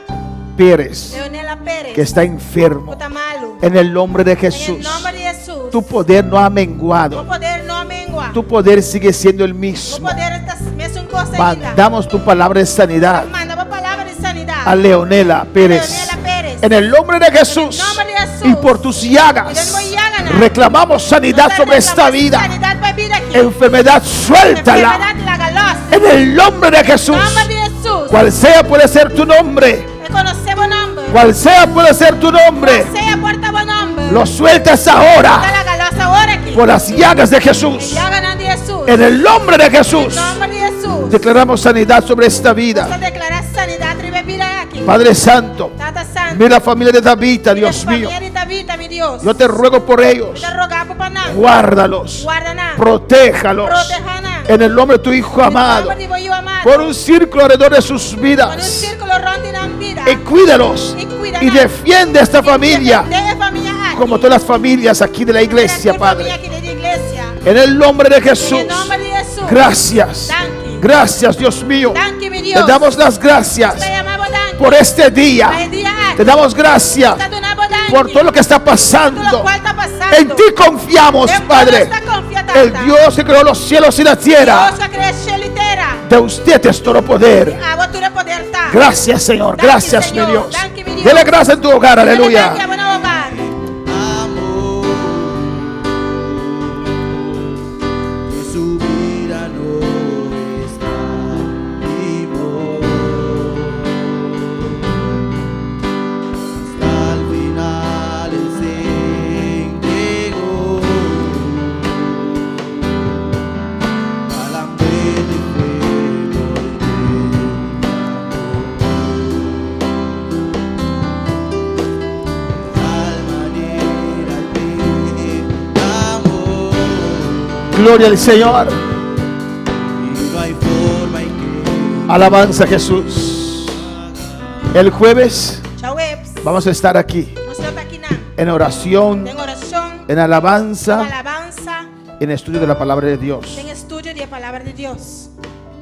Pérez, Leonela Pérez. que está enfermo. Ku ta malu. En el nombre de En Jesús, nòmber di Hesus. tu poder no ha Bo menguado. poder no a mengua. Tu poder sigue siendo el Bo mismo. poder ta mesun kos ainda. Mandamos tu palabra de sanidad Manda bo palabra di sanidat. a Leonela Pérez. Leonela Pérez. En el nombre de Jesús. En el nombre de Jesús. Y por tus I llagas den bo llaganan. Reclamamos sanidad sobre esta vida. Sanidat pa e bida aki. Enfermedad, suéltala. Enfermedat laga lòs. En el nombre de Jesús. Nòmber di Hesus. Cual sea puede ser tu nombre. Rekonosé bo nòmber. Cual sea puede ser tu nombre. Sea por ta bo nòmber. Lo sueltas ahora Ta laga lòs awor aki. por las llagas de Jesús. Llaganan di Hesus. En el nombre de Jesús. Nòmber di Hesus. Declaramos sanidad sobre esta Nos ta vida. deklará sanidat riba e bida aki. Padre Santo, Tata Santu. mira la familia de Tabita, Dios mío. Famia di Tabita, mi Dios. Yo te ruego por ellos. Mi ta roga bo pa nan. Guárdalos. Warda nan. Protéjalos. Protehá nan. En el nombre de tu Hijo amado. Nòmber di bo Yu amado. Pon un círculo alrededor de sus Pone un vidas. sírkulo rònt di nan bida. Y cuídalos. I kuida Y nan. defiende a esta familia. Defendé e famia aki. Como todas las familias aquí de la iglesia, Tur Padre. famia aki den iglesia. En el nombre de Jesús. Den nòmber di Hesus. Gracias. Danki. Gracias, Dios mío. Danki, mi Dios. Te damos las gracias Ta yama bo danki. por este día. Pa e dia aki. Te damos gracias Ta duna bo danki. por todo lo que está Tur lo pasando. kual ta pasando. En ti confiamos, Den bo Padre. nos ta konfia, Tata. El Dios que creó los cielos y la tierra. Dios ku a krea shelu i tera. De usted es todo poder. Abo tur e poder ta. Gracias, Señor. Danki, Gracias, mi Señor. Dios. Danki, mi Dios. Dele gracias en tu hogar. Danki, Aleluya. abo na hogar. Amor, que su vida no está vivo. Hasta el final él se entregó. A la muerte fue porque Tal manera te amó. Gloria al Señor. Y no hay forma en que Alabanza a Jesús. El jueves Djaweps. vamos a estar aquí Nos lo ta akinan. en oración, Den orashon. en alabanza, Alabansa. en estudio de la palabra de Dios. Den estudio di palabra di Dios.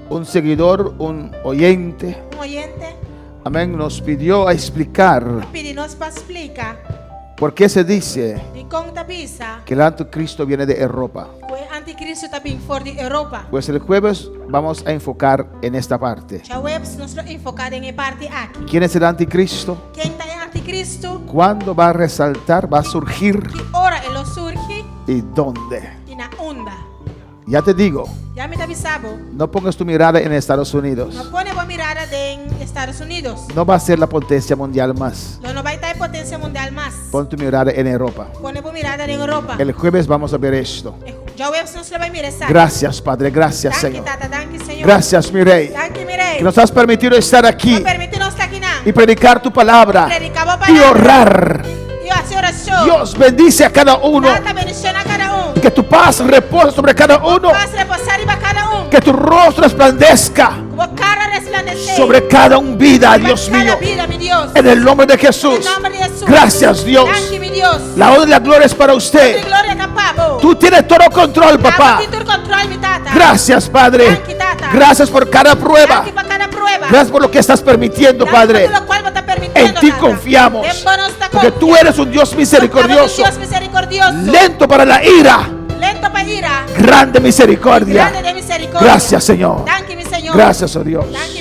Un seguidor, un oyente, Un oyente amén, nos pidió a explicar pidi nos pa splika por qué se dice dikon ta bisa que el anticristo viene de Europa. ku e antikristo ta bin for di Europa. Pues el jueves vamos a enfocar en esta parte. Djaweps nos lo enfoká den e parti aki. ¿Quién es el anticristo? Ken ta e antikristo? ¿Cuándo va a resaltar? ¿Va a surgir? Ki ora e lo surgi ¿Y dónde? i na unda. Ya te digo, Ya mi ta bisa bo. no pongas tu mirada en Estados Unidos. No pone bo mirada den Estados Unidos. No va a ser la potencia mundial más. Lo no bai ta e potensia mundial mas. Pon tu mirada en Europa. Pone bo mirada den Europa. El jueves vamos a ver esto. Djaweps nos lo bai mira esaki. Gracias, Padre. Gracias, Danki, Señor. Tata. Danki, Señor. Gracias, mi Rey. Danki, mi Rei. Que nos has permitido estar aquí Bo a permití nos ta akinan. y predicar tu palabra Prediká bo y palabra. orar. I hasi orashon. Dios bendice a cada uno. Tata bendishoná kada un. Que tu paz repose sobre cada uno. Pas reposá riba kada un. Que tu rostro resplandezca Ku bo kara resplandesé. sobre cada un vida, Riba Dios kada mío. bida, mi Dios. En el nombre de Jesús. Den nòmber di Hesus. Gracias, Dios. Danki, mi Dios. La honra y la gloria es para usted. E gloria ta pa bo. Tú tienes todo control, papá. Abo tin tur kontròl, mi tata. Gracias, Padre. Danki, tata. Gracias por cada prueba. Danki pa kada prueba. Gracias por lo que estás permitiendo, Danki pa Padre. tur lokual bo ta permitiendo, En ti Tata. confiamos. Den bo nos ta Porque tú konfia. eres un Dios misericordioso, Dios miserikordioso. lento para la ira, Lento pa ira. grande misericordia. Grandi den miserikordia. Gracias, Señor. Danki, mi Señor. Gracias, oh Dios. Danki,